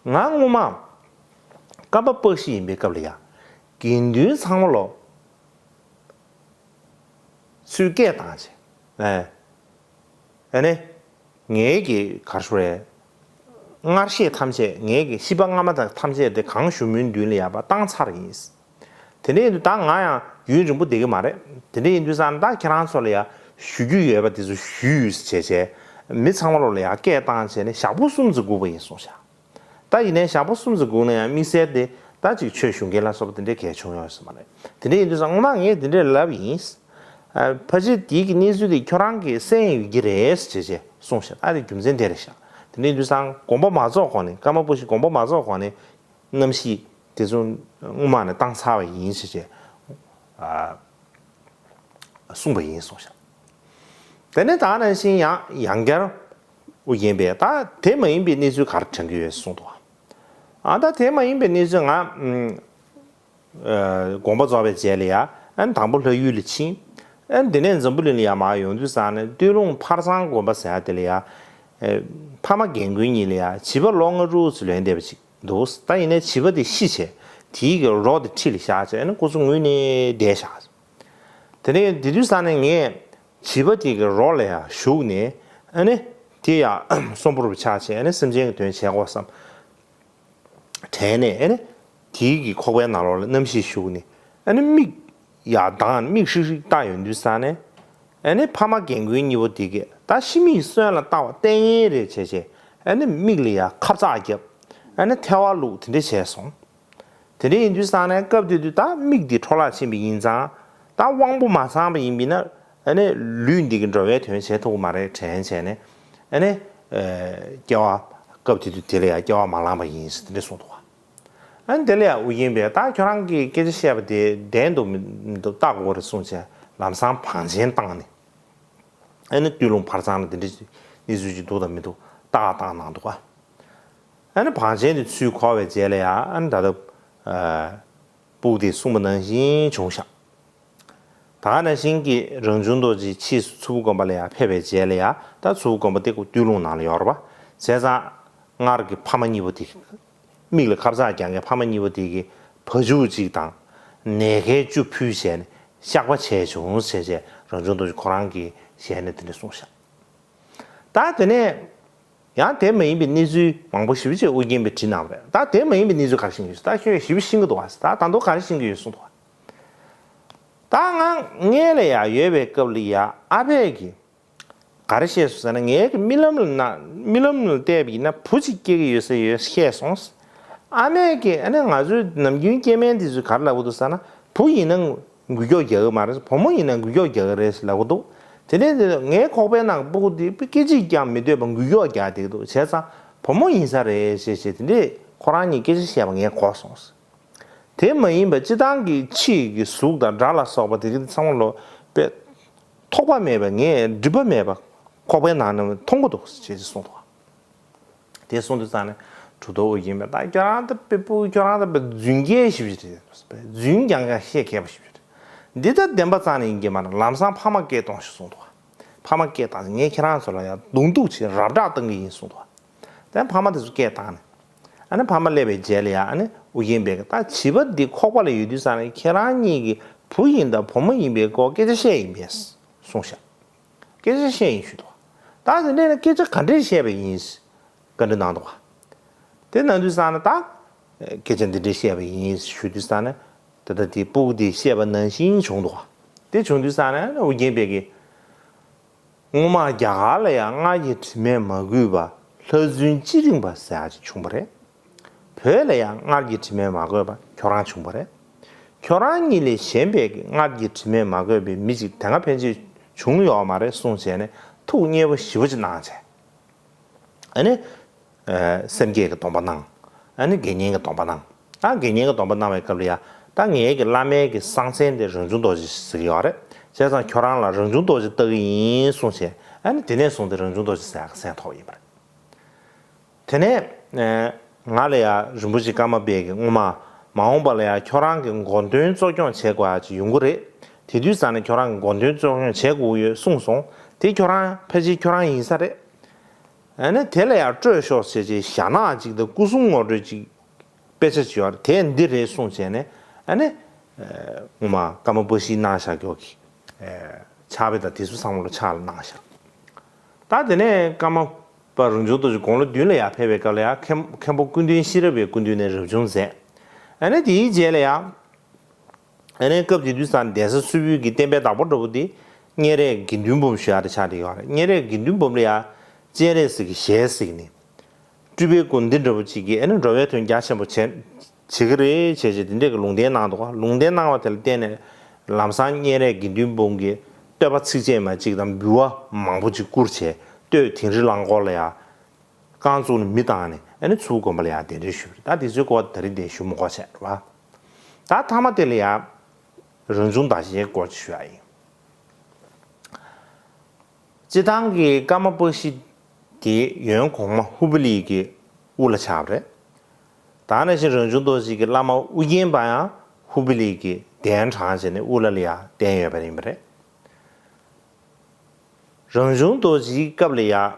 ང་སྔོན་མ་ཀརྨ་པཀྵི་ཡིན་པའི་སྐབས་ལ་ཡང་དགེ་འདུན་ཚང་མ་ལོ་ཚུར་སྐད་བཏང་བྱས། ཨེ། ཨ་ནི། ངའི་གི་ག་རེ་ཞུ་རེད། སྔར་བཤད་ཐམས་ཅད་ངའི་གི་ཤེས་པ་སྔ་མ་དང་ཐམས་ཅད་དེ་གང་ཞུ་མིན་མདུན་ལ་ཡར་བཏང་ཚར་ཡིན། དེ་འདྲ་ཡིན་དུས་ད་ང་ཡང་རྒྱུན་རིང་པོ་བསྡད་ཀྱི་མ་རེད། དེ་འདྲ་ཡིན་དུས་ཙང་ད་ཁྱེད་རང་ཚོ་ལ་ཡང་ཞུ་རྒྱུ་ཡོད་པ་དེ་ཚོ་ཞུས་བྱས་བྱས་མི་ཚང་མ་ལོ་ལ་ཡང་སྐད་བཏང་བྱས་ནས་ཞག་པོ་གསུམ་ཙམ་སྒུག་པ་ཡིན་གསུངས་ཤག་ད་ཡིན་ནའི་ཞག་པོ་གསུམ་ཙམ་སྒུག་ན་ཡང་དམིགས་བསལ་དེ་ད་ཅིག་ཆོས་ཞུ་མཁན་ལ་སོགས་པ་དེ་འདྲའི་གལ་བྱུང་ཡོད་ས་མ་རེད། དེ་འདྲ་ཡིན་དུས་ཙང་སྔོན་མ་ངས་དེ་འདྲའི་ལབ་ཡིན། ཨ། ཕལ་ཆེར་དེའི་གི་གནས་ཚུལ་དེ་ཁྱོད་རང་གིས་གསན་ཡོད་ཀྱི་རེད་ཟེར་བྱས་བྱས་གསུངས་ཤག་ཨ་རེ་རྒྱུ་མཚན་དེ་རེད་ཤག་དེ་འདྲ་ཡིན་དུས་ཙང་དགོངས་པ་མ་རྫོགས་གོང་ནས་ཀརྨ་པཀྵི་དགོངས་པ་མ་རྫོགས་གོང་ནས་རྣམ་ཤེས་དེ་ཚོ་སྔོན་མ་ནས་བཏང་ཚར་བ་ཡིན་ཟེར་བྱས། ཨ། གསུངས་པ་ཡིན་གསུངས་ཤག་དེ་ནས་ད་ནང་བཞིན་ཡང་ཡང་བསྐྱར་ཨོ་རྒྱན་པས་ད་དེ་མ་ཡིན་པའི་གནས་ཚུལ་ག་རེ་དྲན་གྱི་ཡོད་གསུངས་འདུག་ཨ་ད་དེ་མ་ཡིན་པའི་གནས་ཚུལ་ང་ཨ་དགོངས་པ་རྫོགས་པའི་རྗེས་ལ་ཡ་ཨ་དང་པོ་ལྷ་ཡུལ་ལ་ཕྱིན། ཨ་དེ་ནས་འཛམ་བུ་གླིང་ལ་ཡ་མར་ཡོང་དུས་ཙང་ནས་སྟོད་ལུང་ཕར་ཚང་དགོན་པ་ཟེར་ཡ་དེ་ལ་ཡ་ཨ་ཕ་མ་རྒན་རྒོན་གཉིས་ལ་ཡ་བྱིས་པ་ལོ་ལྔ་དྲུག་ཙམ་ལོན་བསྡད་པ་ཅིག་འདུག་ད་ཡིན་ནའི་བྱིས་པ་དེ་ཤི་བྱས་དེའི་གི་རོ་དེ་ཁྲི་ལ་བཞག་བྱས་ཨ་ནི་སྐུ་གཟུགས་ངུས་ནས་བསྡད་བཞག་དེ་ནས་དེ་དུས་ཙང་ནས་ངས་བྱིས་པ་དེ་གི་རོ་ལ་ཡང་ཞུགས་ནས་ཨ་ནི་དེ་ཡང་གསོན་པོར་ཆགས་བྱས་ཨ་ནི་སེམས་ཅན་གྱི་དོན་བྱེད་དགོས་བསམ་དྲན་ནས་ཨ་ནི་དེའི་གི་ཁོག་པའི་ནང་ལོགས་ལ་རྣམ་ཤེས་ཞུགས་ནས་ཨ་ནི་མིག་ཡར་གདངས་མིག་ཧྲིག་ཧྲིག་བལྟ་ཡོང་དུས་ཙང་ནས་ ཨ་ནི་ཕ་མ་རྒན་རྒོན་གཉིས་པོ་དེ་གིས་ད་ཤི་མིག་སོན་ལ་བལྟ་བ་ལྟས་ངན་རེད་བྱས་བྱས། ཨ་ནི་མིག་ལ་ཡ་ཁབ་ཚགས་བརྒྱབ། ཨ་ནི་ཐལ་བ་བླུགས། དེ་འདྲ་བྱས་སོང་། དེ་འདྲ་ཡིན་དུས་ཙང་ནས་སྐབས་དེ་དུས་ད་མིག་འདི་འཕྲོ་བརླག་ཕྱིན་པ་ཡིན་ཙང་། ད་དབང་པོ་མ་ཚང་བ་ཡིན་པས་ན། ཨ་ནི་ལུས་འདི་གི་འགྲོ་བའི་དོན་བྱེད་ཐུབ་ཀྱི་མ་རེད་དྲན་བྱས་ནས། ཨ་ནི་སྐྱེ་བ། སྐབས་དེ་དུས་དེ་ལ་ཡ་སྐྱེ་བ་མ་བླངས་པ་ཡིན་ཟེར་དེ་འདྲ་གསུངས་འདུག་བ། ཨ་ནི་དེ་ལ་ཡང་ཨུ་རྒྱན་པས་ད་ཁྱོད་རང་གིས་སྐད་ཆ་བཤད་པ་དེ་བདེན་འདུག་མི་འདུག་བལྟ་དགོས་རེད་གསུངས་བྱས་ལམ་སང་བང་ཆེན་བཏང་ནས། ཨ་ནི་སྟོད་ལུང་བར་ཚང་ལ་དེ་འདྲ་གནས་ཚུལ་ཅིག་འདུག་དང་མི་འདུག་བལྟ་བལྟ་གནང་འདུག་ག་ཨ་ནི་བང་ཆེན་དེ་ཚུར་འཁོར་བའི་རྗེས་ལ་ཡང་ཨ་ནི་ད་ལྟ་སྤུ་གུ་དེས་གསུངས་པ་ནང་བཞིན་བྱུང་ཤག་ད་ག་ནང་བཞིན་གྱི་རང་བྱུང་རྡོ་རྗེ་ཕྱིས་སུ་མཚུར་ཕུ་དགོན་པ་ལ་ཡང་ཕེབས་པའི་རྗེས་ལ་ཡང་ད་མཚུར་ཕུ་དགོན་པ་དེ་སྟོད་ལུང་ནང་ལ་ཡོད་རེད་པ། བྱས་ཙང་སྔར་གྱི་ཕ་མ་གཉིས་པོ་དེ། མིག་ལ་ཁབ་ཚགས་རྒྱག་མཁན་ཕ་མ་གཉིས་པོ་དེ་གིས་བ་ཕྱུགས་གཅིག་དང་ནས་ཁལ་བཅུ་ཕུལ་བྱས་ནས་བཤགས་པ་བྱས་བྱུང་ཟེར་བྱས་རང་བྱུང་རྡོ་རྗེ་ཁོ་རང་གི་ཞལ་ནས་དེ་འདྲ་གསུངས་ཤག་ད་དེ་ནས་ཡང་དེ་མ་ཡིན་པའི་གནས་ཚུལ་མང་པོ་ཞེ་པོ་ཅིག་ཨུ་རྒྱན་པས་བྲིས་གནང་བ་རེད། ད་དེ་མ་ཡིན་པའི་གནས་ཚུལ་ག་རེ་ཤེས་ཀྱི་ཡོད། ད་ཁྱོད་ཞེ་པོ་ཤེས་ཀྱི་འདུག་བ། ད་ད་དུང་ག་རེ་ཤེས་ཀྱི་ཡོད་གསུངས་འདུག་བ། ད་ང་སྔས་ལ་ཡང་ཡོད་པའི་སྐབས་ལ་ཡང་ཨ་ཕས་ཀྱིས་ག་རེ་བཤད་སོང་ཟེར་ན། ངའི་གི་རྨི་ལམ་ལ་ན་རྨི་ལམ་ལ་བལྟས་པ་ཡིན་ན་བུ་གཅིག་སྐྱེ་གི་ཡོད་ཟེར་ཡོད་བཤད་སོང་། ཨ་མས་ཀྱིས་ཨ་ནི་ང་ཚོའི་ནམ་རྒྱུན་སྐྱེ་དམན་འདི་ཚོས་ག་རེ་ལབ་ཀྱི་འདུག་ཟེར་ན། བུ་ཡིན་ན་འགུལ་སྐྱོད་རྒྱག་གི་མ་རེད། བུ་མོ་ཡིན་ན་འགུལ་སྐྱོད་རྒྱག་གི་རེད་ཟེར་ལབ་ཀྱི་འདུག་དེ་ནས་དེ་ངའི་ཁོག་པའི་ནང་གི་སྤུ་གུ་འདི་སྐད་ཅིག་ཀྱང་མི་སྡོད་པར་འགུལ་སྐྱོད་རྒྱག་བསྡད་ཀྱི་འདུག་བྱས་ཙང་བུ་མོ་ཡིན་ས་རེད་ཞེས་བྱས་དེ་འདྲས་ཁོ་རང་གཉིས་སྐད་ཆ་བཤད་པ་ངས་གོ་སོང་། དེ་མ་ཡིན་པ་སྤྱིར་བཏང་གི་ཕྱིའི་གི་གཟུགས་དང་སྒྲ་ལ་སོགས་པ་དེ་གི་ཚང་མ་ལོ་པས་ཐོགས་པ་མེད་པ། ངས་སྒྲིབ་པ་མེད་པ་ཁོག་པའི་ནང་ནས་མཐོང་གི་འདུག་ཅེས་གསུངས་འདུག་དེ་གསུངས་དུས་ཙང་ནས་གྲུབ་ཐོབ་ཨོ་རྒྱན་པས་ད་ཁྱོད་རང་ད་དཔེ་སྤུ་གུ་ཁྱོད་རང་ད་དཔེ་རྫུན་སྐད་ཞིག་རེད། རྫུན་རྐྱང་རྐྱང་བཤད་མཁས་པ་ཞིག་རེད། འདི་ད་བདེན་པ་རྩ་ནས་ཡིན་གྱི་མ་རེད། ལམ་སང་ཕ་མ་སྐད་གཏོང་ཞིག་གསུངས་འདུག་ཕ་མ་སྐད་བཏང་ངས་ཁྱེད་རང་ཚོ་ལ་ཡང་གདོང་གཏུག་བྱེད་རབ་བསྒྲགས་བཏང་གི་ཡིན་གསུངས་འདུག་དེ་ཕ་མ་དེ་ཚོ་སྐད་བཏང་ནས། ཨ་ནི་ཕ་མ་སླེབས་པའི་རྗེས་ལ་ཡང་ཨ་ནི་ཨུ་རྒྱན་པས་ད་བྱིས་པ་འདི་ཁོག་པ་ལ་ཡོད་དུས་ཙང་ནས་ཁྱེད་རང་གཉིས་ཀྱི་བུ་ཡིན་དང་བུ་མོ་ཡིན་པའི་སྐོར་སྐད་ཆ་བཤད་ཡིན་པས་གསུངས་ཤག་སྐད་ཆ་བཤད་ཡིན་ཞུས་འདུག་ད་དེ་འདྲས་ན་སྐད་ཆ་ག་འདྲས་བཤད་པ་ཡིན། བཀའ་འདྲི་གནང་འདུག་ག་དེ་གནང་དུས་ཙང་ནས་ད་སྐད་ཆ་འདི་འདྲས་བཤད་པ་ཡིན་ཞུ་དུས་ཙང་ནས་ད་ལྟ་དེ་སྤུ་གུ་དེས་བཤད་པ་ནང་བཞིན་བྱུང་འདུག་ག་དེ་བྱུང་དུས་ཙང་ནས་ཨུ་རྒྱན་པས་ཀྱིས། སྔོན་མ་རྒྱ་གར་ལ་ཡང་སྔར་གྱི་དྲི་མས་མ་གོས་པ་ལྷ་རྫུན་ཅི་རིང་བ་ཟེར་ཡག་ཅིག་བྱུང་བ་རེད། བོད་ལ་ཡང་སྔར་གྱི་དྲི་མས་མ་གོས་པ་ཁྱོད་རང་བྱུང་བ་རེད། ཁྱོད་རང་གཉིས་ལས་གཞན་པའི་གི་སྔར་གྱི་དྲི་མས་མ་གོས་པའི་མི་ཅིག་དེ་སྔ་ཕན་ཆད་བྱུང་ཡོད་མ་རེད་གསུངས་བྱས་ནས་ཐུགས་མཉེས་པོ་ཞེ་པོ་ཅིག་གནང་བྱས། ཨ་ནི། ཨ་སེམས་བསྐྱེད་ཀྱི་སྡོམ་པ་གནང་། ཨ་ནི་དགེ་བསྙེན་གྱི་སྡོམ་པ་གནང་། ད་དགེ་བསྙེན་གྱི་སྡོམ་པ་གནང་བའི་སྐབས་ལ་ཡ། ད་ངའི་གི་བླ་མའི་གི་གསང་མཚན་དེ་རང་བྱུང་རྡོ་རྗེ་ཟེར་གྱི་ཡོད་རེད། བྱས་ཙང་ཁྱོད་རང་ལ་རང་བྱུང་རྡོ་རྗེ་བཏགས་ཀྱི་ཡིན་གསུངས་བྱས། ཨ་ནི་དེ་ནས་བཟུང་སྟེ་རང་བྱུང་རྡོ་རྗེ་ཟེར་ཡག་གི་མཚན་ཐོབ་ཡིན་པ་རེད། དེ་ནས། ཨ་ང་ལ་ཡ་རིན་པོ་ཆེ་ཀརྨ་པས་ཀྱི་སྔོན་མ། མ་འོངས་པ་ལ་ཡ་ཁྱོད་རང་གི་འགོ་འདོན་གཙོ་སྐྱོང་བྱེད་དགོས་ཡག་ཅིག་ཡོང་གི་རེད། དེ་དུས་ཙང་ནས་ཁྱོད་རང་གི་འགོ་འདོན་གཙོ་སྐྱོང་བྱེད་དགོས་ཀྱི་ཡོད་གསུངས་སོང་། དེ་ཁྱོད་རང་ཕལ་ཆེར་ཁྱོད་རང་ཡིན་ས་རེད། ཨ་ནི་དེ་ལ་ཡང་སྤྲོད་ཤོག་ཟེར་བྱས་ཞྭ་ནག་ཅིག་དང་སྐུ་གསུང་ངོ་སྤྲོད་ཅིག་དཔེ་ཆ་ཅིག་ཡོད་རེད། དེ་འདི་རེད་གསུངས་བྱས་ནས། ཨ་ནི། ཨ་སྔོན་མ་ཀརྨ་པ་ཤིའི་གནང་བཞག་ཀྱོག་གི། ཨ་ཕྱག་དཔེ་དང་དེ་ཚོ་ཚང་མ་ལོ་ཕྱག་ལ་གནང་བཞག་ད་དེ་ནས་ཀརྨ་པ་རང་བྱུང་རྡོ་རྗེ་དགུང་ལོ་བདུན་ལ་ཡར་ཕེབས་པའི་སྐབས་ལ་ཡང་མཁན་མཁན་པོ་ཀུན་ལྡན་ཤེས་རབ་པའི་སྐུ་མདུན་ནས་རབ་བྱུང་མཛད། ཨ་ནི་དེའི་རྗེས་ལ་ཡང་། ཨ་ནི་སྐབས་དེ་དུས་ཙང་གདན་ས་སུ་ཕུའི་གི་བསྟན་པའི་བདག་པོ་འདྲ་པོ་དེ་གཉན་རས་དགེ་འདུན་འབུམ་ཞུ་ཡག་དེ་ཆགས་བསྡད་ཡོད་རེད། གཉན་རས་དགེ་འདུན་འབུམ་ལ་ཡང་སྤྱན་རས་གཟིགས་ཀྱི་ཞལ་གཟིགས་ནས། སྤྲུལ་པའི་དགོན་སྡེ་འདྲ་པོ་ཅིག་གིས་ཨ་ནི་འགྲོ་བའི་དོན་རྒྱ་ཆེན་པོ་བྱེད་བྱེད་ཀྱི་རེད་བྱས་བྱས་དེ་འདྲས་ཀྱི་ལུང་བསྟན་གནང་འདུག་ལུང་བསྟན་གནང་བ་དེ་ལ་བརྟེན་ནས་ལམ་སང་གཉན་རས་དགེ་འདུན་འབུམ་གྱི་བསྟོད་པ་ཚིགས་བཅད་མ་གཅིག་དང་འབུལ་བ་མང་པོ་ཅིག་བསྐུར་བྱས། སྟོད་དིང་རི་རླངས་འཁོར་ལ་ཡང་། རྐང་བཙུགས་ནས་མི་བཏང་ནས་ཨ་ནི་མཚུར་དགོན་པ་ལ་ཡང་གདན་འདྲེན་ཞུས་པ་རེད། ད་དེ་ཚོའི་སྐོར་ད་རིང་འདིར་ཞུ་མི་དགོས་བྱས་རེད་བ། ད་མཐའ་མ་དེ་ལ་ཡང་། རང་བྱུང་ཟླ་ཤེལ་སྐོར་ཅིག་ཞུ་ཡག་ཡིན། སྤྱིར་བཏང་གི་ཀརྨ་པ་ཤི་དེ་ཡོན་གོང་མ་ཧུ་པི་ལི་གི་དབུ་བླ་ཆགས་པ་རེད། ད་ནང་བཞིན་རང་བྱུང་རྡོ་རྗེ་གི་བླ་མ་ཨུ་རྒྱན་པ་ཡང་ཧུ་པི་ལི་གི་གདན་དྲངས་བྱས་ནས་དབུ་བླ་ལ་ཡང་བསྟེན་ཡོད་པ་ཡིན་པ་རེད། རང་བྱུང་རྡོ་རྗེའི་སྐབས་ལ་ཡང་།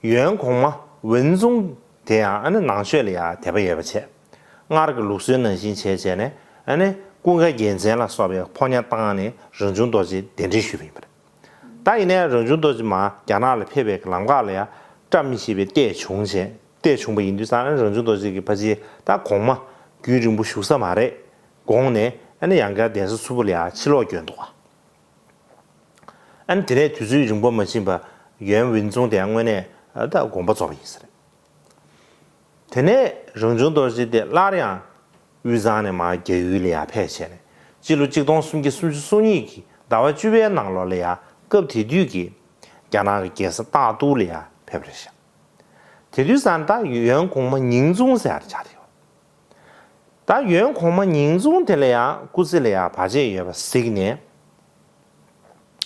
ཡོན་གོང་མ་ཝུན་ཙུང་དེ་ཡང་ཨ་ནི་ནང་ཆོས་ལ་ཡང་དད་པ་ཡོད་པ་བྱས། སྔར་གྱི་ལུགས་སྲོལ་ནང་བཞིན་བྱས་བྱས་ནས་ཨ་ནི་ཀུན་དགའ་རྒྱལ་མཚན་ལ་སོགས་པའི་ཕོ་ཉ་བཏང་ནས་རང་བྱུང་རྡོ་རྗེ་གདན་འདྲེན་ཞུས་པ་ཡིན་པ་རེད། ད་ཡིན་ནའི་རང་བྱུང་རྡོ་རྗེ་མར་རྒྱ་ནག་ལ་ཕེབས་པའི་ལམ་ཁ་ལ་ཡང་བཀྲ་མི་ཤིས་པའི་ལྟས་བྱུང་བྱས། ལྟས་བྱུང་བ་ཡིན་དུས་ཙང་ཨ་ནི་རང་བྱུང་རྡོ་རྗེ་གིས་ཕལ་ཆེར་ད་གོང་མ་རྒྱུན་རིང་པོ་བཞུགས་ས་མ་རེད་དགོངས་ནས་ཨ་ནི་ཡང་བསྐྱར་གདན་ས་མཚུར་ཕུ་ལ་ཡང་ཕྱིར་ལོག་བསྐྱོན་འདུག་ག་ཨ་ནི་དེ་ནས་དུས་ཚོད་རིང་པོ་མ་ཕྱིན་པར་ཡོན་ཝུན་ཙུང་དེ་དངོས་གནས་ད་དགོངས་པ་རྫོགས་པ་ཡིན་ས་རེད། དེ་ནས་རང་བྱུང་རྡོ་རྗེ་དེ་སླར་ཡང་དབུས་གཙང་ནས་མར་རྒྱ་ཡུལ་ལ་ཡར་ཕེབས་བྱས་ནས་སྤྱི་ལོ་གཅིག་སྟོང་སུམ་བརྒྱ་སུམ་ཅུ་སོ་གཉིས་ཀྱི་ཟླ་བ་བཅུ་པའི་ནང་ལོགས་ལ་ཡར་སྐབས་དེ་དུས་ཀྱི་རྒྱ་ནག་གི་རྒྱལ་ས་ཏག་ཏུ་ལ་ཡར་ཕེབས་པ་རེད་ཤག་དེ་དུས་ཙང་ད་ཡོན་གོང་མ་ཉིང་ཙུང་ཟེར་ཡ་ཆགས་ཡོད། ད་ཡོན་གོང་མ་ཉིང་ཙུང་དེ་ལ་ཡང་སྐུ་ཚེ་ལ་ཡང་བར་ཆད་ཡོད་པ་གཟིགས་ནས།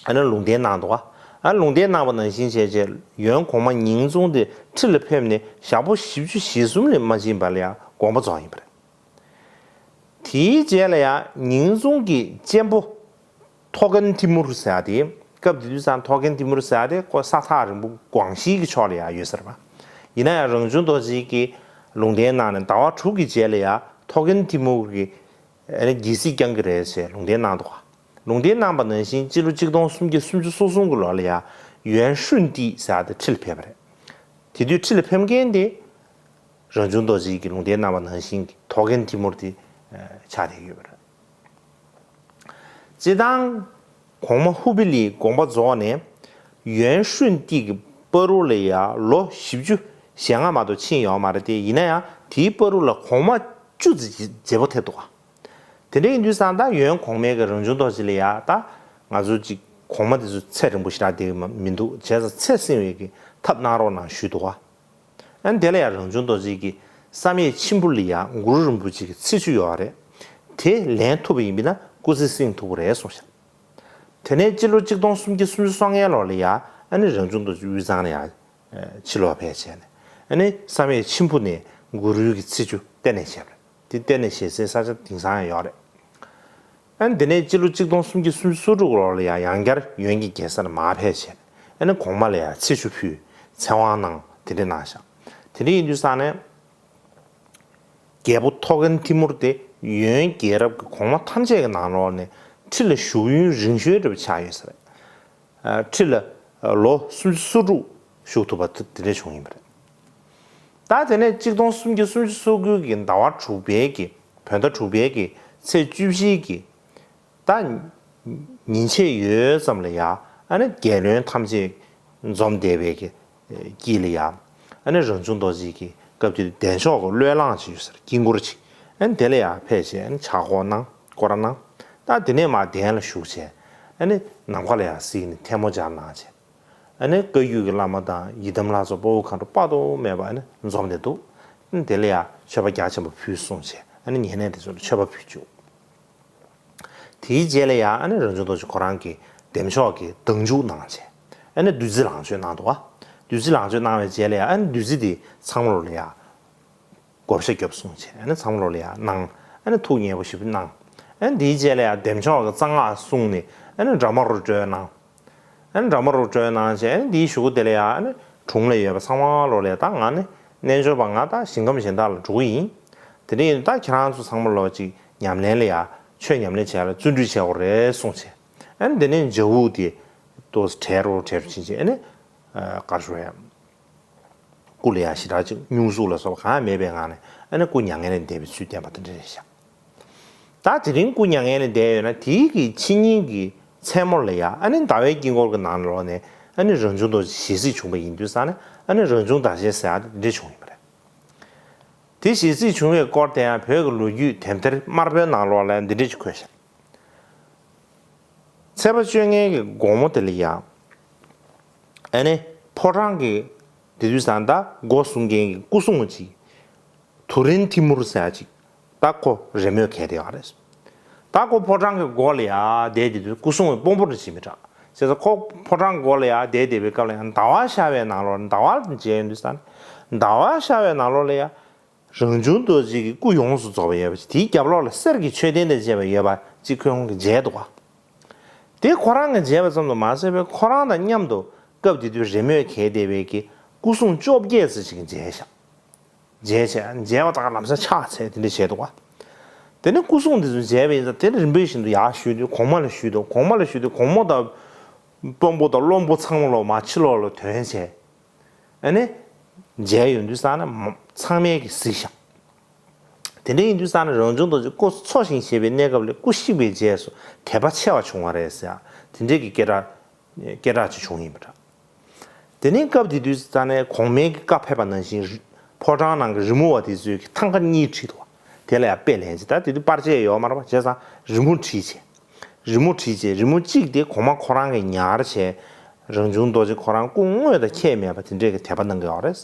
ཨ་ནི་ལུང་བསྟན་གནང་འདུག་ཨ་ལུང་བསྟན་གནང་བ་ནང་བཞིན་བྱས་རྗེས་ཡོན་གོང་མ་ཉིང་ཙུང་དེ་ཁྲི་ལ་ཕེབས་ནས་ཞག་པོ་བཞི་བཅུ་ཞེ་གསུམ་ལས་མ་ཕྱིན་པ་ལ་ཡང་དགོངས་པ་རྫོགས་ཡིན་པ་རེད། དེའི་རྗེས་ལ་ཡང་ཉིང་ཙུང་གི་གཅེན་པོ་ཐོ་ཁན་ཐི་མུར་ཟེར་ཡ་དེ། སྐབས་དེ་དུས་ཙང་ཐོ་ཁན་ཐི་མུར་ཟེར་ཡ་དེ་ཁོ་ས་ཐག་རིང་པོ་ཀོང་ཞི་གི་ཕྱོགས་ལ་ཡང་ཡོད་ས་རེད་པ། ཡིན་ན་ཡང་རང་བྱུང་རྡོ་རྗེ་གིས་ལུང་བསྟན་གནང་ནས་ཟླ་བ་དྲུག་གི་རྗེས་ལ་ཡང་ཐོ་ཁན་ཐི་མུར་གྱིས་ཨ་ནི་རྒྱལ་སྲིད་བསྐྱང་གི་རེད་ཅེས་ལུང་བསྟན་གནང་འདུག་ལུང་བསྟན་གནང་བ་ནང་བཞིན་སྤྱི་ལོ་གཅིག་སྟོང་སུམ་བརྒྱ་སུམ་ཅུ་སོ་གསུམ་གྱི་ལོ་ལ་ཡང་ཡོན་ཧྲུན་ཏི་ཟེར་ཡ་དེ་ཁྲི་ལ་ཕེབས་པ་རེད། དེ་དུས་ཁྲི་ལ་ཕེབས་མཁན་དེ་རང་བྱུང་རྡོ་རྗེ་གིས་ལུང་བསྟན་གནང་བ་ནང་བཞིན་གྱི་ཐོ་ཁན་ཐི་མུར་དེ་ཆགས་བསྡད་ཡོད་པ་རེད། སྤྱིར་བཏང་གོང་མ་ཧུ་པི་ལིའི་དགོངས་པ་རྫོགས་ནས་ཡོན་ཧྲུན་ཏི་གི་བར་དུ་ལ་ཡང་ལོ་བཞི་བཅུ་ཞེ་ལྔ་མ་གཏོགས་ཕྱིན་ཡོད་མ་རེད་དེ། ཡིན་ན་ཡང་དེའི་བར་དུ་ལ་གོང་མ་བཅུ་ཙམ་བརྗེ་པོ་ཐེབས་འདུག་ག་དེ་འདྲ་ཡིན་དུས་ཙང་ད་ཡོན་གོང་མའི་གི་རང་བྱུང་རྡོ་རྗེ་ལ་ཡང་ད་ང་ཚོ་ཅིག་གོང་མ་དེ་ཚོ་ཚེ་རིང་པོ་ཞེ་དྲག་བསྡད་ཀྱི་མ་མི་འདུག་བྱས་ཙང་ཚེ་བསྲིང་བའི་གི་ཐབས་གནང་རོགས་གནང་ཞུས་འདུག་ག་ཨ་ནི་དེ་ལ་ཡང་རང་བྱུང་རྡོ་རྗེ་གིས་བསམ་ཡས་མཆིམས་ཕུ་ལ་ཡང་གུ་རུ་རིན་པོ་ཆེ་གི་ཚེ་ཆུ་ཡོད་རེད། དེ་ལེན་ཐུབ་པ་ཡིན་པ་ན་སྐུ་ཚེ་བསྲིང་ཐུབ་ཀྱི་རེད་གསུངས་ཤག་དེ་ནས་སྤྱི་ལོ་གཅིག་སྟོང་སུམ་བརྒྱ་སུམ་ཅུ་སོ་ལྔའི་ལོ་ལ་ཡང་ཨ་ནི་རང་བྱུང་རྡོ་རྗེ་དབུས་གཙང་ལ་ཡང་ཕྱིར་ལོག་ཕེབས་བྱས་ནས་ཨ་ནི་བསམ་ཡས་མཆིམས་ཕུ་ནས་གུ་རུའི་གི་ཚེ་ཆུ་གཏན་ནས་བཞེས་པ་རེད། དེ་གཏན་ནས་བཞེས་སའི་ས་ཆ་དེང་སང་ཡང་ཡོད་རེད། ཨ་ནི་དེ་ནས་སྤྱི་ལོ་གཅིག་སྟོང་སུམ་བརྒྱ་སུམ་ཅུ་སོ་དྲུག་ལོ་ལ་ཡང་ཡང་བསྐྱར་ཡོན་གྱི་རྒྱལ་ས་ལ་མར་ཕེབས་བྱས་ཨ་ནི་གོང་མ་ལ་ཡང་ཚེ་ཆུ་ཕུལ་ཚེ་དབང་གནང་དེ་འདྲ་གནང་ཤག་དེ་འདྲ་ཡིན་དུས་ཙང་ནས་རྒྱལ་པོ་ཐོ་ཁན་ཐི་མུར་དེ་ཡོན་རྒྱལ་རབས་ཀྱི་གོང་མ་ཐམས་ཅད་ཀྱི་ནང་ལོགས་ནས་ཁྲི་ལ་བཞུགས་ཡུན་རིང་ཤོས་འདྲ་པོ་ཆགས་ཡོད་ས་རེད། ཁྲི་ལ་ལོ་སུམ་ཅུ་སོ་དྲུག་བཞུགས་ཐུབ་པ་དེ་འདྲ་བྱུང་ཡིན་པ་རེད། ད་དེ་ནས་གཅིག་སྟོང་སུམ་བརྒྱ་སུམ་ཅུ་སོ་དགུ་གི་ཟླ་བ་དྲུག་པའི་གི་བོད་ཟླ་དྲུག་པའི་གི་ཚེས་བཅུ་བཞི་གི་ད་ཉིན་ཕྱེད་ཡོལ་ཙམ་ལ་ཡ་ཨ་ནི་རྒྱལ་བློན་ཐམས་ཅད་འཛོམས་བསྡད་པའི་གི་དཀྱིལ་ལ་ཡ་ཨ་ནི་རང་བྱུང་རྡོ་རྗེ་གི་སྐབས་དེར་བདེ་མཆོག་གི་བློས་བསླངས་ཅིག་ཡོད་ས་རེད། དཀྱིལ་འཁོར་ཅིག་ཨ་ནི་དེ་ལ་ཡ་ཕེབས་བྱས་ཨ་ནི་ཕྱག་སྐོར་གནང་། སྐོར་ར་གནང་། ད་དེ་ནས་མར་གདན་ལ་བཞུགས་བྱས་ཨ་ནི་ནམ་མཁའ་ལ་ཡ་གཟིགས་ནས་ཐལ་མོ་སྦྱར་གནང་བྱས། ཨ་ནི་བཀའ་བརྒྱུད་ཀྱི་བླ་མ་དང་ཡི་དམ་ལྷ་ཚོགས་དཔའ་བོ་མཁའ་འགྲོ་དཔག་ཏུ་མེད་པ་ཨ་ནི་འཛོམས་ཏེ་འདུག་ཨ་ནི་དེ་ལ་ཡ་མཆོད་པ་རྒྱ་ཆེན་པོ་ཕུལ་གསུངས་བྱས་ཨ་ནི་ཉེ་གནས་དེ་ཚོ་ལ་མཆོད་པ་ཕུལ་བཅུག་དེའི་རྗེས་ལ་ཡ་ཨ་ནི་རང་བྱུང་རྡོ་རྗེ་ཁོ་རང་གིས་བདེ་མཆོག་གི་མདང་ཞུགས་གནང་བྱས་ཨ་ནི་བདུད་རྩི་ལང་མཆོད་གནང་འདུག་བ། བདུད་རྩི་ལང་མཆོད་གནང་བའི་རྗེས་ལ་ཡ་ཨ་ནི་བདུད་རྩི་དེ་ཚང་མ་ལོ་ལ་ཡ། བགོ་བཤའ་རྒྱོབ་གསུངས་བྱས་ཨ་ནི་ཚང་མ་ལོ་ལ་ཡ་གནང་། ཨ་ནི་ཐུགས་མཉེས་པོ་ཞེ་པོ་གནང་། ཨ་ནི་དེའི་རྗེས་ལ་ཡ་བདེ་མཆོག་གི་གསང་སྔགས་གསུངས་ནས་ཨ་ནི་དགྲ་མ་རུ་སྤྲོད་གནང་། ཨ་ནི་དགྲ་མ་རུ་སྤྲོད་གནང་བྱས་ཨ་ནི་དེའི་གཞུག་གུ་དེ་ལ་ཡ་ཨ་ནི་དྲུང་ལ་ཡོད་པ་ཚང་མ་ལོ་ལ་ཡ་ད་ང་ནི་རྣལ་འབྱོར་པ་ང་ད་ཞིང་ཁམས་གཞན་དག་ལ་འགྲོ་གི་ཡིན། དེ་འདྲ་ཡིན་ད་ཁྱེད་རང་ཚོ་ཚང་མ་ལོ་ཅིག་ཉམས་ལེན་ལ་ཡ་ཆོས་ཉམས་ལེན་བྱས་ལ་བརྩོན་འགྲུས་བྱེད་དགོས་རེད་གསུངས་བྱས། ཨ་ནི་དེ་ནས་འཇའ་འུག་དེ་ཏོག་ཙམ་བྲལ་རོ་བྲལ་རོ་ཕྱིན་བྱས་ཨ་ནི་ག་རེ་ཞུ་ཡ། སྐུ་ལ་ཡང་ཞེ་དྲག་ཅིག་སྙུང་གཟུགས་ལ་སོགས་པ་གང་ཡང་མེད་པའི་ངང་ནས་ཨ་ནི་སྐུ་མྱ་ངན་ལས་འདས་པའི་ཚུལ་བསྟན་པ་དེ་འདྲ་རེད་ཤག་ད་དེ་རིང་སྐུ་མྱ་ངན་ལས་འདས་ཡོད་ན་དེའི་གི་ཕྱི་ཉིན་གྱི་མཚན་མོ་ལ་ཡང་ཨ་ནི་ཟླ་བའི་དཀྱིལ་འཁོར་གྱི་ནང་ལོགས་ནས་ཨ་ནི་རང་བྱུང་རྡོ་རྗེ་ཞལ་གཟིགས་བྱུང་བ་ཡིན་དུས་ཙང་ནས་ཨ་ནི་རང་བྱུང་ཟླ་ཞལ་ཟེར་ཡག་དེ་འདྲ་བྱུང་ཡོད་པ་རེད། དེ་ཞལ་གཟིགས་བྱུང་བའི་སྐོར་དེ་ཡང་བོད་ཀྱི་ལོ་རྒྱུས་དེབ་ཐེར་དམར་པོའི་ནང་ལོགས་ལ་འདི་འདྲ་ཞིག་འཁོད་ཤག་ཚེས་པ་བཅོ་ལྔའི་གི་དགོང་མོ་དེ་ལ་ཡང་ཨ་ནི་ཕོ་བྲང་གི་དེ་དུས་ཙང་ད་སྒོ་སྲུང་མཁན་གྱི་སྐུ་སྲུང་ཅིག་ཐུ་རིན་ཐི་མུར་ཟེར་ཡ་ཅིག་ད་ཁོ་རེས་མོས་གས་དེ་ཡོད་རེད། ད་ཁོ་ཕོ་བྲང་གི་སྒོ་ལ་ཡ་བསྡད་དེ་དུས་སྐུ་སྲུང་གི་དཔོན་པོ་རེ་བྱེད་མི་དྲག་བྱས་ཙང་ཁོ་ཕོ་བྲང་སྒོ་ལ་ཡ་བསྡད་བསྡད་པའི་སྐབས་ལ་ཡང་ཟླ་བ་ཤར་བའི་ནང་ལོགས་ཟླ་བ་མཇལ་ཡོང་དུས་ཙང་ཟླ་བ་ཤར་བའི་ནང་ལོགས་ལ་ཡ། རང་བྱུང་རྡོ་རྗེ་གི་སྐུ་ཡོངས་སུ་རྫོགས་པ་ཡོད་པ་ཞིག་དེའི་རྒྱབ་ལོགས་ལ་གསེར་གྱི་མཆོད་རྟེན་དང་བཅས་པ་ཡོད་པ་གཅིག་ཁོས་ཁོང་གིས་མཇལ་འདུག་ག་དེ་ཁོ་རང་གིས་མཇལ་བ་ཙམ་དུ་མ་ཟད་པའི་ཁོ་རང་དང་མཉམ་དུ་སྐབས་དེ་དུས་རེས་མོས་གས་བསྡད་པའི་གི་སྐུ་སྲུང་བཅོ་བརྒྱད་ཙམ་ཞིག་མཇལ་ཤག་མཇལ་བྱས་མཇལ་བ་དག་ལམ་སང་ཕྱག་འཚལ་དེ་འདྲ་བྱས་འདུག་ག་དེ་ནས་སྐུ་སྲུང་དེ་ཚོ་མཇལ་བ་ཡིན་ཙང་དེ་ནས་རིམ་པས་བཞིན་དུ་ཡར་བཞུད་དུས་གོང་མ་ལ་བཞུད་དུས་གོང་མ་ལ་བཞུད་དུས་གོང་མ་དང་དཔོན་པོ་དང་བློན་པོ་ཚང་མ་ལོ་མར་ཕྱི་ལོགས་ལ་ཐོན་བྱས། ཨ་ནི། མཇལ་ཡོང་དུས་ཙང་ན་མ་ཚང་མས་ཀྱིས་གཟིགས་ཤག་དེ་འདྲ་ཡིན་དུས་ཙང་ན་རང་བྱུང་རྡོ་རྗེ་སྐུ་འཚོ་ཞིང་གཞེས་པའི་གནས་སྐབས་ལས་སྐུ་གཤེགས་པའི་རྗེས་སུ་དད་པ་ཆེ་བ་བྱུང་བ་རེད་ཟེར་ཡ་དེ་འདྲའི་གི་སྐད་གྲགས་ སྐད་གྲགས་ཅིག་བྱུང་ཡིན་པ་འདྲ། དེ་ནས་སྐབས་དེ་དུས་ཙ་ནས་གོང་མའི་བཀའ་ཕེབས་པ་ནང་བཞིན་རི་ཕོ་བྲང་ནང་གི་རི་མོ་བ་དེ་ཚོས་ཀྱི་ཐང་ཀ་གཉིས་བྲིས་འདུག་དེ་ལ་ཡང་དཔེ་ལེན་ཅིག་ད་དེ་དུས་པར་ཆས་ཡོད་མ་རེད་པ། བྱས་ཙང་རི་མོ་བྲིས་བྱས། རི་མོ་བྲིས་བྱས་རི་མོ་གཅིག་དེ་གོང་མ་ཁོ་རང་གིས་ཉར་བྱས། རང་བྱུང་རྡོ་རྗེ་ཁོ་རང་སྐུ་དངོས་དང་ཁྱད་མེད་པ་དེ་འདྲས་ཀྱི་དད་པ་གནང་གི་ཡོད་རེད།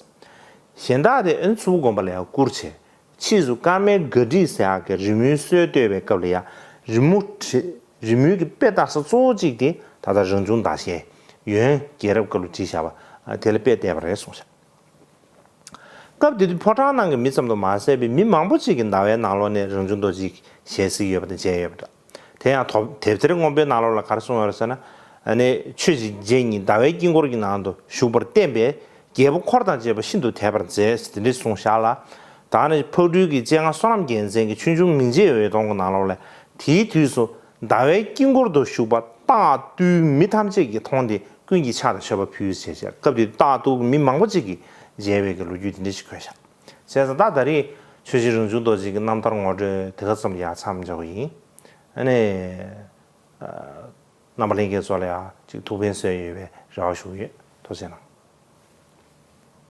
གཞན་དག་དེ་ཨ་ནི་མཚུར་ཕུ་དགོན་པ་ལ་ཡང་བསྐུར་བྱས། ཕྱིས་སུ་ཀརྨའི་དགའ་བྲིས་ཟེར་ཡག་གི་རི་མོའི་སྲོལ་གཏོད་པའི་སྐབས་ལ་ཡང་རི་མོ་བྲིས། རི་མོའི་གི་དཔེ་ལྟ་ས་གཙོ་བོ་གཅིག་དེ་ད་ལྟ་རང་བྱུང་ཟླ་ཤེལ་ཡོན་རྒྱལ་རབས་སྐབས་ལ་བྲིས་བཞག་པ་དེ་ལ་དཔེ་བལྟས་པ་རེད་གསུངས་བཞག་སྐབས་དེ་དུས་ཕོ་བྲང་ནང་གི་མི་ཙམ་དུ་མ་ཟད་པའི་མི་མང་པོ་ཅིག་གིས་ཟླ་བའི་ནང་ལོགས་ནས་རང་བྱུང་རྡོ་རྗེའི་ཞལ་གཟིགས་ཡོད་པ་དང་མཇལ་ཡོད་པ་འདྲ། དེ་ཡང་དོ་དེབ་ཐེར་སྔོན་པོའི་ནང་ལོགས་ལ་ག་རེ་གསུངས་ཡོད་རེད་ཟེར་ན། ཨ་ནི་ཆོས་ཀྱི་རྗེ་ཉིད་ཟླ་བའི་དཀྱིལ་འཁོར་གྱི་ནང་དུ་བཞུགས་པར་བསྟན་པས་རྒྱལ་པོ་འཁོར་དང་བཅས་པ་ཤིན་ཏུ་དད་པར་མཛད་ཟེར་དེ་འདྲ་གསུངས་བཞག་ལ། ད་ནི་ཕག་གྲུའི་གི་སྤྱན་སྔ་བསོད་ནམས་རྒྱལ་མཚན་གྱི་ཆོས་འབྱུང་མི་མཇེད་འོད་སྟོང་གི་ནང་ལོགས་ལ་དེའི་དུས་སུ་ཟླ་བའི་དཀྱིལ་འཁོར་དུ་བཞུགས་པ་རྟག་ཏུ་མི་ཐམས་ཅད་ཀྱིས་མཐོང་སྟེ་ཀུན་གྱིས་ཕྱག་དང་མཆོད་པ་ཕུལ་ཟེར་བྱས། སྐབས་དེ་རྟག་ཏུ་མི་མང་པོ་ཅིག་གིས་མཇལ་བའི་གི་ལོ་རྒྱུས་དེ་འདྲ་ཞིག་འཁོད་བཞག་བྱས་ཙང་ད་ད་རེས་ཆོས་རྗེ་རང་བྱུང་རྡོ་རྗེ་གི་རྣམ་ཐར་ངོ་སྤྲོད་དེ་ག་ཙམ་ཡང་མཚམས་འཇོག་གི་ཡིན། ཨ་ནི། རྣམ་པ་ལྷན་རྒྱས་ཚོ་ལ་ཡང་ཅིག་ཐུགས་ཕན་གསོས་ཡོད་པའི་རེ་བ་ཞུ་གི་ཡོད། ཐུགས་རྗེ་གནང་།